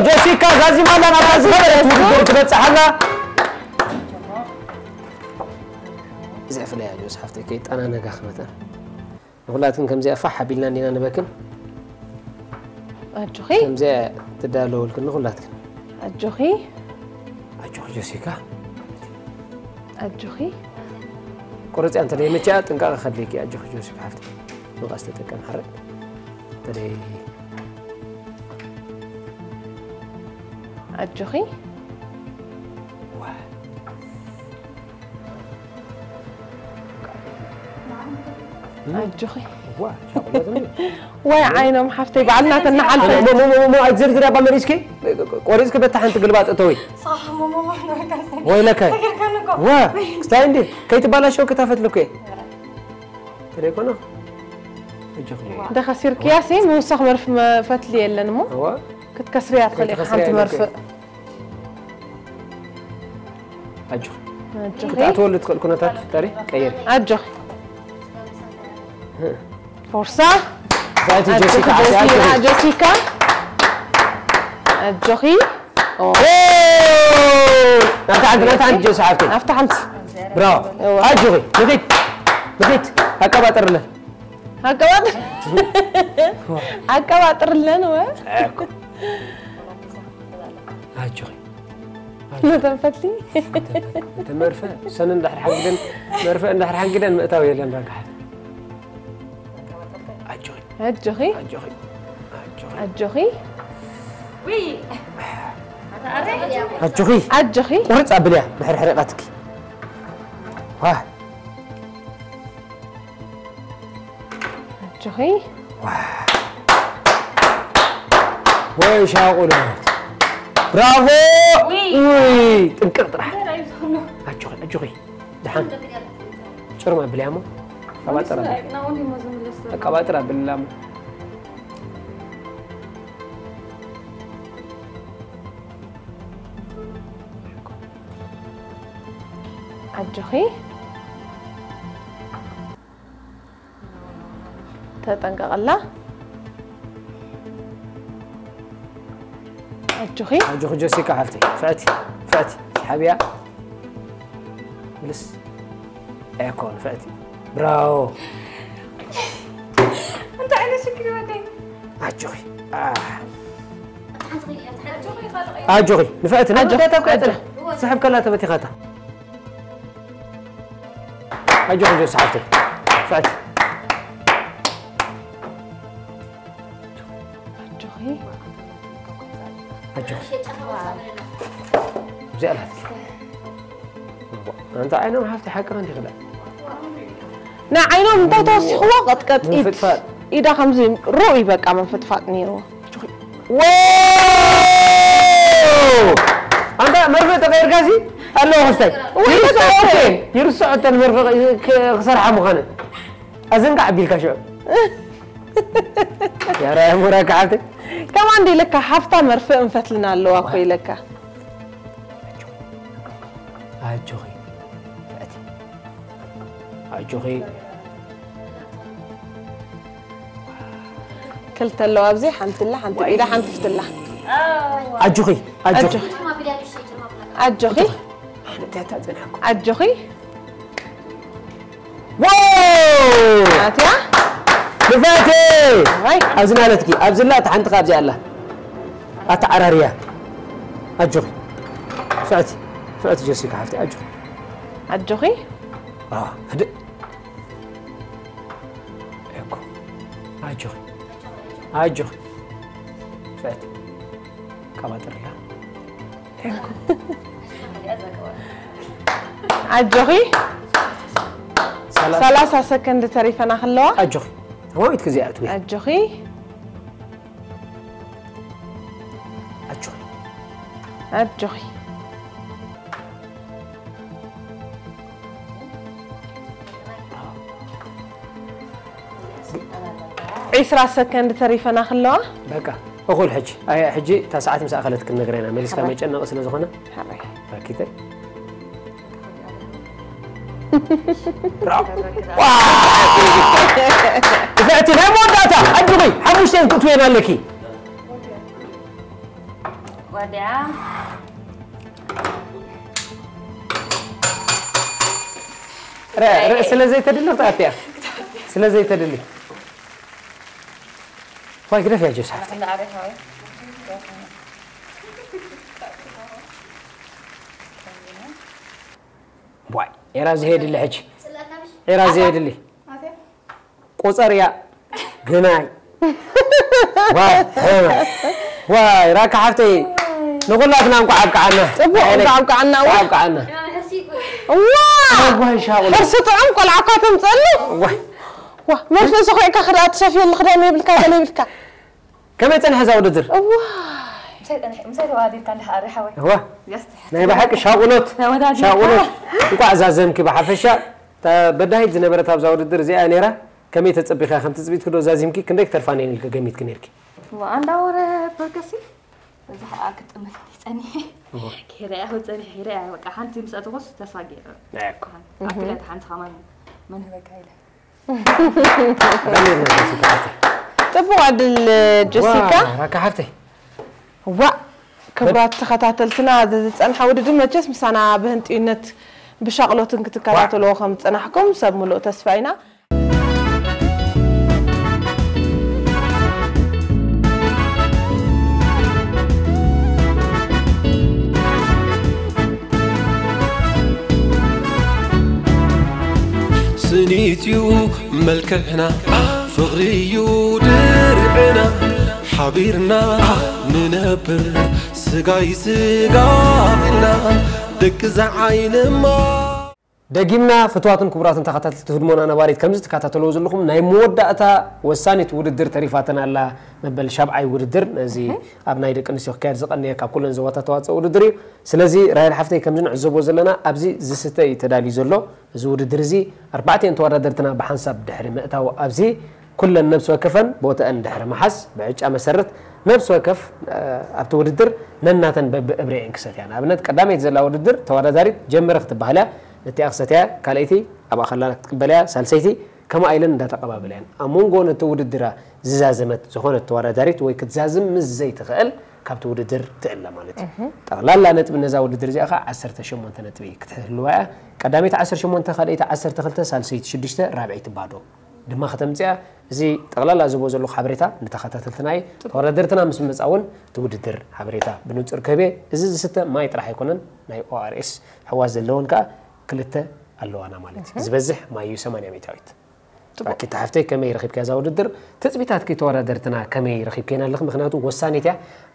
ጀሲካ ዛዚማ ኣላ ናብታ ዝኸበረት ውድድር ትበፅሕ ኣላ። እዚኣ ፍለያ ጆስ ሓፍተይ ከይጠናነጋ ክመጠን ንኩላትክን ከምዚኣ ፋሕ ኣቢልና እንዲና ንበክን ኣጆኺ ከምዚኣ ትዳለወልክን ንኩላትክን ኣጆኺ ኣጆኺ ጀሲካ ኣጆኺ ቁርፅያ እንተ ዘይመችኣ ጥንቃቐ ከድልየኪ ኣጆኺ ጆሲካ ሓፍቲ ንቃስ ተጠቀም ሓረ ተደይ ኣጆኺ ኣጆኺ ዋ ሻቁለት እንዲ ወይ ዓይኖም ሓፍተይ ባዕልና ተናሓልፈ ኣይትዝርዝር ኣባ መሪስኪ ቆሪፅኪ በታ ሓንቲ ግልባጥ እተዊ ወይለከ ዋ ክስታይ እንዲ ከይትባላሸው ክታፈትልኩ እየ ተደይኮነ እጆኺ ደኸሲርክያሲ ምውሳኽ መርፍ መፈትሊ የለን እሞ እዋ ክትከስርያ ትኽእል ኢኻ ሓንቲ መርፍእ ኣጆኺ ክትኣትወሉ ትኽእል ኩነታት ትፍጠሪ ቀይሪ ኣጆኺ ፎርሳ ዛይቲ ጀሲካ ጀሲካ ጀሲካ ኣጆኺ ናታ ሓንቲ ናታ ሓንቲ ጀሲ ሓፍቲ ኣብታ ሓንቲ ብራዎ ኣጆኺ ንኺድ ንኺድ ኣቀባጥርለን ኣቀባጥር ኣቀባጥርለን ወ ኣጆኺ ነተንፈትሊ እንተ መርፈ ሰን እንድሕር ሓንግደን መርፈ እንድሕር ሓንግደን ምእታው የለን ረጋሓት ኣጆኺ ኣጆኺ ኣጆኺ ኣጆኺ ኣጆኺ ኣጆኺ ቁርፅ ኣብልያ ድሕሪ ሕሪቓትኪ ዋ ኣጆኺ ወይ ሻቁሎ ብራቮ ውይ ጥንቅቕ ጥራሕ ኣጆኺ ኣጆኺ ደሓን ጭርማ ብልያ እሞ ኣቀባጥር ኣብል ኣቀባጥር ኣብልላ እሞ ኣጆኺ ተጠንቀቐላ ኣጆኺ ኣጆኺ ጀሲካ ሓፍተይ ፍዕቲ ፍዕቲ ሓብያ ምልስ ኣይኮን ፍዕቲ ብራዎ እንታይ ዓይነት ሽግር ወደይ ኣጆኺ ኣጆኺ ንፍዕቲ ናጆኺ ስሕብ ከላ ተበቲኻታ ኣጆኺ ጆሲ ሓፍተይ ፍዕቲ ኣጆኺ ኣጆኺ እዚኣ ኣላትኪ ኣንታ ዓይኖም ሓፍቲ ሓቅኻ እንዲኽላ ንዓይኖም እንታይ ተወሲኽዎ ቀጥቀጢት ምፍጥፋጥ ኢዳ ከምዚ ርኡይ በቃ ምፍጥፋጥ ነይርዎ ኣንታ መርፍእ ተቐይርካ ሲ ኣለዎ ክስታይ ይርስዖ እተን መርፍእ ክሰርሓ ምዃነን ኣዘንጋዕ ኣቢልካ ሽዑ ያራ ሙራካ ሓብቲ ከማን ዶ ኢለካ ሓፍታ መርፍእ እንፈትልና ኣለዋ እኮ ኢለካ ኣጆኺ ኣጆኺ ክልተ ኣለዋ ኣብዚ ሓንቲ ኣላ ሓንቲ ኢዳ ሓንቲ ፍትላ ኣጆኺ ኣጆኺ ኣጆኺ ኣጆኺ ኣትያ ንፈቴ ኣብዚ ናለትኪ ኣብዚ ላ ሓንቲ ካብዚ ኣላ ኣተዓራርያ ኣጆኺ ፍዕቲ ፍዕቲ ጀሲካ ሓፍቲ ኣጆኺ ኣጆኺ ህድእ እኮ ኣጆኺ ኣጆኺ ፍዕቲ ቀባጥርላ ኣጆኺ ሰላሳ ሰከንድ ተሪፈና ከለዋ ኣጆኺ ተማዊት ክዚኣ ትብል ኣጆኺ ኣጆኺ ኣጆኺ ዒስራ ሰከንድ ተሪፈና ከለዋ በቃ እኹል ሕጂ። ኣየ፣ ሕጂ እታ ሰዓት ምስ ኣኸለት ክንነግረና። መሊስካ ሓራይ። መጨነቒ ስለ ዝኾነ። ሓራይ። ራኪተይ። ክፍዕቲ ናይ መወዳእታ፣ ኣጆኺ፣ ሓሙሽተ ክትእትውየን ኣለኪ። ወዲያ። ረ-፣ ረ-፣ ስለ ዘይተድሊ ክትኣትያ። ስለ ዘይተድሊ። ዋይ፣ ግደፍያ ጆስ ሓፍቲ። ዋይ፣ ኤራ ዝሄድሊ ሕጂ። ኤራ ዝሄድሊ። ቁፅር እያ። ግናይ። ዋይ፣ ዋይ፣ ራካ ሓፍተይ። ንኹላትና እንኳዕ ኣብቅዓና። ፅቡቕ፣ እንኳዕ ኣብቅዓና። እንኳዕ ኣብቅዓና። እዋ! ዋይ፣ ሻቑሎ። ሕርሲ ጥዑም ቆልዓ እኳ ተምፀሉ። ዋይ። ዋ፣ መርፍእ ሰኺዕካ ክዳ ትሰፍየሉ ክዳን የብልካ፣ ገለ የብልካ። ከመይ ጸንሐ እዛ ውድድር? እዋ። ምሳይ ጸንሐ፣ ምሳይ ተዋዲድካ እንዲኻ ኣሪ ሓወይ። እዋ። የስተሕ። ናይ ብሓቂ ሻቑሎት፣ ተወዳዲርካ። ሻቑሎት። እንኳዕ ዛዘምኪ ብሓፈሻ። እታ በዳሂት ዝነበረት ኣብዛ ውድድር እዚኣ ነይራ። ከመይ ተጸቢኻ፣ ከም ትጽቢትኪ ዶ ዛዚምኪ? ክንደይ ክተርፋ ነይን ኢልኪ ገሚትኪ ነይርኪ? እዋ፣ ኣንዳ ወረ ፐርከሲ። እዛ ኸኣ ክጥምት ጸኒሐ። እዋ። ኪረያ ኸው ጸኒሐ፣ ኪረያ፣ በቃ፣ ሓንቲ ምስ ኣተኾስ ተስፋ ገይረ። ኣይ፣ እኮ። ኣክለት ሓንቲ ኸማን መንህበካ ኢለ። ጽቡቕ ዕድል ጀሲካ። ዋ፣ ራካ ሓፍተይ። ዋ፣ ክቡራት ተኸታተልትና፣ እዚ ዝጸንሐ ውድድር መቸስ ምሳና ብህንጥዩነት ብሻቕሎትን ክትከታተልዎ ከም ዝጸናሕኩም ሰብ ምሉእ ተስፋ ኢና። ስኒትዩ መልክዕና፣ ፍቕሪዩ ድርዕና፣ ሓቢርና ንነብር ስጋይ ስጋ ኢልና፣ ደቂ እዛ ዓይንማ። ደጊምና፣ ፍቱዋትን ክቡራትን ተኸታተልቲ ህድሞና ነባሪት፣ ከምዚ ትከታተልዎ ዘለኹም ናይ መወዳእታ ወሳኒት ውድድር ተሪፋትና ኣላ። መበል ሻብዓይ ውድድር፣ ነዚ ኣብ ናይ ደቂ ኣንስትዮ ክካየድ ዝቐነየ ካብ ኩለን ዞባታት ተዋፅኦ ውድድር እዩ። ስለዚ ራሄል ሓፍተይ፣ ከምዚ ንዕዘቦ ዘለና ኣብዚ ዝስተ እዩ ተዳልዩ ዘሎ። እዚ ውድድር እዚ ኣርባዕቲኤን ተወዳደርትና ብሓንሳብ ድሕሪ ምእታው ኣብዚ ኩለን ነብሲ ወከፈን ቦተአን ድሕሪ ምሓዝ ብዕጫ መሰረት ነብሲ ወከፍ ኣብቲ ውድድር ነናተን በብእብሪኤን ክሰትያ። ንኣብነት ቀዳመይቲ ዘላ ውድድር ተወዳዳሪት ጀመረ ክትበሃል እያ። ነቲኣ ክሰትያ፣ ካልኣይቲ ኣብኣ ከላ ክትቅበል እያ፣ ሳልሰይቲ ከምኣ ኢለን እንዳተቐባበላ እየን። ኣብ መንጎ ነቲ ውድድራ ዝዛዘመት ዝኾነት ተወዳዳሪት ወይ ክትዛዝም ምስ ዘይትኽእል ካብቲ ውድድር ትእለ ማለት እዩ። ጠቕላላ ነጥቢ ነዛ ውድድር እዚኣ ኸዓ ዓሰርተ ሸሞንተ ነጥቢ ክትህልዋ እያ። ቀዳመይቲ ዓሰርተ ሸሞንተ፣ ካልኣይቲ ዓሰርተ ክልተ፣ ሳልሰይቲ ሽዱሽተ፣ ራብዐይቲ ባዶ ድማ ከተምፅኣ። እዚ ጠቕላላ ዝቦ ዘለኹ ሓበሬታ ንተኸታተልትና እዩ። ተወዳደርትና ምስ መፃ እውን እቲ ውድድር ሓበሬታ ብንፁር ክህብ እየ። እዚ ዝስተ ማይ ጥራሕ ኣይኮነን፣ ናይ ኦኣርኤስ ሕዋስ ዘለውን ከዓ ክልተ ኣለዋና ማለት እዩ። ዝበዝሕ ማይ እዩ፣ ሰማንያ ሚእታዊት። ራኪታ ሓፍተይ፣ ከመይ ረኺብክያ እዛ ውድድር? ትፅቢታትኪ ተወዳደርትና ከመይ ረኺብክየን ኣለኺ? ምኽንያቱ ወሳኒት እያ።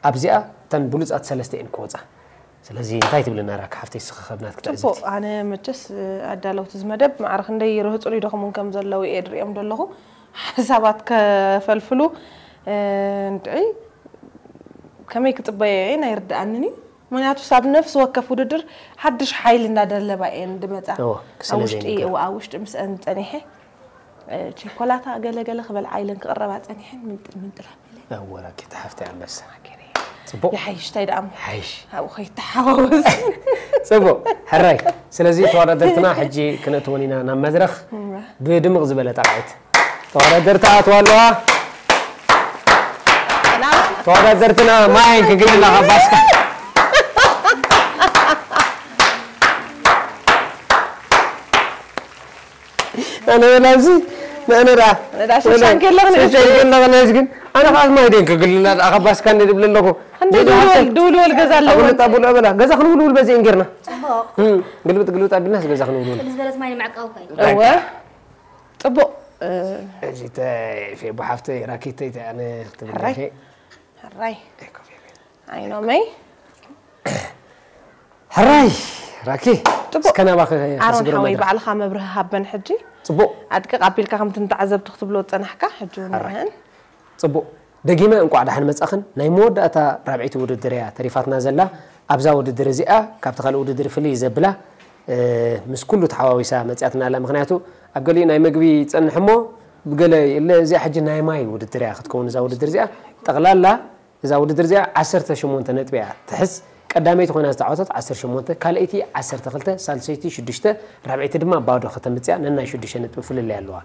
ኣብዚኣ እተን ብሉፃት ሰለስተ እየን ክወፃ። ስለዚ እንታይ ትብልና ራኪ ሓፍተይ፣ እስኺ ከብናት ክትዕዝብቲ? ጽቡቕ፣ ኣነ መቸስ ኣዳለውቲ እዚ መደብ ማዕረ ክንደይ ይርህጹን ይደኽሙን ከም ዘለዉ እየ ድሪኦም ዘለኹ። ሓሳባት ከፈልፍሉ፣ እ፣ እንድዒ ከመይ ክጽበዮ እየን ኣይርድኣንን እዩ። ምኽንያቱስ ኣብ ነፍሲ ወከፍ ውድድር ሓድሽ ሓይሊ እንዳደለባ እየን ድመጻ። እዎ፣ ኣብ ስለ ውሽጢ፣ ዘይንገር። እዎ፣ ኣብ ውሽጢ ምስአን ጸኒሐ፣ እ፣ ቸኮላታ ገለ ገለ ክበልዓ ኢለን ክቕረባ ጸኒሐን ምንጥል ምንጥል ኣቢለን። እዎ፣ ራኪታ ሓፍተይ ኣንበሳ። ማኬረ። ጽቡቕ። ይሓይሽ፣ እንታይ ደኣ እሞ? ይሓይሽ። ኣብኡ ከይተሓዋወስ። ጽቡቕ። ሕራይ። ስለዚ ተወዳደርትና ሕጂ ክነእትወን ኢና ናብ መድረኽ። እዋ። ብድምቕ ዝበለ ጣቕዒት። ተወዳደርቲ ኣትዋ ኣለዋ። ተወዳደርትና ማይ ክግድላ ካብ ባስካ። ኣነ ናብዚ፣ ንኣነ ደኣ። ነዳ ሸሻን ከለኽ ንእሽተይ። ሸሻን ከለኽ ንእሽተይ ግን፣ ኣነ ኸዓ ማይ ደን ክግልና ደኣ ካብ ባስካ እንደ ድብል ኣለኹ። እንደ ጀጋ ድውልወል፣ ሓፍተይ። ድውልወል ገዛ ኣለዎ። ኣቡነ ጣቡል ኣበላ፣ ገዛ ክንውልውል በዚ እንጌርና። ጽቡቕ። እም፣ ግልብጥ ግልብጥ ኣቢልናስ ገዛ ክንውልውል። ቅድስ በለት ማይ ንምዕቃው ኸይ። እወ። ጽቡቕ። እ፣ እዚ ተ-፣ ፌቡ ሓፍተይ፣ ራኪተይ፣ ተ-፣ ኣነ ክትብል ሕራይ። ኢኺ። ሕራይ። ኣይኮ ፌቡ። ኣይኖመይ። ሕራይ፣ ራኪ። ጽቡቕ። እስከ ናባኺ ኣሮን ከስግሮ ሓወይ፣ መድረኽ። ባዕልኻ መብርሂ ሃበን ሕጂ። ጽቡቕ። ኣድቅቕ ኣቢልካ ከምቲ ንተዓዘብቲ ክትብሎ ዝጸናሕካ፣ ሕጂ እውን ሕራይ። ንዕን። ጽቡቕ። ደጊመ እንቋዕ ደሓን መጻኽን። ናይ መወዳእታ ራብዐይቲ ውድድር እያ ተሪፋትና ዘላ። ኣብዛ ውድድር እዚኣ ካብቲ ካልእ ውድድር ፍልይ ዘብላ፣ እ፣ ምስ ኩሉ ተሓዋዊሳ መጺኣትና ኣላ። ምኽንያቱ ኣብ ገሊኡ ናይ መግቢ ይጸንሕ እሞ፣ ብገለ የለ፣ እዚኣ ሕጂ ናይ ማይ ውድድር እያ ክትከውን እዛ ውድድር እዚኣ። ጠቕላላ እዛ ውድድር እዚኣ ዓሰርተ ሸሞንተ ነጥቢ እያ ትሕዝ። ቀዳመይቲ ኮይና ዝተዓወተት ዓሰርተ ሸሞንተ፣ ካልኣይቲ ዓሰርተ ክልተ፣ ሳልሰይቲ ሽዱሽተ፣ ራብዐይቲ ድማ ባዶ ከተምጽያ ነናይ ሽዱሽተ ነጥቢ ፍልልይ ኣለዋ።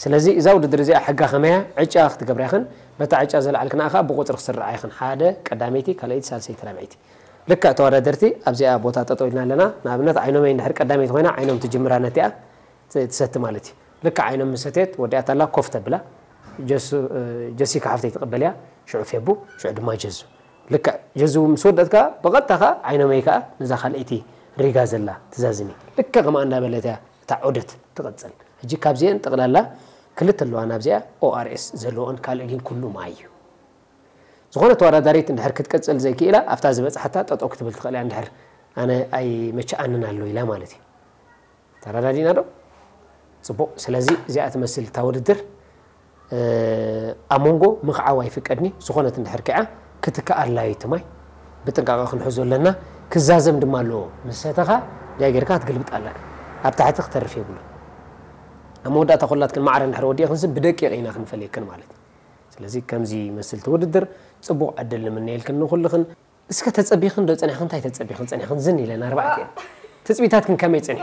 ስለዚ እዛ ውድድር እዚኣ ሕጋ ከመያ ዕጫ ክትገብራ ኢኽን፣ በታ ዕጫ ዘልዓልክና ኸኣ ብቁጽሪ ክስርዓ ኢኽን። ሓደ ቀዳመይቲ፣ ካልኣይቲ፣ ሳልሰይቲ፣ ራብዐይቲ። ልክዕ ተወዳደርቲ ኣብዚኣ ቦታ ጠጠው ኢልና ኣለና። ንኣብነት ዓይኖመይ እንድሕር ቀዳመይቲ ኮይና ዓይኖም ትጅምራ ነቲኣ ት-፣ ትሰቲ ማለት እዩ። ልክዕ ዓይኖም ምስ ሰተየት ወዲኣታ ኣላ ኮፍ ተብላ። ጀሱ-፣ እ፣ ጀሲካ ሓፍተይ ትቕበልያ፣ ሽዑ ፌቡ፣ ሽዑ ድማ ጀዙ። ልክዕ ጀዙ ምስ ወደእት ከኣ ብቐጥታ ከኣ ዓይኖመይ ከኣ ነዛ ካልኣይቲ ሪጋ ዘላ ትዛዝሚ። ልክዕ ከምኣ እንዳበለት እያ እታ ዑደት ትቕጽል። ሕጂ ካብዚአን ጠቕላላ ክልተ ኣለዋ ናብዚኣ ኦኣርኤስ ዘለዎን ካልእ ግን ኩሉ ማይ እዩ። ዝኾነ ተወዳዳሪት እንድሕር ክትቅጽል ዘይክኢላ ኣብታ ዝበጽሓታ ጠጠው ክትብል ትኽእል እያ። እንድሕር ኣነ ኣይመችኣንን ኣሎ ኢላ ማለት እዩ። ተረዳዲና ዶ? ጽቡቕ። ስለዚ እዚኣ ትመስል እታ ውድድር፣ እ፣ ኣብ መንጎ ምኽዓው ኣይፍቀድኒ። ዝኾነት እንድሕር ኪዓ ክትከኣላ እዩ እቲ ማይ። ብጥንቃቐ ክንሕዞ ኣለና። ክዛዘም ድማ ኣለዎ። ምስ ሰተኻ እንታይ ጌርካ ክትግልብጥ ኣለካ። ኣብ ታሕቲ ክተርፍ የብሉን። ኣብ መወዳእታ ኩላትክን ማዕረ እንድሕር ወዲእክንሲ ብደቂቕ ኢና ክንፈልየክን ማለት እዩ። ስለዚ ከምዚ ይመስል እቲ ውድድር። ጽቡቕ ዕድል ንምነየልክን ንኹልኽን። እስከ ተጸቢኽን ዶ ጸኒሕኽን? እንታይ ተጸቢኽን ጸኒሕኽን? ዝን ኢለን ኣርባዕተ እየን። ትጽቢታትክን ከመይ ጸኒሑ?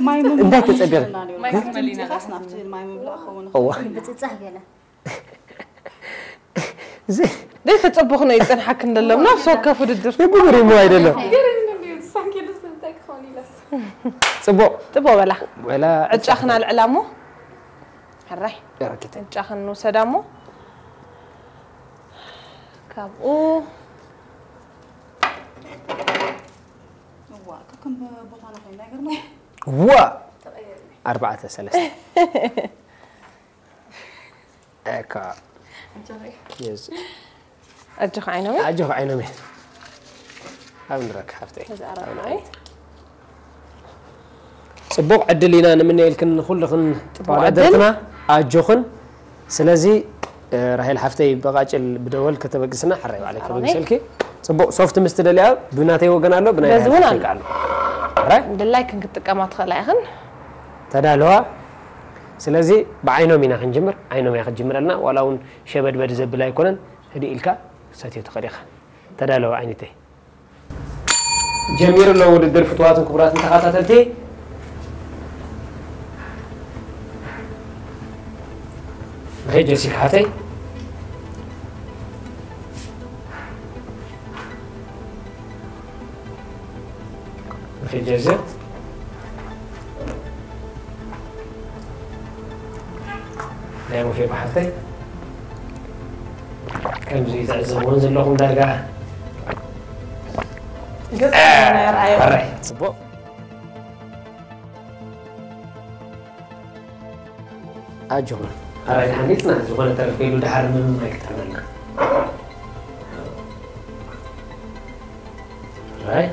ማይ ምምላእ እንታይ ተጸቢኽን? ይመስለና ነይሩ። ማይ ክንመልእ ኢና። ናብቲ ማይ ምምላእ ክኸውን እዋ። ብፅፃ ገለ ዝ- ደይ ተጸብኹ ነው ይጸንሓክን ደሎም ነፍሲ ወከፍ ውድድር የጉብር ይሞ ኣይደለም። ገረኒ ነው የሚወዱ ሳንኬልስ እንታይ ክኸውን ኢለስ ጽቡቕ ጽቡቕ በላ ወላ ዕጫኽን ኣልዕላ እሞ ሕራይ ያረኪተ ዕጫኽን ንውሰዳ እሞ ካብኡ እዋ ከከም ቦታና ኮይና ይገርማ ዋ ኣርባዕተ ሰለስተ እካ የዝ ኣጆኻ ዓይኖም ኣጆኽ ዓይኖም ኣብ ንረክ ሓፍተይ ተዛራራይ ጽቡቕ ዕድል ኢና ንምነየልክን ንኹልኽን ተወዳደርትና ኣጆኽን። ስለዚ እ፣ ራሄል ሓፍተይ ብቓጭል ብደወል ከተበግስና ሓራይ ባዕለይ ከበግሰልኪ። ጽቡቕ ሶፍት ምስ ትደልያ ብናተይ ወገን ኣሎ ብናይ በዚ ራሄል እውን ሓፍተይ ኣሎ። ከኣ ኣሎ። ሕራይ ድላይክን ክትጥቀማ ትኽእላ ኢኽን ተዳለዋ። ስለዚ ብዓይኖም ኢና ክንጅምር፣ ዓይኖም እያ ክትጅምረልና። ዋላ እውን ሸበድበድ ዘብል ኣይኮነን። ህድእ ኢልካ ሰትዮ ትኽእል ኢኻ። ተዳለዋ ዓይነተይ። ጀሚሩ ኣሎ ውድድር ፍትዋትን ክቡራትን ተኸታተልቲ። ንኸይ ጀሲካ ሓተይ። ንኸይ ጀዘ ናይ ሙፌ ብሓፍተይ ከምዚ ትዕዘብዎን ዘለኹም ዳርጋ ገጽ ናይ ኣርኣዮ ኣራይ ጽቡቕ ኣጆኹም ኣራይ ሓኒትና ዝኾነ ተረፍ ከይሉ ድሓር ምንም ኣይክጥዕመልና ኣራይ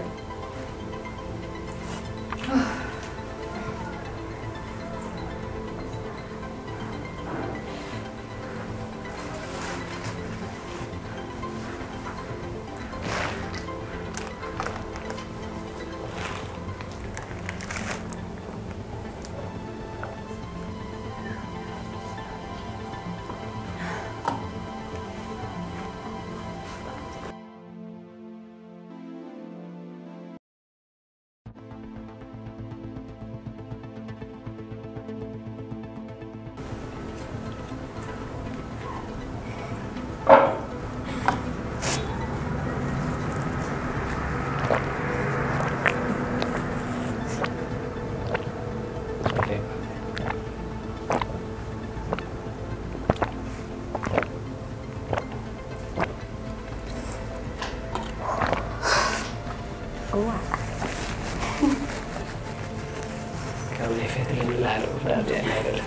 ካብ ናይ ፈትሊ ንላዕሊ ውዳብ ዲያ ናይ በለ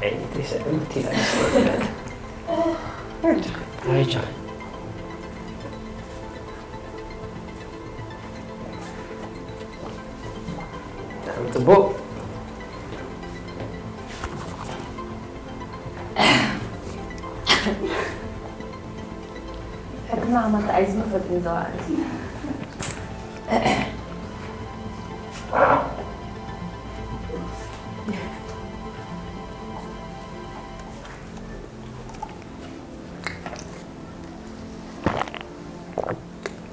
ዓይነተይ ሰለምቲ ኢላ ስማት ኣይቻ ብጣዕሚ ጽቡቕ ሕክምና ከማንታ ኣይዝመፈትን ዘዋዕል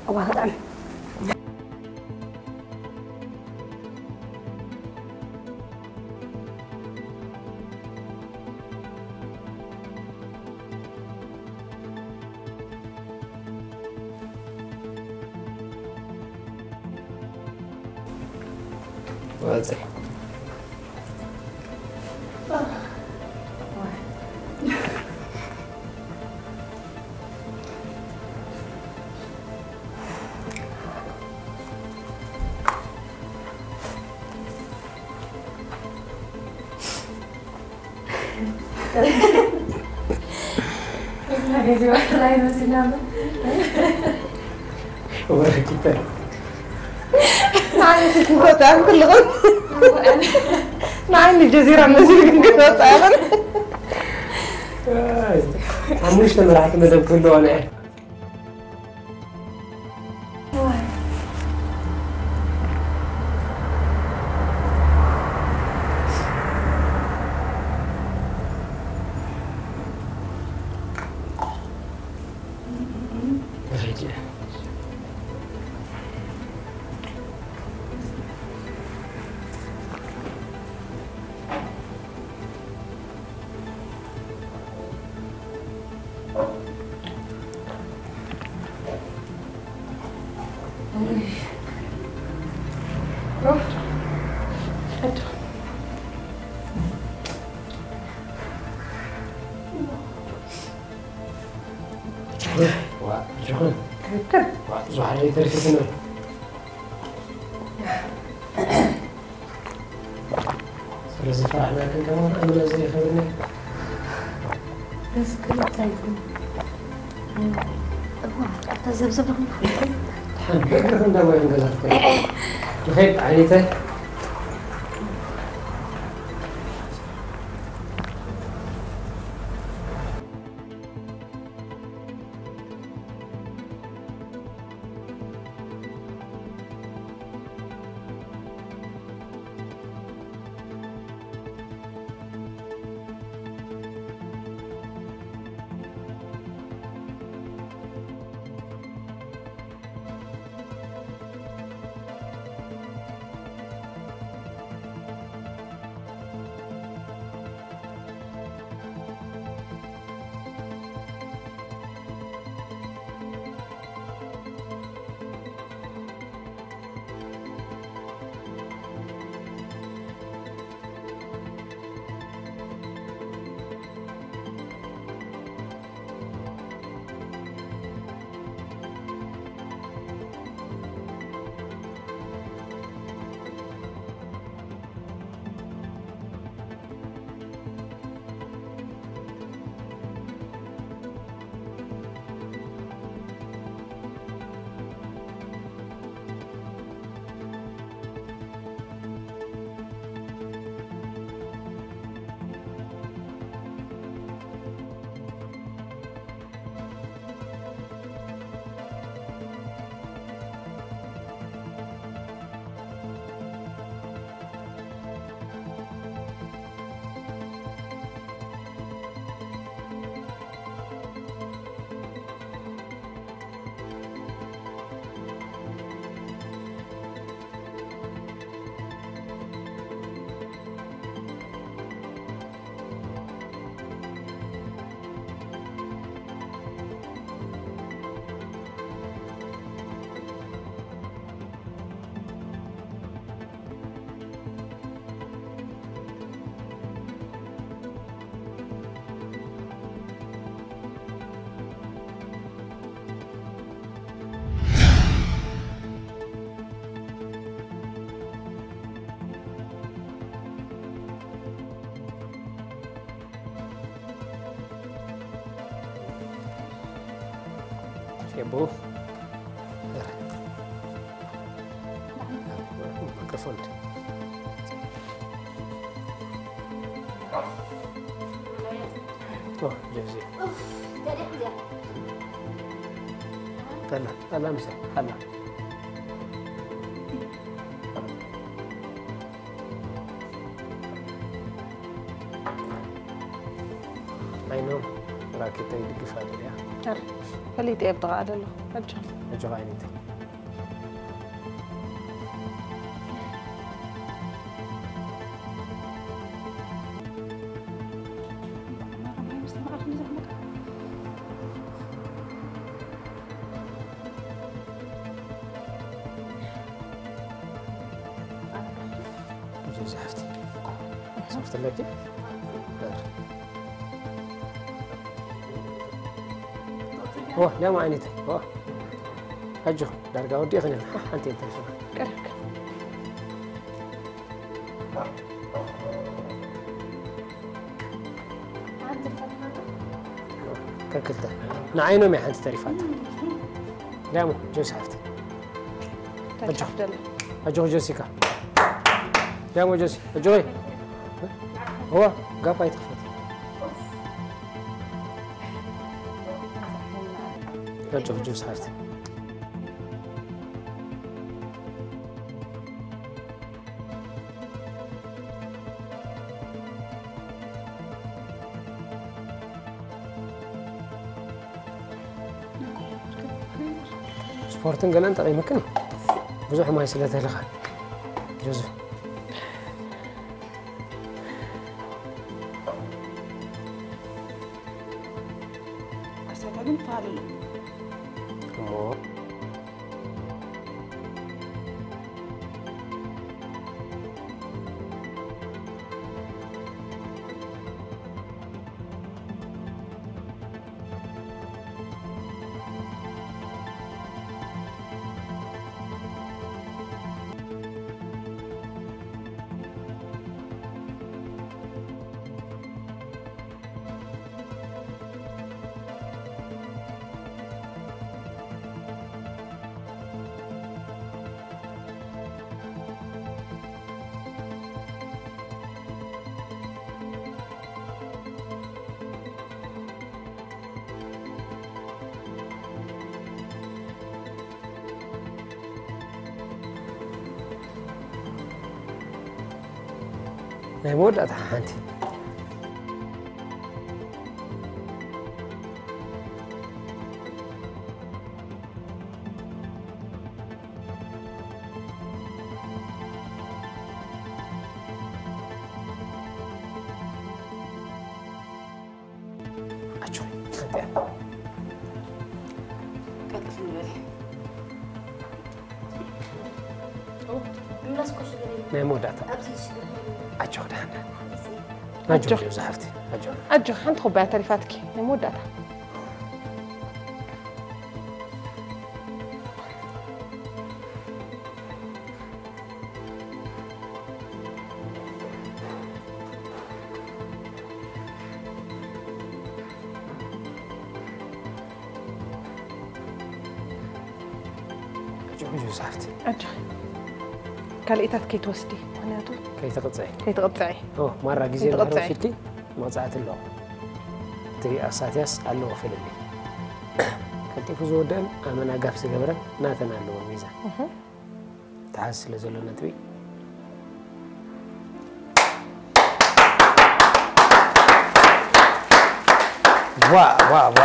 እዋ፣ በጣም ወፂ። ወረኪተ ንዓይ ስልክን ከውፅኣን ኩልኹም ንዓይ ንጀዚራ መሲልክን ክትወፅኣኽን ሓሙሽተ መራሕቲ መደብ ክህልዋ ንዐ ስለዚ ፈራሕናክን ከማን ኣምና ዘይኸብድና መስቀል እንታይ ይኹን እዋ ኣብታ ዘብዘብ ሓን በእግርኽ እንዳወይ ንገዛ ትከ ንኸይድ ዓይነተ ፌቡ ማይክሮፎን ጀዚ ጠላ ጠላ ምሰ ጠላ I know ራኬተይ ድግፋ ድልያ ፈሊጠ እየ ብጥቓኣ ዘለኹ ኣጆ ሕጂ ኸዓ ዓይነተይ። ሶፍት ኣለኪ? ዋ፣ ዳማ ዓይነተይ። ዋ። ኣጆኺ፣ ዳርጋ ወዲእኽን ኢኽን። ሓ-፣ ሓንቲ እየ ተሪፈና። ቀረብካ። ከክልተ። ንዓይኖም እያ ሓንቲ ተሪፋታ። ዳሞ፣ ጆሲ ሓፍቲ። ተሪፋት ደላ። ኣጆኺ ጆሲካ። ዳሞ ጆሲ፣ ኣጆኺ። እዋ፣ ጋባ ኣይትኽፈት። ኣጆኺ ጆሲ ሓፍቲ። ስፖርትን ገለን ጠቒምክን እዩ። ብዙሕ ማይ ስለ ተልኻ። ጆሲ። ኣሰጋግን ፋል እሞ ናይ መወዳእታ ሓንቲ። ኣጆኺ፣ ሓንቲ እያ። ቀልጥፍ ንበል። ናይ መወዳእታ። ኣጆኺ፣ ደሓን። ኣጆኺ። ኣጆኺ፣ ሓንቲ ኩባያ ተሪፋትኪ። ናይ መወዳእታ። ሕጂ፣ ሕጂ፣ ሳሕቲ። ኣጆኺ። ካልኢታት ከይትወስዲ፣ ምኽንያቱ ከይትቕጽዒ። ከይትቕጽዒ። ኦ፣ ማራ ግዜ ከይትቕጽዒ። እንድሕር ወሲድኪ፣ መቕጻዕቲ ኣለዎ። እቲ ኣሳትያስ ኣለዎ ፍልልይ። ቀልጢፉ ዝወደአን ኣመና ጋፍ ዝገበረን ናተን ኣለዎ ሚዛን። እህ። ተሓዝ ስለ ዘሎ ነጥቢ። ዋ፣ ዋ፣ ዋ።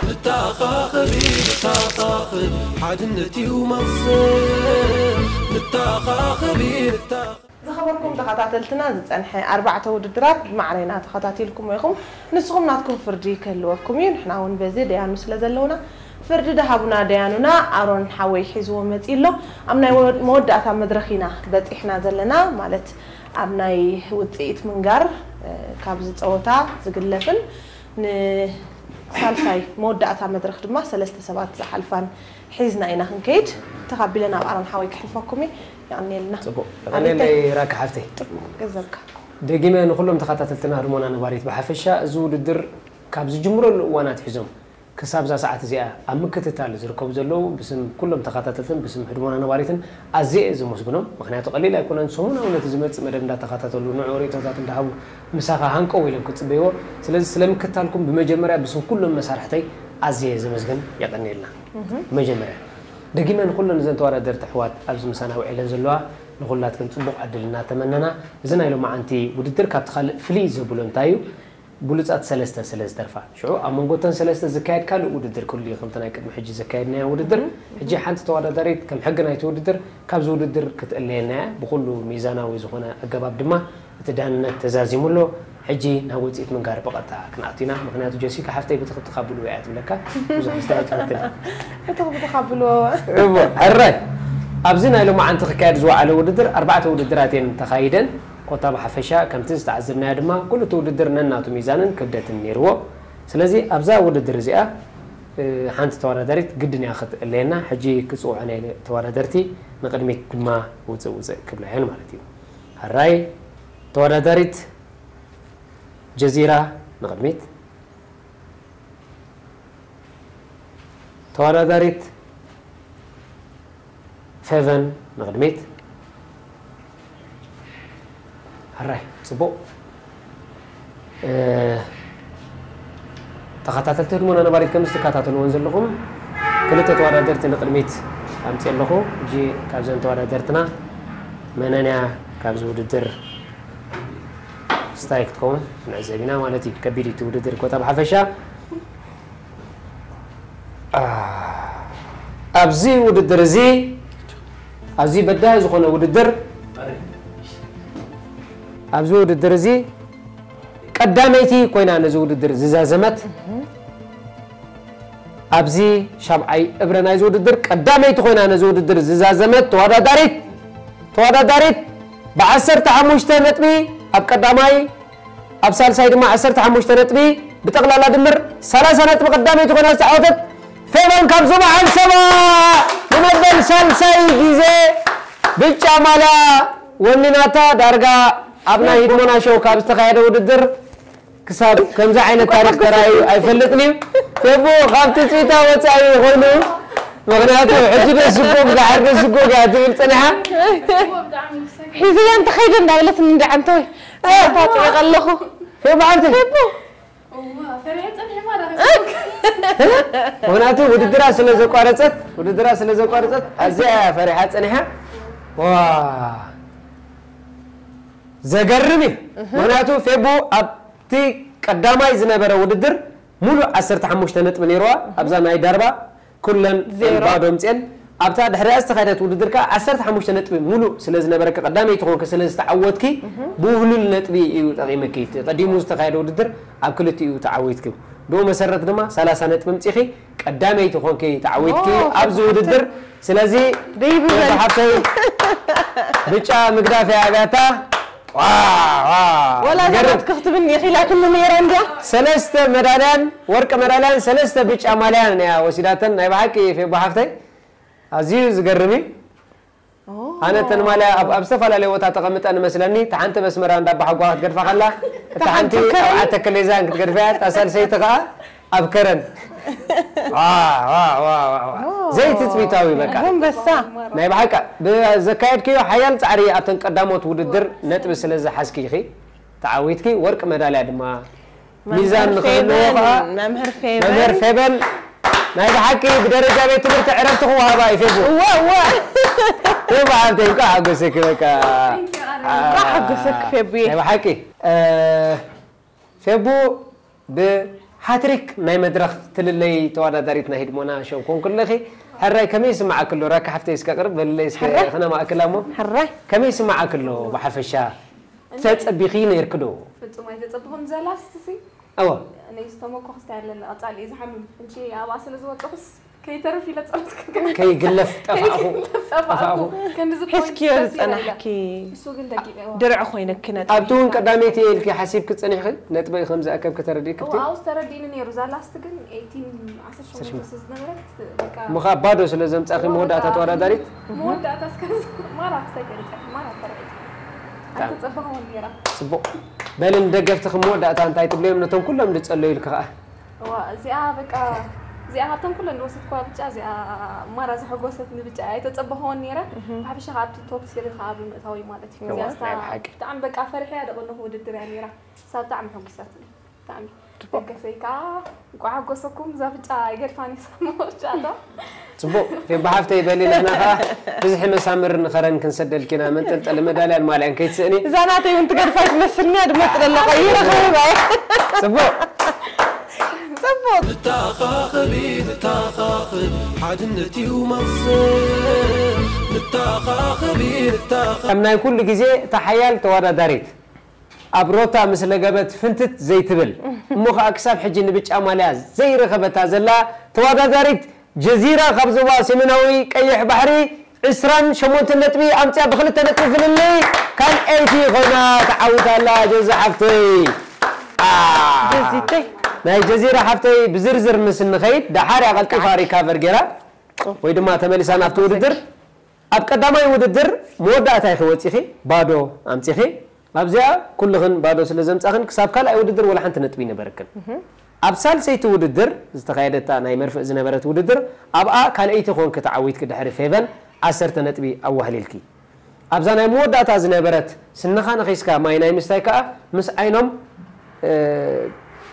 ንተኻኸቢ፣ ንተኻኸቢ፣ ሓድነት እዩ መቕሰን። ንተኻኸቢ፣ ንተኻ- ዝኸበርኩም ተኸታተልትና፣ ዝጸንሐ ኣርባዕተ ውድድራት ብማዕረና ተኸታቲልኩሞ ኢኹም። ንስኹም ናትኩም ፍርዲ ክህልወኩም እዩ። ንሕና እውን በዚ ደያኑ ስለ ዘለውና፣ ፍርዲ ደሃቡና ደያኑና ኣሮን ሓወይ ሒዝዎ መጺኡ ኣሎ። ኣብ ናይ ወ-፣ መወዳእታ መድረኽ ኢና በጺሕና ዘለና፣ ማለት ኣብ ናይ ውጽኢት ምንጋር፣ እ፣ ካብዚ ጸወታ ዝግለፍን ንሳልሳይ መወዳእታ መድረኽ ድማ ሰለስተ ሰባት ዝሓልፋን ሒዝና ኢና ክንከይድ። ተኻቢለ ናብ ኣሮን ሓወይ ክሕልፈኩም እየ። የቐንየልና። ጽቡቕ። ኣቤት። የቐንየለይ ራካ ሓፍተይ። ጽቡቕ ገንዘብካ። ደጊመ ንኹሎም ተኸታተልትና ህድሞና ነባሪት ብሓፈሻ፣ እዚ ውድድር ካብ ዝጅምረሉ እዋን ኣትሒዞም ክሳብ እዛ ሰዓት እዚኣ ኣብ ምክትታል ዝርከቡ ዘለዉ፣ ብስም ኩሎም ተኸታተልትን ብስም ህድሞና ነባሪትን ኣዝየ እየ ዘመስግኖም። ምኽንያቱ ቀሊል ኣይኮነን። ሰሙናዊ ነቲ ዝመጽእ መደብ እንዳተኸታተሉ፣ ንዑ ርእይቶታት እንዳሃቡ ምሳኻ ሃንቀው ኢሎም ክጽበይዎ። ስለዚ ስለ ምክትታልኩም ብመጀመርያ ብስም ኩሎም መሳርሕተይ ኣዝየ እየ ዘመስግን። የቐንየልና። እህ። መጀመርያ ደጊመ ንኹለን እዘን ተወዳደርቲ ኣሕዋት ኣብዚ ምሳና ውዒለን ዘለዋ ንኹላትክን ጽቡቕ ዕድል እናተመነና፣ እዚ ናይ ሎማዓንቲ ውድድር ካብቲ ካልእ ፍልይ ዘብሎ እንታይ እዩ? ብሉጻት ሰለስተ ስለ ዝተርፋ፣ ሽዑ ኣብ መንጎ እተን ሰለስተ ዝካየድ ካልእ ውድድር ክህሉ እዩ፣ ከምቲ ናይ ቅድሚ ሕጂ ዘካየድናዮ ውድድር። ሕጂ ሓንቲ ተወዳዳሪት ከም ሕጊ ናይቲ ውድድር ካብዚ ውድድር ክትእለየና እያ። ብኹሉ ሚዛናዊ ዝኾነ ኣገባብ ድማ እቲ ዳንነት ተዛዚሙ ኣሎ። ሕጂ ናብ ውጽኢት ምንጋር ብቐጥታ ክንኣቱ ኢና። ምኽንያቱ ጀሲካ ሓፍተይ ብትኽትኻ ብሉ እያ ትብለካ። ብዙሕ ዝተረጥረትን ብትኽትኻ ብሉ። እወ፣ ሕራይ። ኣብዚ ናይ ሎማዓንቲ ክካየድ ዝወዓለ ውድድር ኣርባዕተ ውድድራት እየን ተኻይደን። ኮታ ብሓፈሻ ከምቲ ዝተዓዘብናዮ ድማ ኩሉ እቲ ውድድር ነናቱ ሚዛንን ክብደትን ነይርዎ። ስለዚ ኣብዛ ውድድር እዚኣ ሓንቲ ተወዳዳሪት ግድን እያ ክትእለየና። ሕጂ ክፅውዖ ናይ ተወዳደርቲ ንቕድሚት ድማ ውፅእ ውፅእ ክብላ እየን ማለት እዩ። ሕራይ። ተወዳዳሪት ጀዚራ ንቕድሚት። ተወዳዳሪት ፌቨን ንቕድሚት። ሕራይ፣ ፅቡቕ። ተኸታተልቲ ህድሞና ነባሪት ከም ዝትከታተልዎን ዘለኹም ክልተ ተወዳደርቲ ንቕድሚት ኣምፅእ ኣለኹ። ሕጂ ካብዘን ተወዳደርትና መነንያ ካብዚ ውድድር ስታይ ክትከውን ንዕዘብ ኢና ማለት እዩ። ከቢድ እቲ ውድድር ኮታ ብሓፈሻ። ኣብዚ ውድድር እዚ ኣዝዩ በዳሂ ዝኾነ ውድድር ኣብዚ ውድድር እዚ ቀዳመይቲ ኮይና ነዚ ውድድር ዝዛዘመት ኣብዚ ሻብዓይ እብረ ናይዚ ውድድር ቀዳመይቲ ኮይና ነዚ ውድድር ዝዛዘመት ተወዳዳሪት ተወዳዳሪት ብዓሰርተ ሓሙሽተ ነጥቢ ኣብ ቀዳማይ ኣብ ሳልሳይ ድማ ዓሰርተ ሓሙሽተ ነጥቢ ብጠቕላላ ድምር ሰላሳ ነጥቢ ቀዳመይቲ ኮይና ዝተዓወተት ፌቨን ካብ ዞባ ዓንሰባ ንመበል ሳልሳይ ግዜ ብጫ ማልያ ወኒናታ። ዳርጋ ኣብ ናይ ህድሞና ሾው ካብ ዝተኻየደ ውድድር ክሳብ ከምዚ ዓይነት ታሪክ ተራእዩ ኣይፈልጥን እዩ። ፌቡ ካብ ትፅቢታ ወፃኢ ኮይኑ ምክንያቱ ሕጂ ደስጎግ ዳሕር ደስጎግ እያ ትብል ፀኒሓ። ሒዝያ እንተኸይደ እንዳበለት እንዳዓንተወይ ታጥዒ ኣለኹ። ፌቡ ሓንቲ ፌቡ ምክንያቱ ውድድራ ስለ ዘቋረፀት ውድድራ ስለ ዘቋረፀት ኣዚያ እያ ፈሪሓ ፀኒሓ። ዋ ዘገርም እዩ። ምክንያቱ ፌቡ ኣብቲ ቀዳማይ ዝነበረ ውድድር ሙሉእ ዓሰርተ ሓሙሽተ ነጥቢ ነይርዋ ኣብዛ ናይ ዳርባ ኩለን ዜሮ። ባዶ ምፅኤን ኣብታ ድሕሪኣ ዝተኻየደት ውድድር ከዓ ዓሰርተ ሓሙሽተ ነጥቢ ሙሉእ ስለ ዝነበረኪ ቀዳመይቲ ኮንኪ ስለ ዝተዓወትኪ ብውህሉል ነጥቢ እዩ ጠቒምኪ። እቲ ቀዲሙ ዝተኻየደ ውድድር ኣብ ክልቲኡ ተዓዊትኪ። ብኡ መሰረት ድማ ሰላሳ ነጥቢ ምፂኺ ቀዳመይቲ ኮንኪ ተዓዊትኪ ኦ፣ ኣብዚ ውድድር። ስለዚ ደይብበል። ሓፍተይ ብጫ ምግዳፍ እያ ኣብያታ። ዋ፣ ዋ፣ ወላ ገርም። ዛባት ክትብን የኺላትኒ ነይራ እንድያ። ሰለስተ መዳልያን ወርቂ መዳልያን ሰለስተ ብጫ ማልያን እያ ወሲዳተን። ናይ ብሓቂ ፌቦ ሓፍተይ ኣዝዩ ዝገርም እዩ። ኣነ እተን ማልያ ኣብ ኣብ ዝተፈላለየ ቦታ ተቐምጠን እመስለኒ። እታ ሓንቲ ኣብ ኣስመራ እንዳ ኣባሓጓ ክትገድፋ ከላ፣ እታ ሓንቲ ኣብ ዓተከሌዛን ክትገድፋ እያ። እታ ሳልሰይቲ ከኣ ኣብ ከረን። ዋ፣ ዋ፣ ዋ፣ ዋ፣ ዋ። ዘይትጽቢታዊ በቃ። ኣንበሳ። ናይ ብሓቂ ብዘካየድክዮ ሓያል ጻዕሪ ኣብተን ቀዳሞት ውድድር ነጥቢ ስለ ዝሓዝኪ ኢኺ ተዓዊትኪ። ወርቂ መዳልያ ድማ ሚዛን ንኽህልዎ ከዓ መምህር መምህር ፌቨን ፌበን ናይ ብሓቂ ብደረጃ ቤት ትምህርቲ ዕረፍቲ ክወሃባ እዩ። ፌቡ እወ እወ ፌቡ ሓብተይ እንኳዕ ሓጎሰኪ። በቃ እንኳዕ ሓጎሰኪ ፌቡዬ። ናይ ብሓቂ እ፣ ፌቡ ብሃትሪክ ናይ መድረኽ ትልለይ ተወዳዳሪት ናይ ህድሞና ሸው ኮንኩ ኣለኺ። ሕራይ ከመይ ይስምዓኪ ኣሎ? ራኪ ሓፍተይ እስከ ቅርብ በልለይ እስከ ሕራይ። ክነማእክላ እሞ ሕራይ ከመይ ይስምዓኪ ኣሎ? ብሓፈሻ ተጸቢኺ ነይርኪ ዶ? ፍጹም ኣይተጸበኹን። ዛላስትሲ እወ ነይ ዝተመኮኽስታ ያለን ቀጻሊ እየ ዝሓምም። እንጂ ኣብኣ ስለ ዝወጸኹስ ከይተርፍ ኢለ ጸሎት ክገብር ከይግለፍ ጠፋእኹ። ጠፋእኹ። ክንዲ ዝኮን ሒዝክዮ ደስ ይላል። ዝጸናሕኪ እሱ ግን ደቂቀ ድርዒ ኮይነኪ ነጥቢ ኣብቲ እውን ቀዳመይቲ ኢልኪ ሓሲብኪ ጸኒሕኺ ነጥበይ ከም ዝኣከብኪ ተረዲእኪ ብቲ ኣብስ ተረዲኒ ነይሩ። ዛላስት ግን ኤይቲን ዓሰርተ ሸሞንተ ስለ ዝነበረት በቃ ምኻ ባዶ ስለ ዘምጻኺ መወዳእታ ተወዳዳሪት መወዳእታ እስከ ማራ ክሳይ ገለጸ ማራ ተረዲት ኣይተጸበኸውን ነይራ። ጽቡቕ በሊ ንደገፍትኺ መወዳእታ እንታይ ትብልዮም ነቶም ኩሎም ዝጸለዩልኪ ከኣ? እዋ እዚኣ በቃ እዚኣ ካብተን ኩለን ዝወሰድኩዋ ብጫ እዚኣ ማራ ዘሐጎሰትኒ ብጫ ኣይተጸበኸዎን ነይረ። ብሓፈሻ ከኣ ኣብቲ ቶፕ ስሪ ከኣ ብምእታወይ ማለት እዩ። እዋ፣ እዚኣ ስታ ናይ ብሓቂ። ብጣዕሚ በቃ ፈሪሐ እያ ደቐነኹ ውድድር እያ ነይራ። እሳ ብጣዕሚ ሕጉሳትኒ ብጣዕሚ ደገፈይ ከኣ እንቋዕ ሓጎሰኩም። እዛ ብጫ ኣይገድፋን እየ ሳሞ ብጫ ኣሎ። ጽቡቕ ፌባ ሓፍተይ በሊ ንሕና ከኣ ብዝሒ መሳምር ንኸረን ክንሰደልኪ ኢና መንጠልጠሊ መዳልያን ማልያን ከይትስእኒ። እዛ ናተይ እውን ትገድፋ ትመስልኒ እያ ድማ ጥለላ ቀይረ ከይባ እየ። ጽቡቕ። ጽቡቕ። ንተኻኸቢ ንተኻኸቢ ሓድነት እዩ መኽሰብ። ንተኻኸቢ ንተኻኸቢ ከም ናይ ኩሉ ግዜ እታ ሓያል ተወዳዳሪት ኣብ ሮታ ምስ ለገበት ፍንትት ዘይትብል እሞ ኸኣ ክሳብ ሕጂ ንብጫ ማልያ ዘይረኸበታ ዘላ ተወዳዳሪት ጀዚራ ካብ ዞባ ሰሜናዊ ቀይሕ ባሕሪ ዕስራን ሸሞንተን ነጥቢ ኣምፅያ ብክልተ ነጥቢ ፍልልይ ካልኣይቲ ኮይና ተዓዊታ ኣላ። ጀዚ ሓፍተይ። ጀዚተይ። ናይ ጀዚራ ሓፍተይ ብዝርዝር ምስ እንኸይድ ደሓር እያ ቀልጢፋ ሪካቨር ገይራ ወይ ድማ ተመሊሳ ናብቲ ውድድር። ኣብ ቀዳማይ ውድድር መወዳእታ ኢኺ ወፂኺ ባዶ ኣምፂኺ። ኣብዚኣ ኩልኽን ባዶ ስለ ዘምፃኽን ክሳብ ካልኣይ ውድድር ወላ ሓንቲ ነጥቢ ይነበረክን። ኣብ ሳልሰይቲ ውድድር ዝተኻየደታ ናይ መርፍእ ዝነበረት ውድድር ኣብኣ ካልኣይቲ ኮንኪ ተዓዊትኪ ድሕሪ ፌቨን ዓሰርተ ነጥቢ ኣዋህሊልኪ። ኣብዛ ናይ መወዳእታ ዝነበረት ስንኻ ነኺስካ ማይ ናይ ምስታይ ከኣ ምስ ዓይኖም እ፣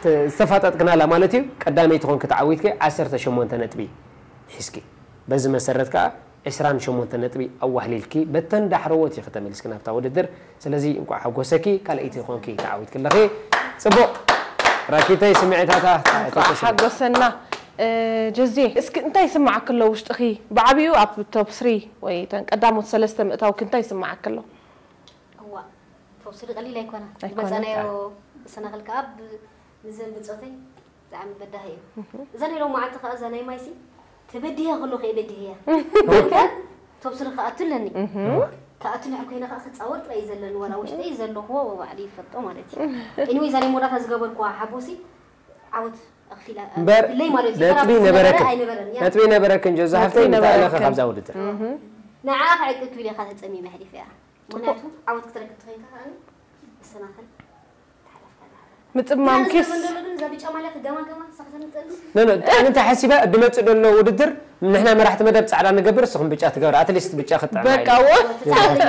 ተ- ዝተፋጠጥክናላ ማለት እዩ። ቀዳመይቲ ኮንኪ ተዓዊትኪ ዓሰርተ ሸሞንተ ነጥቢ ሒዝኪ። በዚ መሰረት ከኣ ዕስራን ሸሞንተ ነጥቢ ኣዋህሊልኪ በተን ዳሕረዎት ኢኺ ተመሊስኪ ናብታ ውድድር። ስለዚ እንቋዕ ሓጎሰኪ ካልኣይቲ ኮንኪ ተዓዊትኪ ኣለኺ። ጽቡቕ ራኪተይ ስምዒታታ እንቋዕ ሓጎሰና። እ፣ ጀዜ እስኪ እንታይ ይስምዓክ ኣሎ ውሽጥኺ? ብዓቢኡ ኣብ ቶፕ ስሪ ወይ ተን ቀዳሞት ሰለስተ ምእታውኪ እንታይ ይስምዓክ ኣሎ? እዋ ቶፕ ስሪ ቀሊል ኣይኮነ ኣይኮነ። ዝበፀናዮ መሰናክል ከዓ ብ- ንዘን ብፆተይ ብጣዕሚ በዳሂ እዩ። እዛ ናይ ሎማዓንቲ ከዓ እዛ ናይ ማይሲ ተበዲሀ ከለኹ እየ በዲህያ። ቶፕ ስሪ ክኣቱ ኣለኒ። ክኣቱ ንሕር ኮይነ ከዓ ክፃወር ጥራይ እዩ ዘለኒ ዋላ ውሽጠይ ዘለኽዎ ባዕሉ ይፈልጦ ማለት እዩ። ኤኒወይ እዛ ናይ መወዳእታ ዝገበርኩዋ ሓቦሲ ዓወት ኣኽፊላ እምበር ኣኽፊለይ ማለት እዩ። ነጥቢ ተራፊ ዝነበረ ነበረክን ኣይነበረን እያ። ነጥቢ ነበረክን ጀዛ ሓፍተይ ነጥቢ ምታለኸ ነበረክን። ካብዛ ውድድር ንዓ ክዕቅብ ክብል እየ ካብ ተፀሚመ ሕሊፈ እያ። ምክንያቱ ዓወት ክትረክብ ተኸይንካ ከዓ መሰናኸል ትሓለፍካ ኣለኻ። ምፅማምኪስ ዘመን ዘሎ ግን እዛ ብጫ ማልያ ክገማገማ ንሳ ከተምጠሉ ኖ ኖ ጥዕኒ እንታይ ሓሲበ ድመፅእ ደሎ ውድድር ንሕና መራሕቲ መደብ ጻዕዳ ንገብር እስኹም ብጫ ትገብር ኣትሊስት ብጫ ክጥዕም በቃ ኣይደል? ወ ትፃወት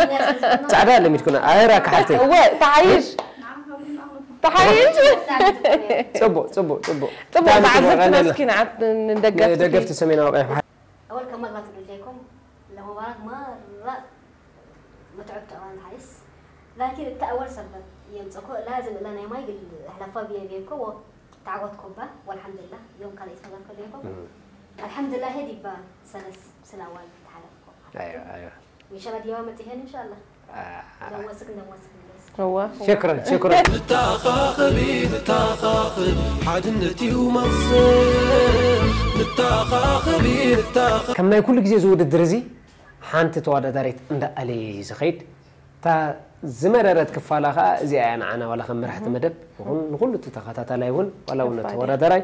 ጻዕዳ ለሚድኩና ኣህራ ክሓፍተይ እወ ተሓይሽ ተሓይሽ ጽቡቕ ጽቡቕ ጽቡቕ ጽቡቕ ብጣዕሚ ጽቡቕ ተዓዘብቲ ቀንደልና። መስኪናት ንደገፍቲ ደገፍቲ ሰሜናዊ ቀይሕ ባሕሪ أول كم مرة تقول لكم لما مباراة مرة متعبت أوان الحارس لكن التأول سبب يمسكه لازم إلا نايماي يقول أحلى فابيا بيكو تعوض كوبا والحمد لله يوم كان يتفضل كل يوم الحمد لله هدي با سلس سنوات تحلف كوبا ኣይዋ ኣይዋ إن شاء الله ديما متيهن إن شاء الله ኣ- نوسك نوسك نوسك እወ ሽክረን ሽክረን ንተኻኸቢ ንተኻኸቢ ሓድነት እዩ መኽሰብ። ንተኻኸቢ ንተኻኸቢ ከም ናይ ኩሉ ግዜ እዚ ውድድር እዚ ሓንቲ ተወዳዳሪት እንዳኣለየ እዩ ዝኸይድ። እታ ዝመረረት ክፋላ ከዓ እዚኣ እያ ንዓና ዋላ ከም መራሕቲ መደብ ይኹን ንኩሉ እቲ ተኸታታላይ እውን ዋላ እውን ከባድ እያ። ተወዳዳራይ።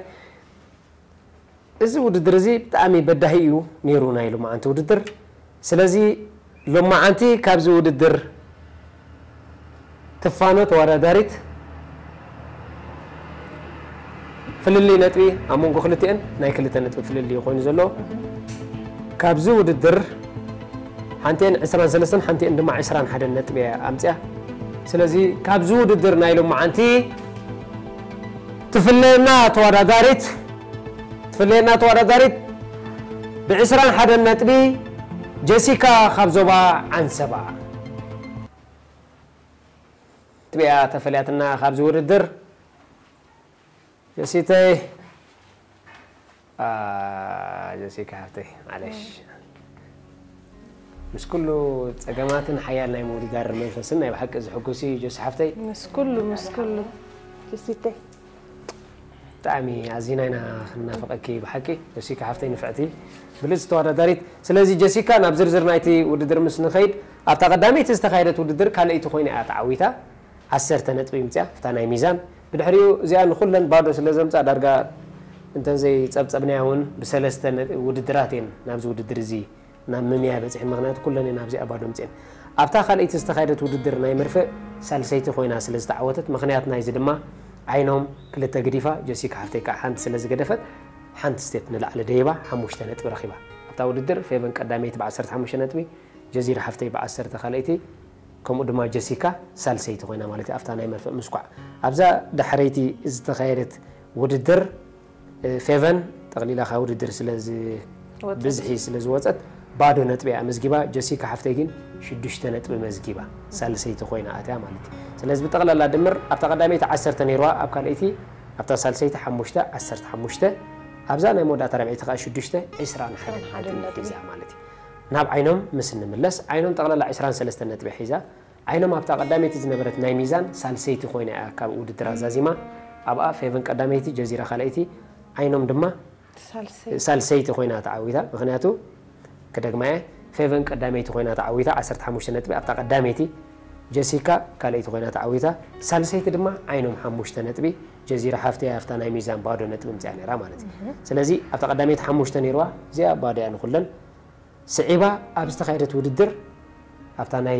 እዚ ውድድር እዚ ብጣዕሚ በዳሂ እዩ ነይሩ ናይ ሎማዓንቲ ውድድር። ስለዚ ሎማዓንቲ ካብዚ ውድድር ትፋኖ ተወዳዳሪት ፍልልይ ነጥቢ ኣብ መንጎ ክልቲኤን ናይ ክልተ ነጥቢ ፍልልይ ኮይኑ ዘሎ። ካብዚ ውድድር ሓንቲኤን ዕስራን ሰለስተን ሓንቲኤን ድማ ዕስራን ሓደን ነጥቢ እያ ኣምፅያ። ስለዚ ካብዚ ውድድር ናይ ሎማዓንቲ ትፍለየና ተወዳዳሪት ትፍለየና ተወዳዳሪት ብዕስራን ሓደን ነጥቢ ጀሲካ ካብ ዞባ ዓንሰባ ነጥቢ እያ ተፈልያትና ካብዚ ውድድር። ጀሲተይ ኣ፣ ጀሲካ ሓፍተይ ማለሽ ምስ ኩሉ ፀገማትን ሓያል ናይ ምውድዳር መንፈስን ናይ ብሓቂ ዝሕጉስ እዩ ጆሲ ሓፍተይ። ምስ ኩሉ ምስ ኩሉ ጀሲተይ ብጣዕሚ ኣዚና ኢና ክንናፍቐኪ ብሓቂ ጀሲካ ሓፍተይ ንፍዕቲ ብልፅቲ ተወዳዳሪት። ስለዚ ጀሲካ ናብ ዝርዝር ናይቲ ውድድር ምስ ንኸይድ ኣብታ ቀዳመይቲ ዝተኻየደት ውድድር ካልኣይቲ ኮይና እያ ተዓዊታ። ዓሰርተ ነጥቢ ምፅያ እታ ናይ ሚዛን ብድሕሪኡ እዚኣ ንኩለን ባዶ ስለ ዘምፃ ዳርጋ እንተዘይፀብፀብናያ እውን ብሰለስተ ነ- ውድድራት እየን ናብዚ ውድድር እዚ ናብ ምምያ በፂሐን። ምክንያቱ ኩለን እየን ኣብዚኣ ባዶ ምፅአን። ኣብታ ካልኣይቲ ዝተኻየደት ውድድር ናይ መርፍእ ሳልሰይቲ ኮይና ስለ ዝተዓወተት ምክንያት ናይዚ ድማ ዓይኖም ክልተ ግዲፋ ጀሲካ ሓፍተይ ከዓ ሓንቲ ስለ ዝገደፈት ሓንቲ ስቴፕ ንላዕሊ ደይባ ሓሙሽተ ነጥቢ ረኺባ። ኣብታ ውድድር ፌቨን ቀዳመይቲ ብ ዓሰርተ ሓሙሽተ ነጥቢ ጀዚራ ሓፍተይ ብ ዓሰርተ ካልኣይቲ ከምኡ ድማ ጀሲካ ሳልሰይቲ ኮይና ማለት እዩ ኣብታ ናይ መርፍእ ምስኳዕ። ኣብዛ ዳሕረይቲ ዝተኻየደት ውድድር እ፣ ፌቨን ጠቕሊላ ካብ ውድድር ስለ ዝ- ወፀት። ብዝሒ ስለ ዝወፀት ባዶ ነጥቢ እያ ኣመዝጊባ። ጀሲካ ሓፍተይ ግን ሽዱሽተ ነጥቢ መዝጊባ ሳልሰይቲ ኮይና ኣትያ ማለት እዩ። ስለዚ ብጠቕላላ ድምር ኣብታ ቀዳመይቲ ዓሰርተ ነይርዋ ኣብ ካልኣይቲ ኣብታ ሳልሰይቲ ሓሙሽተ፣ ዓሰርተ ሓሙሽተ፣ ኣብዛ ናይ መወዳእታ ራብዐይቲ ከዓ ሽዱሽተ፣ ዕስራን ሓደን ነጥቢ ሒዛ ማለት እዩ። ናብ ዓይኖም ምስ እንምለስ፣ ዓይኖም ጠቕላላ ዕስራን ሰለስተን ነጥቢ ሒዛ። ዓይኖም ኣብታ ቀዳመይቲ ዝነበረት ናይ ሚዛን ሳልሰይቲ ኮይና እያ ካብ ውድድር ኣዛዚማ። ኣብኣ ፌቨን ቀዳመይቲ፣ ጀዚራ ካልኣይቲ፣ ዓይኖም ድማ ሳልሰይቲ ኮይና ተዓዊታ። ምኽንያቱ ክደግማ እየ፣ ፌቨን ቀዳመይቲ ኮይና ተዓዊታ ዓሰርተ ሓሙሽተ ነጥቢ ኣብታ ቀዳመይቲ፣ ጀሲካ ካልኣይቲ ኮይና ተዓዊታ። ሳልሰይቲ ድማ ዓይኖም ሓሙሽተ ነጥቢ፣ ጀዚራ ሓፍተይ ኣብታ ናይ ሚዛን ባዶ ነጥቢ ምፅያ ነይራ ማለት እዩ። ስለዚ ኣብታ ቀዳመይቲ ሓሙሽተ ነይርዋ፣ እዚኣ ባዶ እያ ንኩለን። ስዒባ ኣብ ዝተኻየደት ውድድር ኣብታ ናይ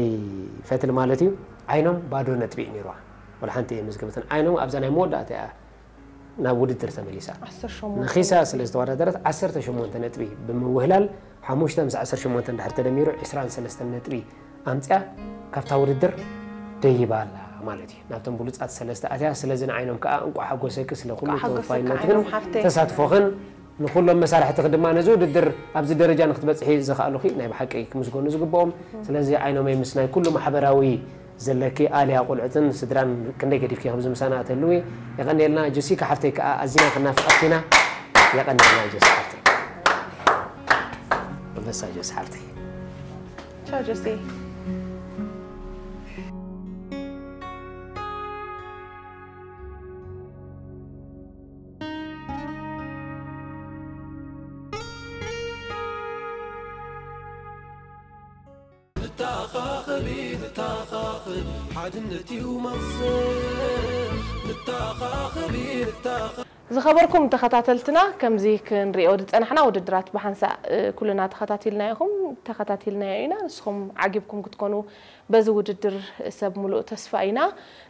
ፈትል ማለት እዩ፣ ዓይኖም ባዶ ነጥቢ እዩ ነይርዋ። ወላ ሓንቲ እየ መዝገበትን። ዓይኖም ኣብዛ ናይ መወዳእታ እያ ናብ ውድድር ተመሊሳ። ዓሰርተ ሸሞንተ ነኺሳ ነጥቢ። ስለ ዝተወዳደረት ዓሰርተ ሸሞንተ ነጥቢ ብምውህላል፣ ሓሙሽተ ምስ ዓሰርተ ሸሞንተ እንድሕር ተደሚሩ ዕስራን ሰለስተን ነጥቢ ኣምፅያ ካብታ ውድድር ደይባ ኣላ ማለት እዩ። ናብቶም ብሉፃት ሰለስተ ኣትያ። ስለዚ ንዓይኖም ከዓ እንቋዕ ሓጎሰኪ ስለ ኩሉ እንቋዕ ሓጎሰካ ተወፋይነትክን ዓይኖም ሓፍተይ። ተሳትፎኽን ንኩሎም መሳርሕትኺ ድማ ነዚ ውድድር ኣብዚ ደረጃ ንክትበፅሒ ዘኽኣሉኺ ናይ ብሓቂ ክምስገኑ ዝግብኦም። ስለዚ ዓይኖመይ ምስ ናይ ኩሉ ማሕበራዊ ዘለኪ ኣልያ ቆልዑትን ስድራን ክንደይ ገዲፍኪ ከምዚ ምሳና እተልዊ የቐንየልና። ጆሲካ ሓፍተይ ከዓ ኣዚና ክናፍቐኪ ኢና። የቐንየልና ጆሲ ሓፍተይ። ኣንበሳ ጆሲ ሓፍተይ። ቻው ጆሲ። ንተኻኸቢ ንተኻኸቢ ሓድነት እዩ መቕሰን። ንተኻኸቢ ንተኻ ዝኸበርኩም ተኸታተልትና፣ ከምዚ ክንሪኦ ዝጸናሕና ውድድራት ብሓንሳእ፣ እ፣ ኩልና ተኸታቲልና ኢኹም፣ ተኸታቲልናዮ ኢና። ንስኹም ዓጊብኩም ክትኮኑ በዚ ውድድር ሰብ ሙሉእ ተስፋ ኢና።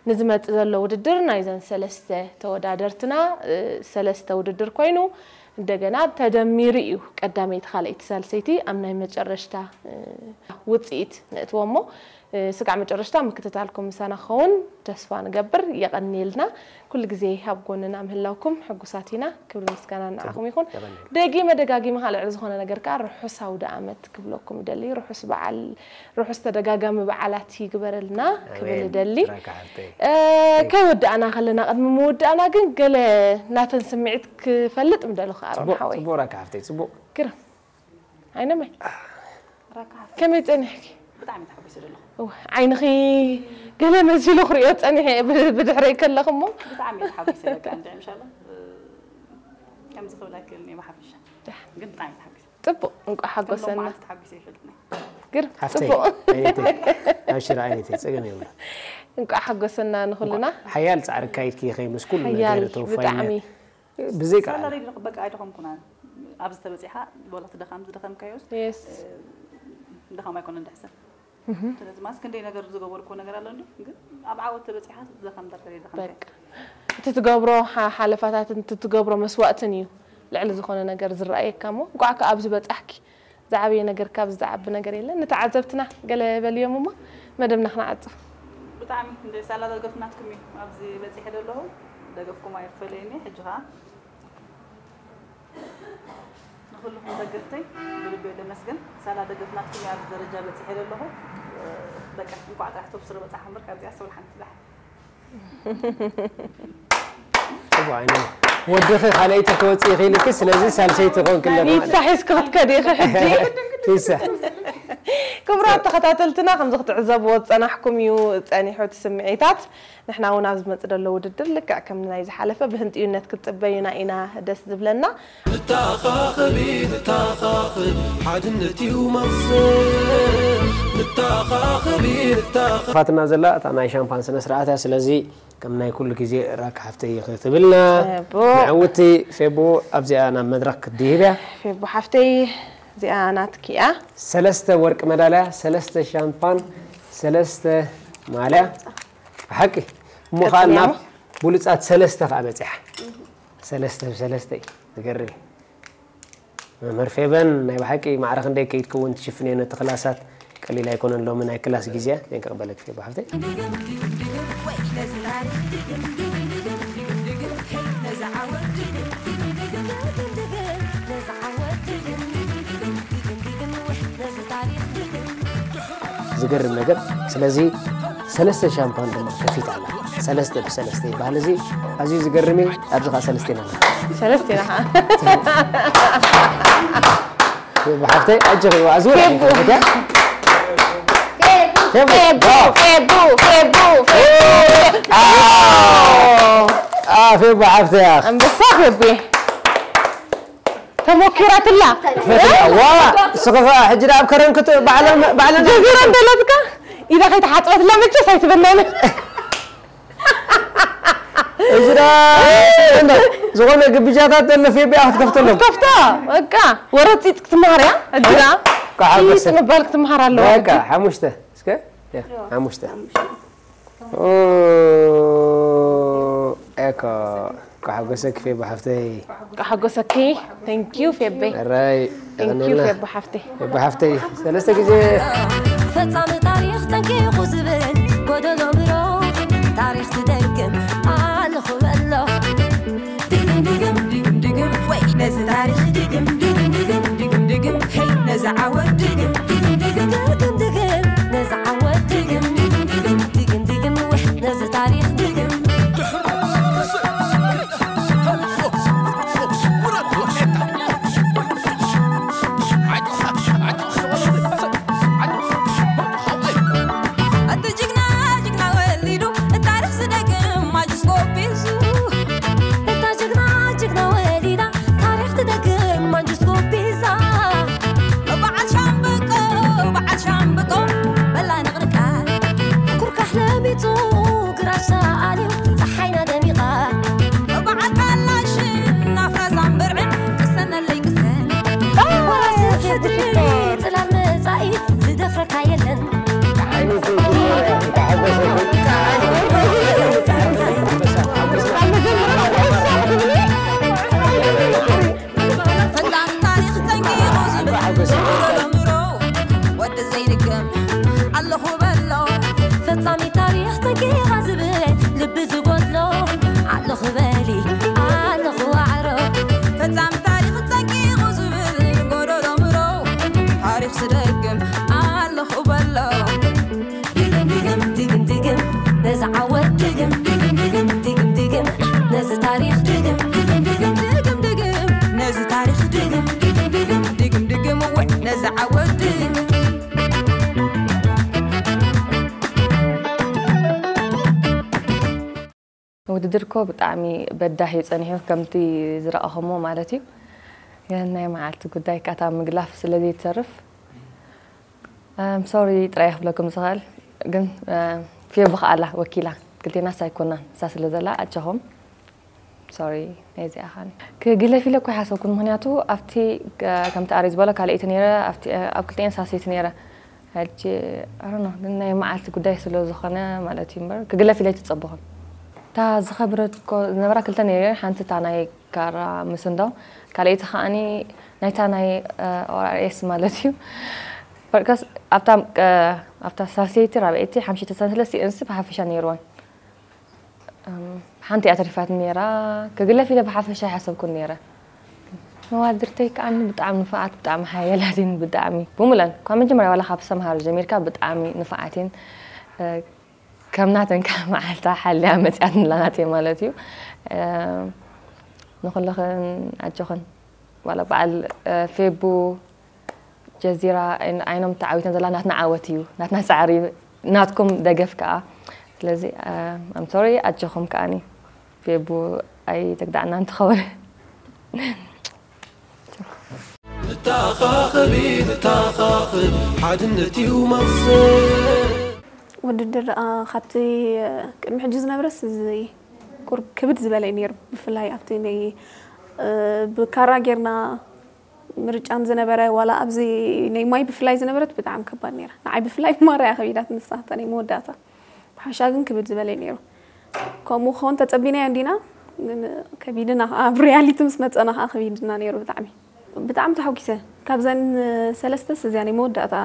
ንዝመጽእ ዘሎ ውድድር ናይዘን ሰለስተ ተወዳደርትና፣ እ፣ ሰለስተ ውድድር ኮይኑ፣ እንደገና ተደሚሩ እዩ ቀዳመይቲ፣ ካልኣይቲ፣ ሳልሰይቲ ኣብ ናይ መጨረሽታ፣ እ፣ ውጽኢት ነእትዎ እሞ፣ እ፣ ስጋዕ መጨረሽታ ምክትታልኩም ምሳና ክኸውን ተስፋ ንገብር። የቐንየልና። ኩሉ ግዜ ኣብ ጎንና ምህላውኩም ሕጉሳት ኢና። ክብሪ ምስጋና ንዓኹም ይኹን። የቐንየልና። ደጊመ ደጋጊመ ካልዕ ዝኾነ ነገር ከኣ ርሑስ ኣውደ ኣመት ክብለኩም ይደሊ። ርሑስ በዓል፣ ርሑስ ተደጋጋሚ በዓላት ይግበረልና ክብል ኣሜን። ይደሊ። ትራካ ሓፍተይ። እ፣ ከይወዳእና ከለና፣ ቅድሚ ምውዳእና ግን ገለ ናተን ስምዒት ክፈልጥ ምደለኹ ኣሮን ጽቡቕ፣ ሓወይ። ጽቡቕ ራካ ሓፍተይ፣ ጽቡቕ። ግርም። ዓይነመይ። ራካ ሓፍተይ። ከመይ ጸኒሕኪ? ብጣዕሚ ተሓጒሰ ዘለኹ። እወ፣ ዓይንኺ ገለ መሲሉ ክርእዮ ጸኒሐ ብ-፣ ብድሕረይ ከለኹ እሞ። ብጣዕሚ እየ ተሓጒሰ፣ በቃ፣ እንድዒ፣ ምሻላ፣ እ፣ ከምዚ ክብል ኣይክእልን እየ፣ ብሓፈሻ። ደሓን። ግን ብጣዕሚ እየ ተሓጒሰ። ጽቡቕ፣ እንቋዕ ከም ሓጎሰና። ሎማዓንቲ ተሓጒሰ ይፈልጥኒ። ግርም፣ ሓፍተይ፣ ጽቡቕ። ዓይነተይ፣ ኣብሽር ዓይነተይ፣ ጸገም የብሉን። እንቋዕ ሓጎሰና ንኹልና። እንቋዕ ሓያል ጻዕሪ ኣካይድኪ ኢኺ ምስ ኩሉ ሓያል፣ ነገር ተወፋይነት። ብጣዕሚ። ብዘይ ቃል። ሳላ ሬድዮ በቃ ኣይደኸምኩን ኣነ። ኣብዚ ተበጺሓ፣ ወላ እቲ ድኻም ዝደኸምካዮስ፣ የስ። እ፣ ድኻም ኣይኮነን ድሕሰብ። እህ። ስለዚ ማስ ክንደይ ነገር ዝገበርኩዎ ነገር ኣሎ እንዶ፣ ግን ኣብ ዓወት ተበጺሓ ድኻም ዳርጋ ደኸምካዮ። በቃ። እቲ ትገብሮ ሓ-፣ ሓለፋታትን እቲ ትገብሮ መስዋእትን እዩ ልዕሊ ዝኾነ ነገር ዝረኣየካ እሞ፣ እንቋዕ ከኣ ኣብዚ በጻሕኪ። ዝዓበየ ነገር ካብዚ ዝዓቢ ነገር የለን። ንተዓዘብትና ገለ በልዮም እሞ መደብና ክነዓጽፍ። ብጣዕሚ እንደ ሳላ ደገፍቲ ናትኩም እዩ ኣብዚ በጺሐ ዘለኹ። ደገፍኩም ኣይፈለየኒ። ሕጂ ኸኣ ንኹልኹም ደገፍተይ ብልቢ እየ ደመስግን። ሳላ ደገፍቲ ናትኩም እዩ ኣብዚ ደረጃ በጺሐ ዘለኹ። በቃ እንቋዕ ጥራሕ ቶብ ስረ በጻሕኩም እምበር ካብዚኣ ሰውል ሓንቲ ዳሕ ጽቡቕ ዓይነ ወድኺ ካልኣይቲ ክትወጽኢ ኢኺ ኢልኪ፣ ስለዚ ሳልሰይቲ ኮንኪ ኣለኺ ማለት እዩ። ሒዝኪ ክትከዲ ኢኺ ሕጂ። ፒሳ። ክቡራት ተኸታተልትና፣ ከምዚ ክትዕዘብዎ ዝጸናሕኩም እዩ ጸኒሑ እቲ ስምዒታት። ንሕና እውን ኣብ ዝመጽእ ዘሎ ውድድር ልክዕ ከም ናይ ዝሓለፈ ብህንጥዩነት ክትጽበዩና ኢና ደስ ዝብለና። ንተኻኸቢ፣ ንተኻኸቢ፣ ሓድነት እዩ መቕሰን። ንተኻኸቢ፣ ንተኻ- ፋትና ዘላ እታ ናይ ሻምፓን ስነ ስርዓት እያ። ስለዚ ከም ናይ ኩሉ ግዜ ራካ ሓፍተይ ክትብልና። ፌቡ። ንዕውቲ ፌቡ ኣብዚኣ ናብ መድረኽ ክትድይብ እያ። ፌቡ ሓፍተይ፣ እዚኣ ናትኪ እያ። ሰለስተ ወርቂ መዳልያ፣ ሰለስተ ሻምፓን፣ ሰለስተ ማልያ። ብሓቂ። እሞ ኸኣ ቀጽልያ ናብ እሞ። ብሉጻት ሰለስተ ኸኣ በጺሓ። ሰለስተ ብሰለስተ እዩ። ዝገርም እዩ። መምህር ፌበን፣ ናይ ብሓቂ ማዕረ ክንደይ ከይድኪ እውን ትሽፍንዮ ነቲ ክላሳት፣ ቀሊል ኣይኮነን። ሎሚ ናይ ክላስ ግዜ እየ። ክቕበለኪ ፌቡ ሓፍተይ። ዝገርም ነገር። ስለዚ ሰለስተ ሻምፓን ድማ ከፊት ኣላ። ሰለስተ ብሰለስተ ይበሃል። እዚ ኣዝዩ ዝገርም እዩ። ኣብዚ ኸዓ ሰለስተ ኢና። ሰለስተ ኢና ኸዓ። ፌቡ ሓፍተይ፣ ኣጆኺ፣ ኣዝወር ፌቡ። ፌቡ፣ ፌቡ፣ ፌቡ፣ ፌቡ፣ ፌቡ። አ፣ አ፣ ፌቡ ሓፍተይ፣ ያ። ኣንበሳ ፌቡ። ተሞኪራትላ። ዋ፣ እስኺ ኸዓ ሕጂ ደኣ ኣብ ከረን ክት-፣ ባዕለን፣ ባዕለን ጀዚራ እንደለትካ ኢዳ ከይተሓጽበትላ መቸስ ኣይትበናነ። እዚ ደኣ ዝኾነ ግብጃታት ዘሎ ፌቢ ክትከፍተሎም። ከፍታ፣ በቃ፣ ወረጺት ክትመሃር እያ፣ ሕጂ ደኣ። ከሓጎሰ። ምባል ክትመሃር ኣለዋ በቃ፣ ሕጂ። ሓሙሽተ፣ እስከ፣ ያ፣ ሓሙሽተ። ኦ፣ ኤኮ፣ ከሓጎሰኪ ፌቡ ሓፍተይ። ከሓጎሰኪ። Thank you ፌበይ። ራይ፣ Thank you የቐንየልና። ፌቡ ሓፍተይ። ፌቡ ሓፍተይ፣ ሰለስተ ግዜ። ፈጻሚ ታሪኽ ጠንቂቑ ዝብል ጎደሎ ምሮ፣ ታሪኽ ዝደግም ኣለኹ በሎ። ድግም ድግም፣ ድግም ድግም፣ ወይ ነዚ ታሪኽ ድግም፣ ድግም ድግም፣ ድግም ድግም፣ ሄይ ነዚ ዓወት ድግም፣ ድግም ድግም፣ ድግም ድግም፣ ነዚ ዓወት ድግም፣ ድግም ድግም፣ ድግም ድግም፣ ወይ ነዚ ታሪኽ ድግም። እቲ ጅግና ጅግና ወሊዱ ታሪኽ ዝደግም ማንጁስ ጎቢዙ። እታ ጅግና ጅግና ወሊዳ ታሪኽ ትደግም ማንጁስ ጎቢዛ። በዓል ሻምብቆ በዓል ሻምብቆ በላ ንቕንቃ። ኩርካሕ ለሚጹ ግራሽ ተኣልዩ ጸሓይና ደሚቓ። በዓል ካላሽን ናፍራዛን ብርዕን ቅሰነለይ ቅሰን። ወራሲ ሕድሪ ጽላል መጻኢ ዝደፍረካ የለን። ፈጻሚ ታሪኽ ጠንቂቑ ዝብል ዝጎደሎ ምሮ ወዲ ዘይድገም ኣለኹ በሎ። ፈጻሚ ታሪኽ ጠንቂቓ ዝብል ልቢ ዝጎድሎ ኣለኹ በሊ ኣለኹ ዋዕሮ። ፈጻሚ ታሪኽ ጠንቂቑ ዝብል ጎደሎ ምሮ ታሪኽ ዝደግም ኣለኹ በሎ። ድግም ድግም ድግም ድግም ነዚ ዓወት ድግም ድግም ድግም ድግም ድግም ነዚ ታሪኽ ድግም ድግም ድግም ድግም ድግም ነዚ ታሪኽ ድግም ድግም ድግም ድግም ድግም ወይ ነዚ ዓወት ድግም። ውድድር እኮ ብጣዕሚ በዳሂ እዩ ጸኒሑ፣ ከምቲ ዝረኣኹሞ ማለት እዩ። ግን ናይ መዓልቲ ጉዳይ ካታ ምግላፍ ስለ ዘይተርፍ፣ ኣም፣ ሶሪ ጥራይ ክብለኩም ዝኽእል። ግን፣ ኣም፣ ፌቡ ከኣላ ወኪላ፣ ክልቴናስ ኣይኮናን፣ ንሳ ስለ ዘላ ኣጆኹም። ሶሪ፣ ናይዚኣ ኻኒ። ክግለፍ ኢለ እኮ ይሓሰብኩን፣ ምኽንያቱ ኣብቲ፣ ከ-፣ ከምቲ ኣረይ ዝበሎ ካልኣይቲ ነይረ፣ ኣብቲ፣ ኣብ ክልቲኤን ሳልሰይቲ ነይረ። ሕጂ፣ I don't know፣ ግን ናይ መዓልቲ ጉዳይ ስለ ዝኾነ ማለት እዩ እምበር፣ ክግለፍ ኢለ ኣይተጸበኹን። እታ ዝኸብረት እኮ ዝነበራ ክልተ ነይረን፣ ሓንቲ እታ ናይ ካራ ምስንዳው፣ ካልኣይቲ ከኣኒ ናይታ ናይ፣ እ፣ ኦኣርኤስ ማለት እዩ። በርካስ ኣብታ፣ እ፣ ኣብታ ሳልሰይቲ፣ ራብዐይቲ፣ ሓምሸይቲ ሰንሰለት፣ ሲኤንሲ ብሓፈሻ ነይርወን። እም፣ ሓንቲ እያ ተሪፋት ነይራ። ክግለፍ ኢለ ብሓፈሻ ይሓሰብኩን ነይረ። መዋድርተይ ከኣ ብጣዕሚ ንፉዓት፣ ብጣዕሚ ሓያላት እየን፣ ብጣዕሚ ብሙለን። ካብ መጀመርያ ዋላ ካብ ሰምሃር ጀሚርካ ብጣዕሚ ንፉዓት እየን። እ፣ ከም ናተን ከዓ መዓልታ ሓልያ መፅያትንላ ናተይ ማለት እዩ። እ፣ ንኹልኽን ኣጆኽን ዋላ በዓል፣ እ፣ ፌቡ ጀዚራ ዓይን-፣ ዓይኖም ተዓዊተን ዘላ ናትና ዓወት እዩ፣ ናትና ጻዕሪ እዩ፣ ናትኩም ደገፍ ከኣ። ስለዚ፣ እ፣ I'm sorry፣ ኣጆኹም ከኣኒ። ፌቡ ኣይተግዳዕና እንትኸውን። ንተኻኸቢ፣ ንተኻኸብ፣ ሓድነት እዩ መኽሰብ። ውድድር ደኣ ካብቲ ቅድሚ ሕጂ ዝነበረስ እዚ ቁሩብ ክብድ ዝበለ እዩ ነይሩ። ብፍላይ ኣብቲ ናይ፣ እ፣ ብካራ ጌርና ምርጫን ዝነበረ፣ ዋላ ኣብዚ ናይ ማይ ብፍላይ ዝነበረት ብጣዕሚ ከባድ ነይራ። ንዓይ ብፍላይ ማራ እያ ከቢዳት ንሳ፣ እታ ናይ መወዳእታ። ብሓፈሻ ግን ክብድ ዝበለ እዩ ነይሩ። ከምኡ ክኸውን ተጸቢናዮ እንዲና፣ ግን ከቢድና ኸዓ፣ ኣብ ሪያሊቲ ምስ መጸና ኸዓ ከቢድና ነይሩ ብጣዕሚ። ብጣዕሚ ተሓጒሰ። ካብዘን ሰለስተስ እዚኣ ናይ መወዳእታ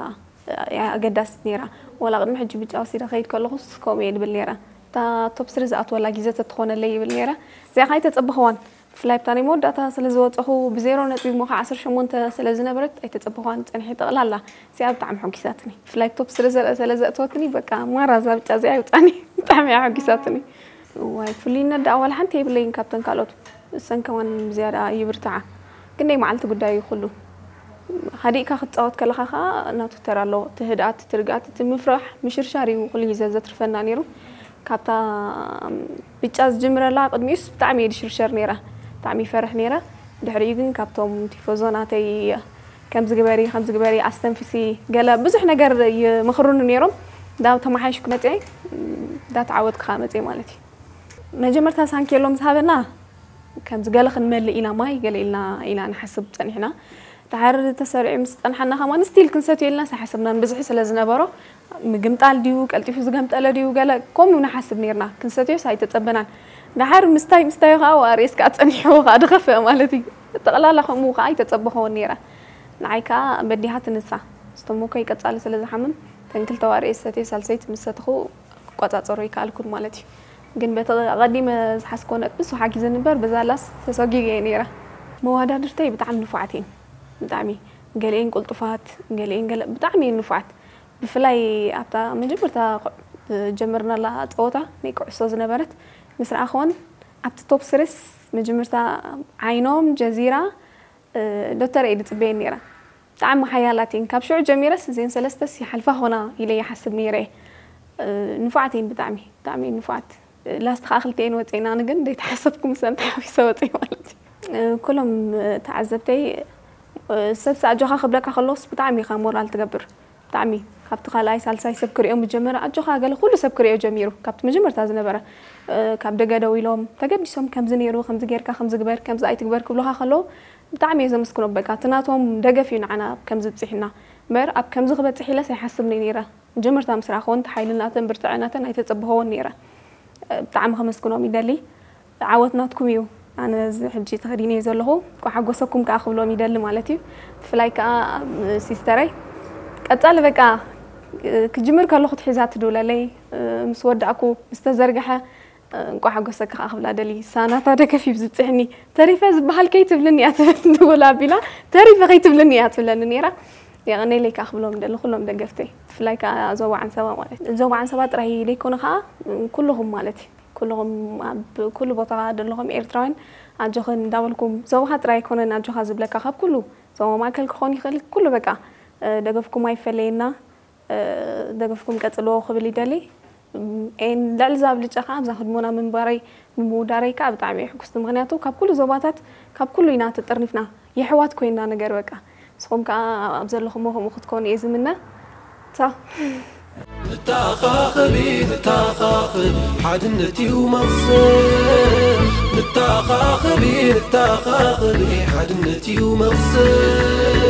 እያ ኣገዳሲት ነይራ። ዋላ ቅድሚ ሕጂ ብጫ ወሲደ ከይድ ከለኹስ ከምኡ እየ ድብል ነይረ። እታ ቶፕ ስሪ ዝኣትወላ ግዜ ተትኾነለይ ይብል ነይረ። እዚኣ ኸዓ ኣይተጸበኽዋን። ብፍላይ ብታ ናይ መወዳእታ ስለ ዝወፀኹ ብዜሮ ነጥቢ እሞ ከዓ ዓሰርተ ሸሞንተ ስለ ዝነበረት ኣይተፀበኳን ፀኒሐ። ጠቕላላ እዚኣ ብጣዕሚ ሓጒሳትኒ። ብፍላይ ቶፕ ስለ ዘ- ስለ ዘእተወትኒ በቃ ማራ እዛ ብጫ እዚኣ ይውፃኒ። ብጣዕሚ እያ ሓጒሳትኒ። ዋይ ፍሉይነት ደኣ ዋላ ሓንቲ የብለይን ካብተን ካልኦት። እሰን ከማን ብዝያዳ ይብርትዓ። ግን ናይ መዓልቲ ጉዳይ እዩ ኩሉ። ሃዲእካ ክትፃወት ከለኻ ከዓ ናቱ ተራ ኣለዎ። እቲ ህድኣት፣ እቲ ርግኣት፣ እቲ ምፍራሕ፣ ምሽርሻር እዩ ኩሉ ግዜ ዘትርፈና ነይሩ። ካብታ ብጫ ዝጅምረላ ቅድሚኡስ ብጣዕሚ እየ ድሽርሸር ነይረ። ብጣዕሚ ይፈርሕ ነይረ። ድሕሪኡ ግን ካብቶም ቲፎዞ ናተይ ከምዚ ግበሪ፣ ከምዚ ግበሪ፣ ኣስተንፍሲ፣ ገለ ብዙሕ ነገር ይመኽሩኒ ነይሮም። ዳው ተመሓይሽኩ መፅአ፣ እንዳተዓወትኩ ከዓ መፅአ ማለት እዩ። መጀመርታ ሳንኬሎ ምስ ሃበና ከምዚ ገለ ክንመልእ ኢና ማይ ገለ ኢልና ኢና ንሓስብ ፀኒሕና። ድሓር ተሰሪዑ ምስ ፀንሓና ከማን ስቲል ክንሰትዮ ኢልና ኣይሓሰብናን። ብዝሒ ስለ ዝነበሮ ምግምጣል ድዩ ቀልጢፉ ዝገምጠለ ድዩ ገለ ከምኡ ንሓስብ ነይርና። ክንሰትዮስ ኣይተፀበናን። ድሓር ምስታይ ምስታዩ ከዓ ዋርኤስ ከዓ ፀኒሕዎ ከዓ ድኸፍአ ማለት እዩ። ጠቕላላ ከምኡ ከዓ ኣይተፀበኸዎን ነይረ። ንዓይ ከዓ በዲሃ ትንሳ። ስተሞኮይ ቀፃሊ ስለ ዝሓምም ተንክልተ ዋርኤስ ሰትየ ሳልሰይቲ ምስ ሰትኹ ክቆፃፀሮ ይከኣልኩን ማለት እዩ። ግን በቲ ኣቐዲመ ዝሓዝኮ ነጥብስ ሓጊዘ ንበር በዛ ላስ ተሰጊገ እየ ነይረ። መወዳድርተይ ብጣዕሚ ንፉዓት እየን። ብጣዕሚ ገሊኤን ቁልጡፋት፣ ገሊኤን ገለ ብጣዕሚ እየን ንፉዓት። ብፍላይ ኣብታ መጀመርታ ጀመርናላ ፀወታ ናይ ኩዕሶ ዝነበረት ምስ ረኣኽወን ኣብቲ ቶፕ ስርስ መጀመርታ ዓይኖም ጀዚራ ዶተር እየ ድፅበየን ነይረ። ብጣዕሚ ሓያላት እየን። ካብ ሽዑ ጀሚረስ እዚን ሰለስተስ ይሓልፋ ኾና ኢለ ይሓስብ ነይረ። ንፉዓት እየን ብጣዕሚ ብጣዕሚ ንፉዓት። ላስት ከዓ ክልተ እየን ወፂና ግን ዘይተሓሰብኩ ምሰን ተሓዊሰ ወፂ ማለት እዩ። ኩሎም ተዓዘብተይ ሰብ ኣጆኻ ክብለካ ከለስ ብጣዕሚ ኢኻ ሞራል ትገብር። ብጣዕሚ ካብቲ ካልኣይ ሳልሳይ ሰብ ክሪኦም ዝጀመረ ኣጆኻ ገለ ኩሉ ሰብ ክሪኦ ጀሚሩ ካብቲ መጀመርታ ዝነበረ ካብ ደገ ደው ኢሎም ተገዲሶም ከምዚ ነይሩ ከምዚ ጌርካ ከምዚ ግበር ከምዚ ኣይትግበር ክብሉኻ ከለዉ ብጣዕሚ እየ ዘመስግኖ። በቃ እቲ ናቶም ደገፍ እዩ ንዓና ከምዚ ብፂሕና እምበር ኣብ ከምዚ ክበፅሕ ኢለስ ኣይሓስብን እየ ነይረ። መጀመርታ ምስ ረኣኽወን ሓይልናተን ብርትዕናተን ኣይተፀበኸዎን ነይረ። ብጣዕሚ ከመስግኖም ይደሊ። ዓወት ናትኩም እዩ። ኣነ እዚ ሕጂ ተኸዲነዮ ዘለኹ ኳሓጎሰኩም ከዓ ክብሎም ይደሊ ማለት እዩ። ብፍላይ ከዓ ሲስተረይ ቀፃሊ በቃ ክጅምር ከለኹ ትሒዛ ትድውለለይ ምስ ወዳእኩ ምስ ተዘርግሐ እንቋ ሓጎሰኪ ከዓ ክብላ ደሊ ሳናታ ደገፍ እዩ ዝብፅሕኒ። ተሪፈ ዝበሃል ከይትብልኒ እያ ትብል ድውላ ኣቢላ ተሪፈ ከይትብልኒ እያ ትብለኒ ነይራ። የቐነለይ ከዓ ክብሎም ደሊ ኩሎም ደገፍተይ ብፍላይ ከዓ ዞባ ዓንሰባ ማለት እዩ። ዞባ ዓንሰባ ጥራይ ዘይኮነ ከዓ ኩልኹም ማለት እዩ ኩልኹም ኣብ ኩሉ ቦታ ዘለኹም ኤርትራውያን ኣጆኽን እንዳበልኩም ዞባኻ ጥራይ ኣይኮነን ኣጆኻ ዝብለካ ካብ ኩሉ ዞባ ማእከል ክኾን ይኽእል ኩሉ በቃ ደገፍኩም ኣይፈለየና። ደገፍኩም ቀጽልዎ ክብል ይደሊ። ኤን ልዕሊ ዛ ብልጫ ከዓ ኣብዛ ህድሞና ምንባረይ ብምውዳረይ ከዓ ብጣዕሚ እየ ሕጉስቲ ምክንያቱ ካብ ኩሉ ዞባታት ካብ ኩሉ ኢና ተጠርኒፍና የሕዋት ኮይና ነገር በቃ ንስኹም ከዓ ኣብ ዘለኹሞ ከምኡ ክትኮኑ እየ ዝምነ። ቻው። ንተኻኸቢ ንተኻኸቢ ሓድነት እዩ መቕሰን ንተኻኸቢ ንተኻኸቢ ሓድነት እዩ መቕሰን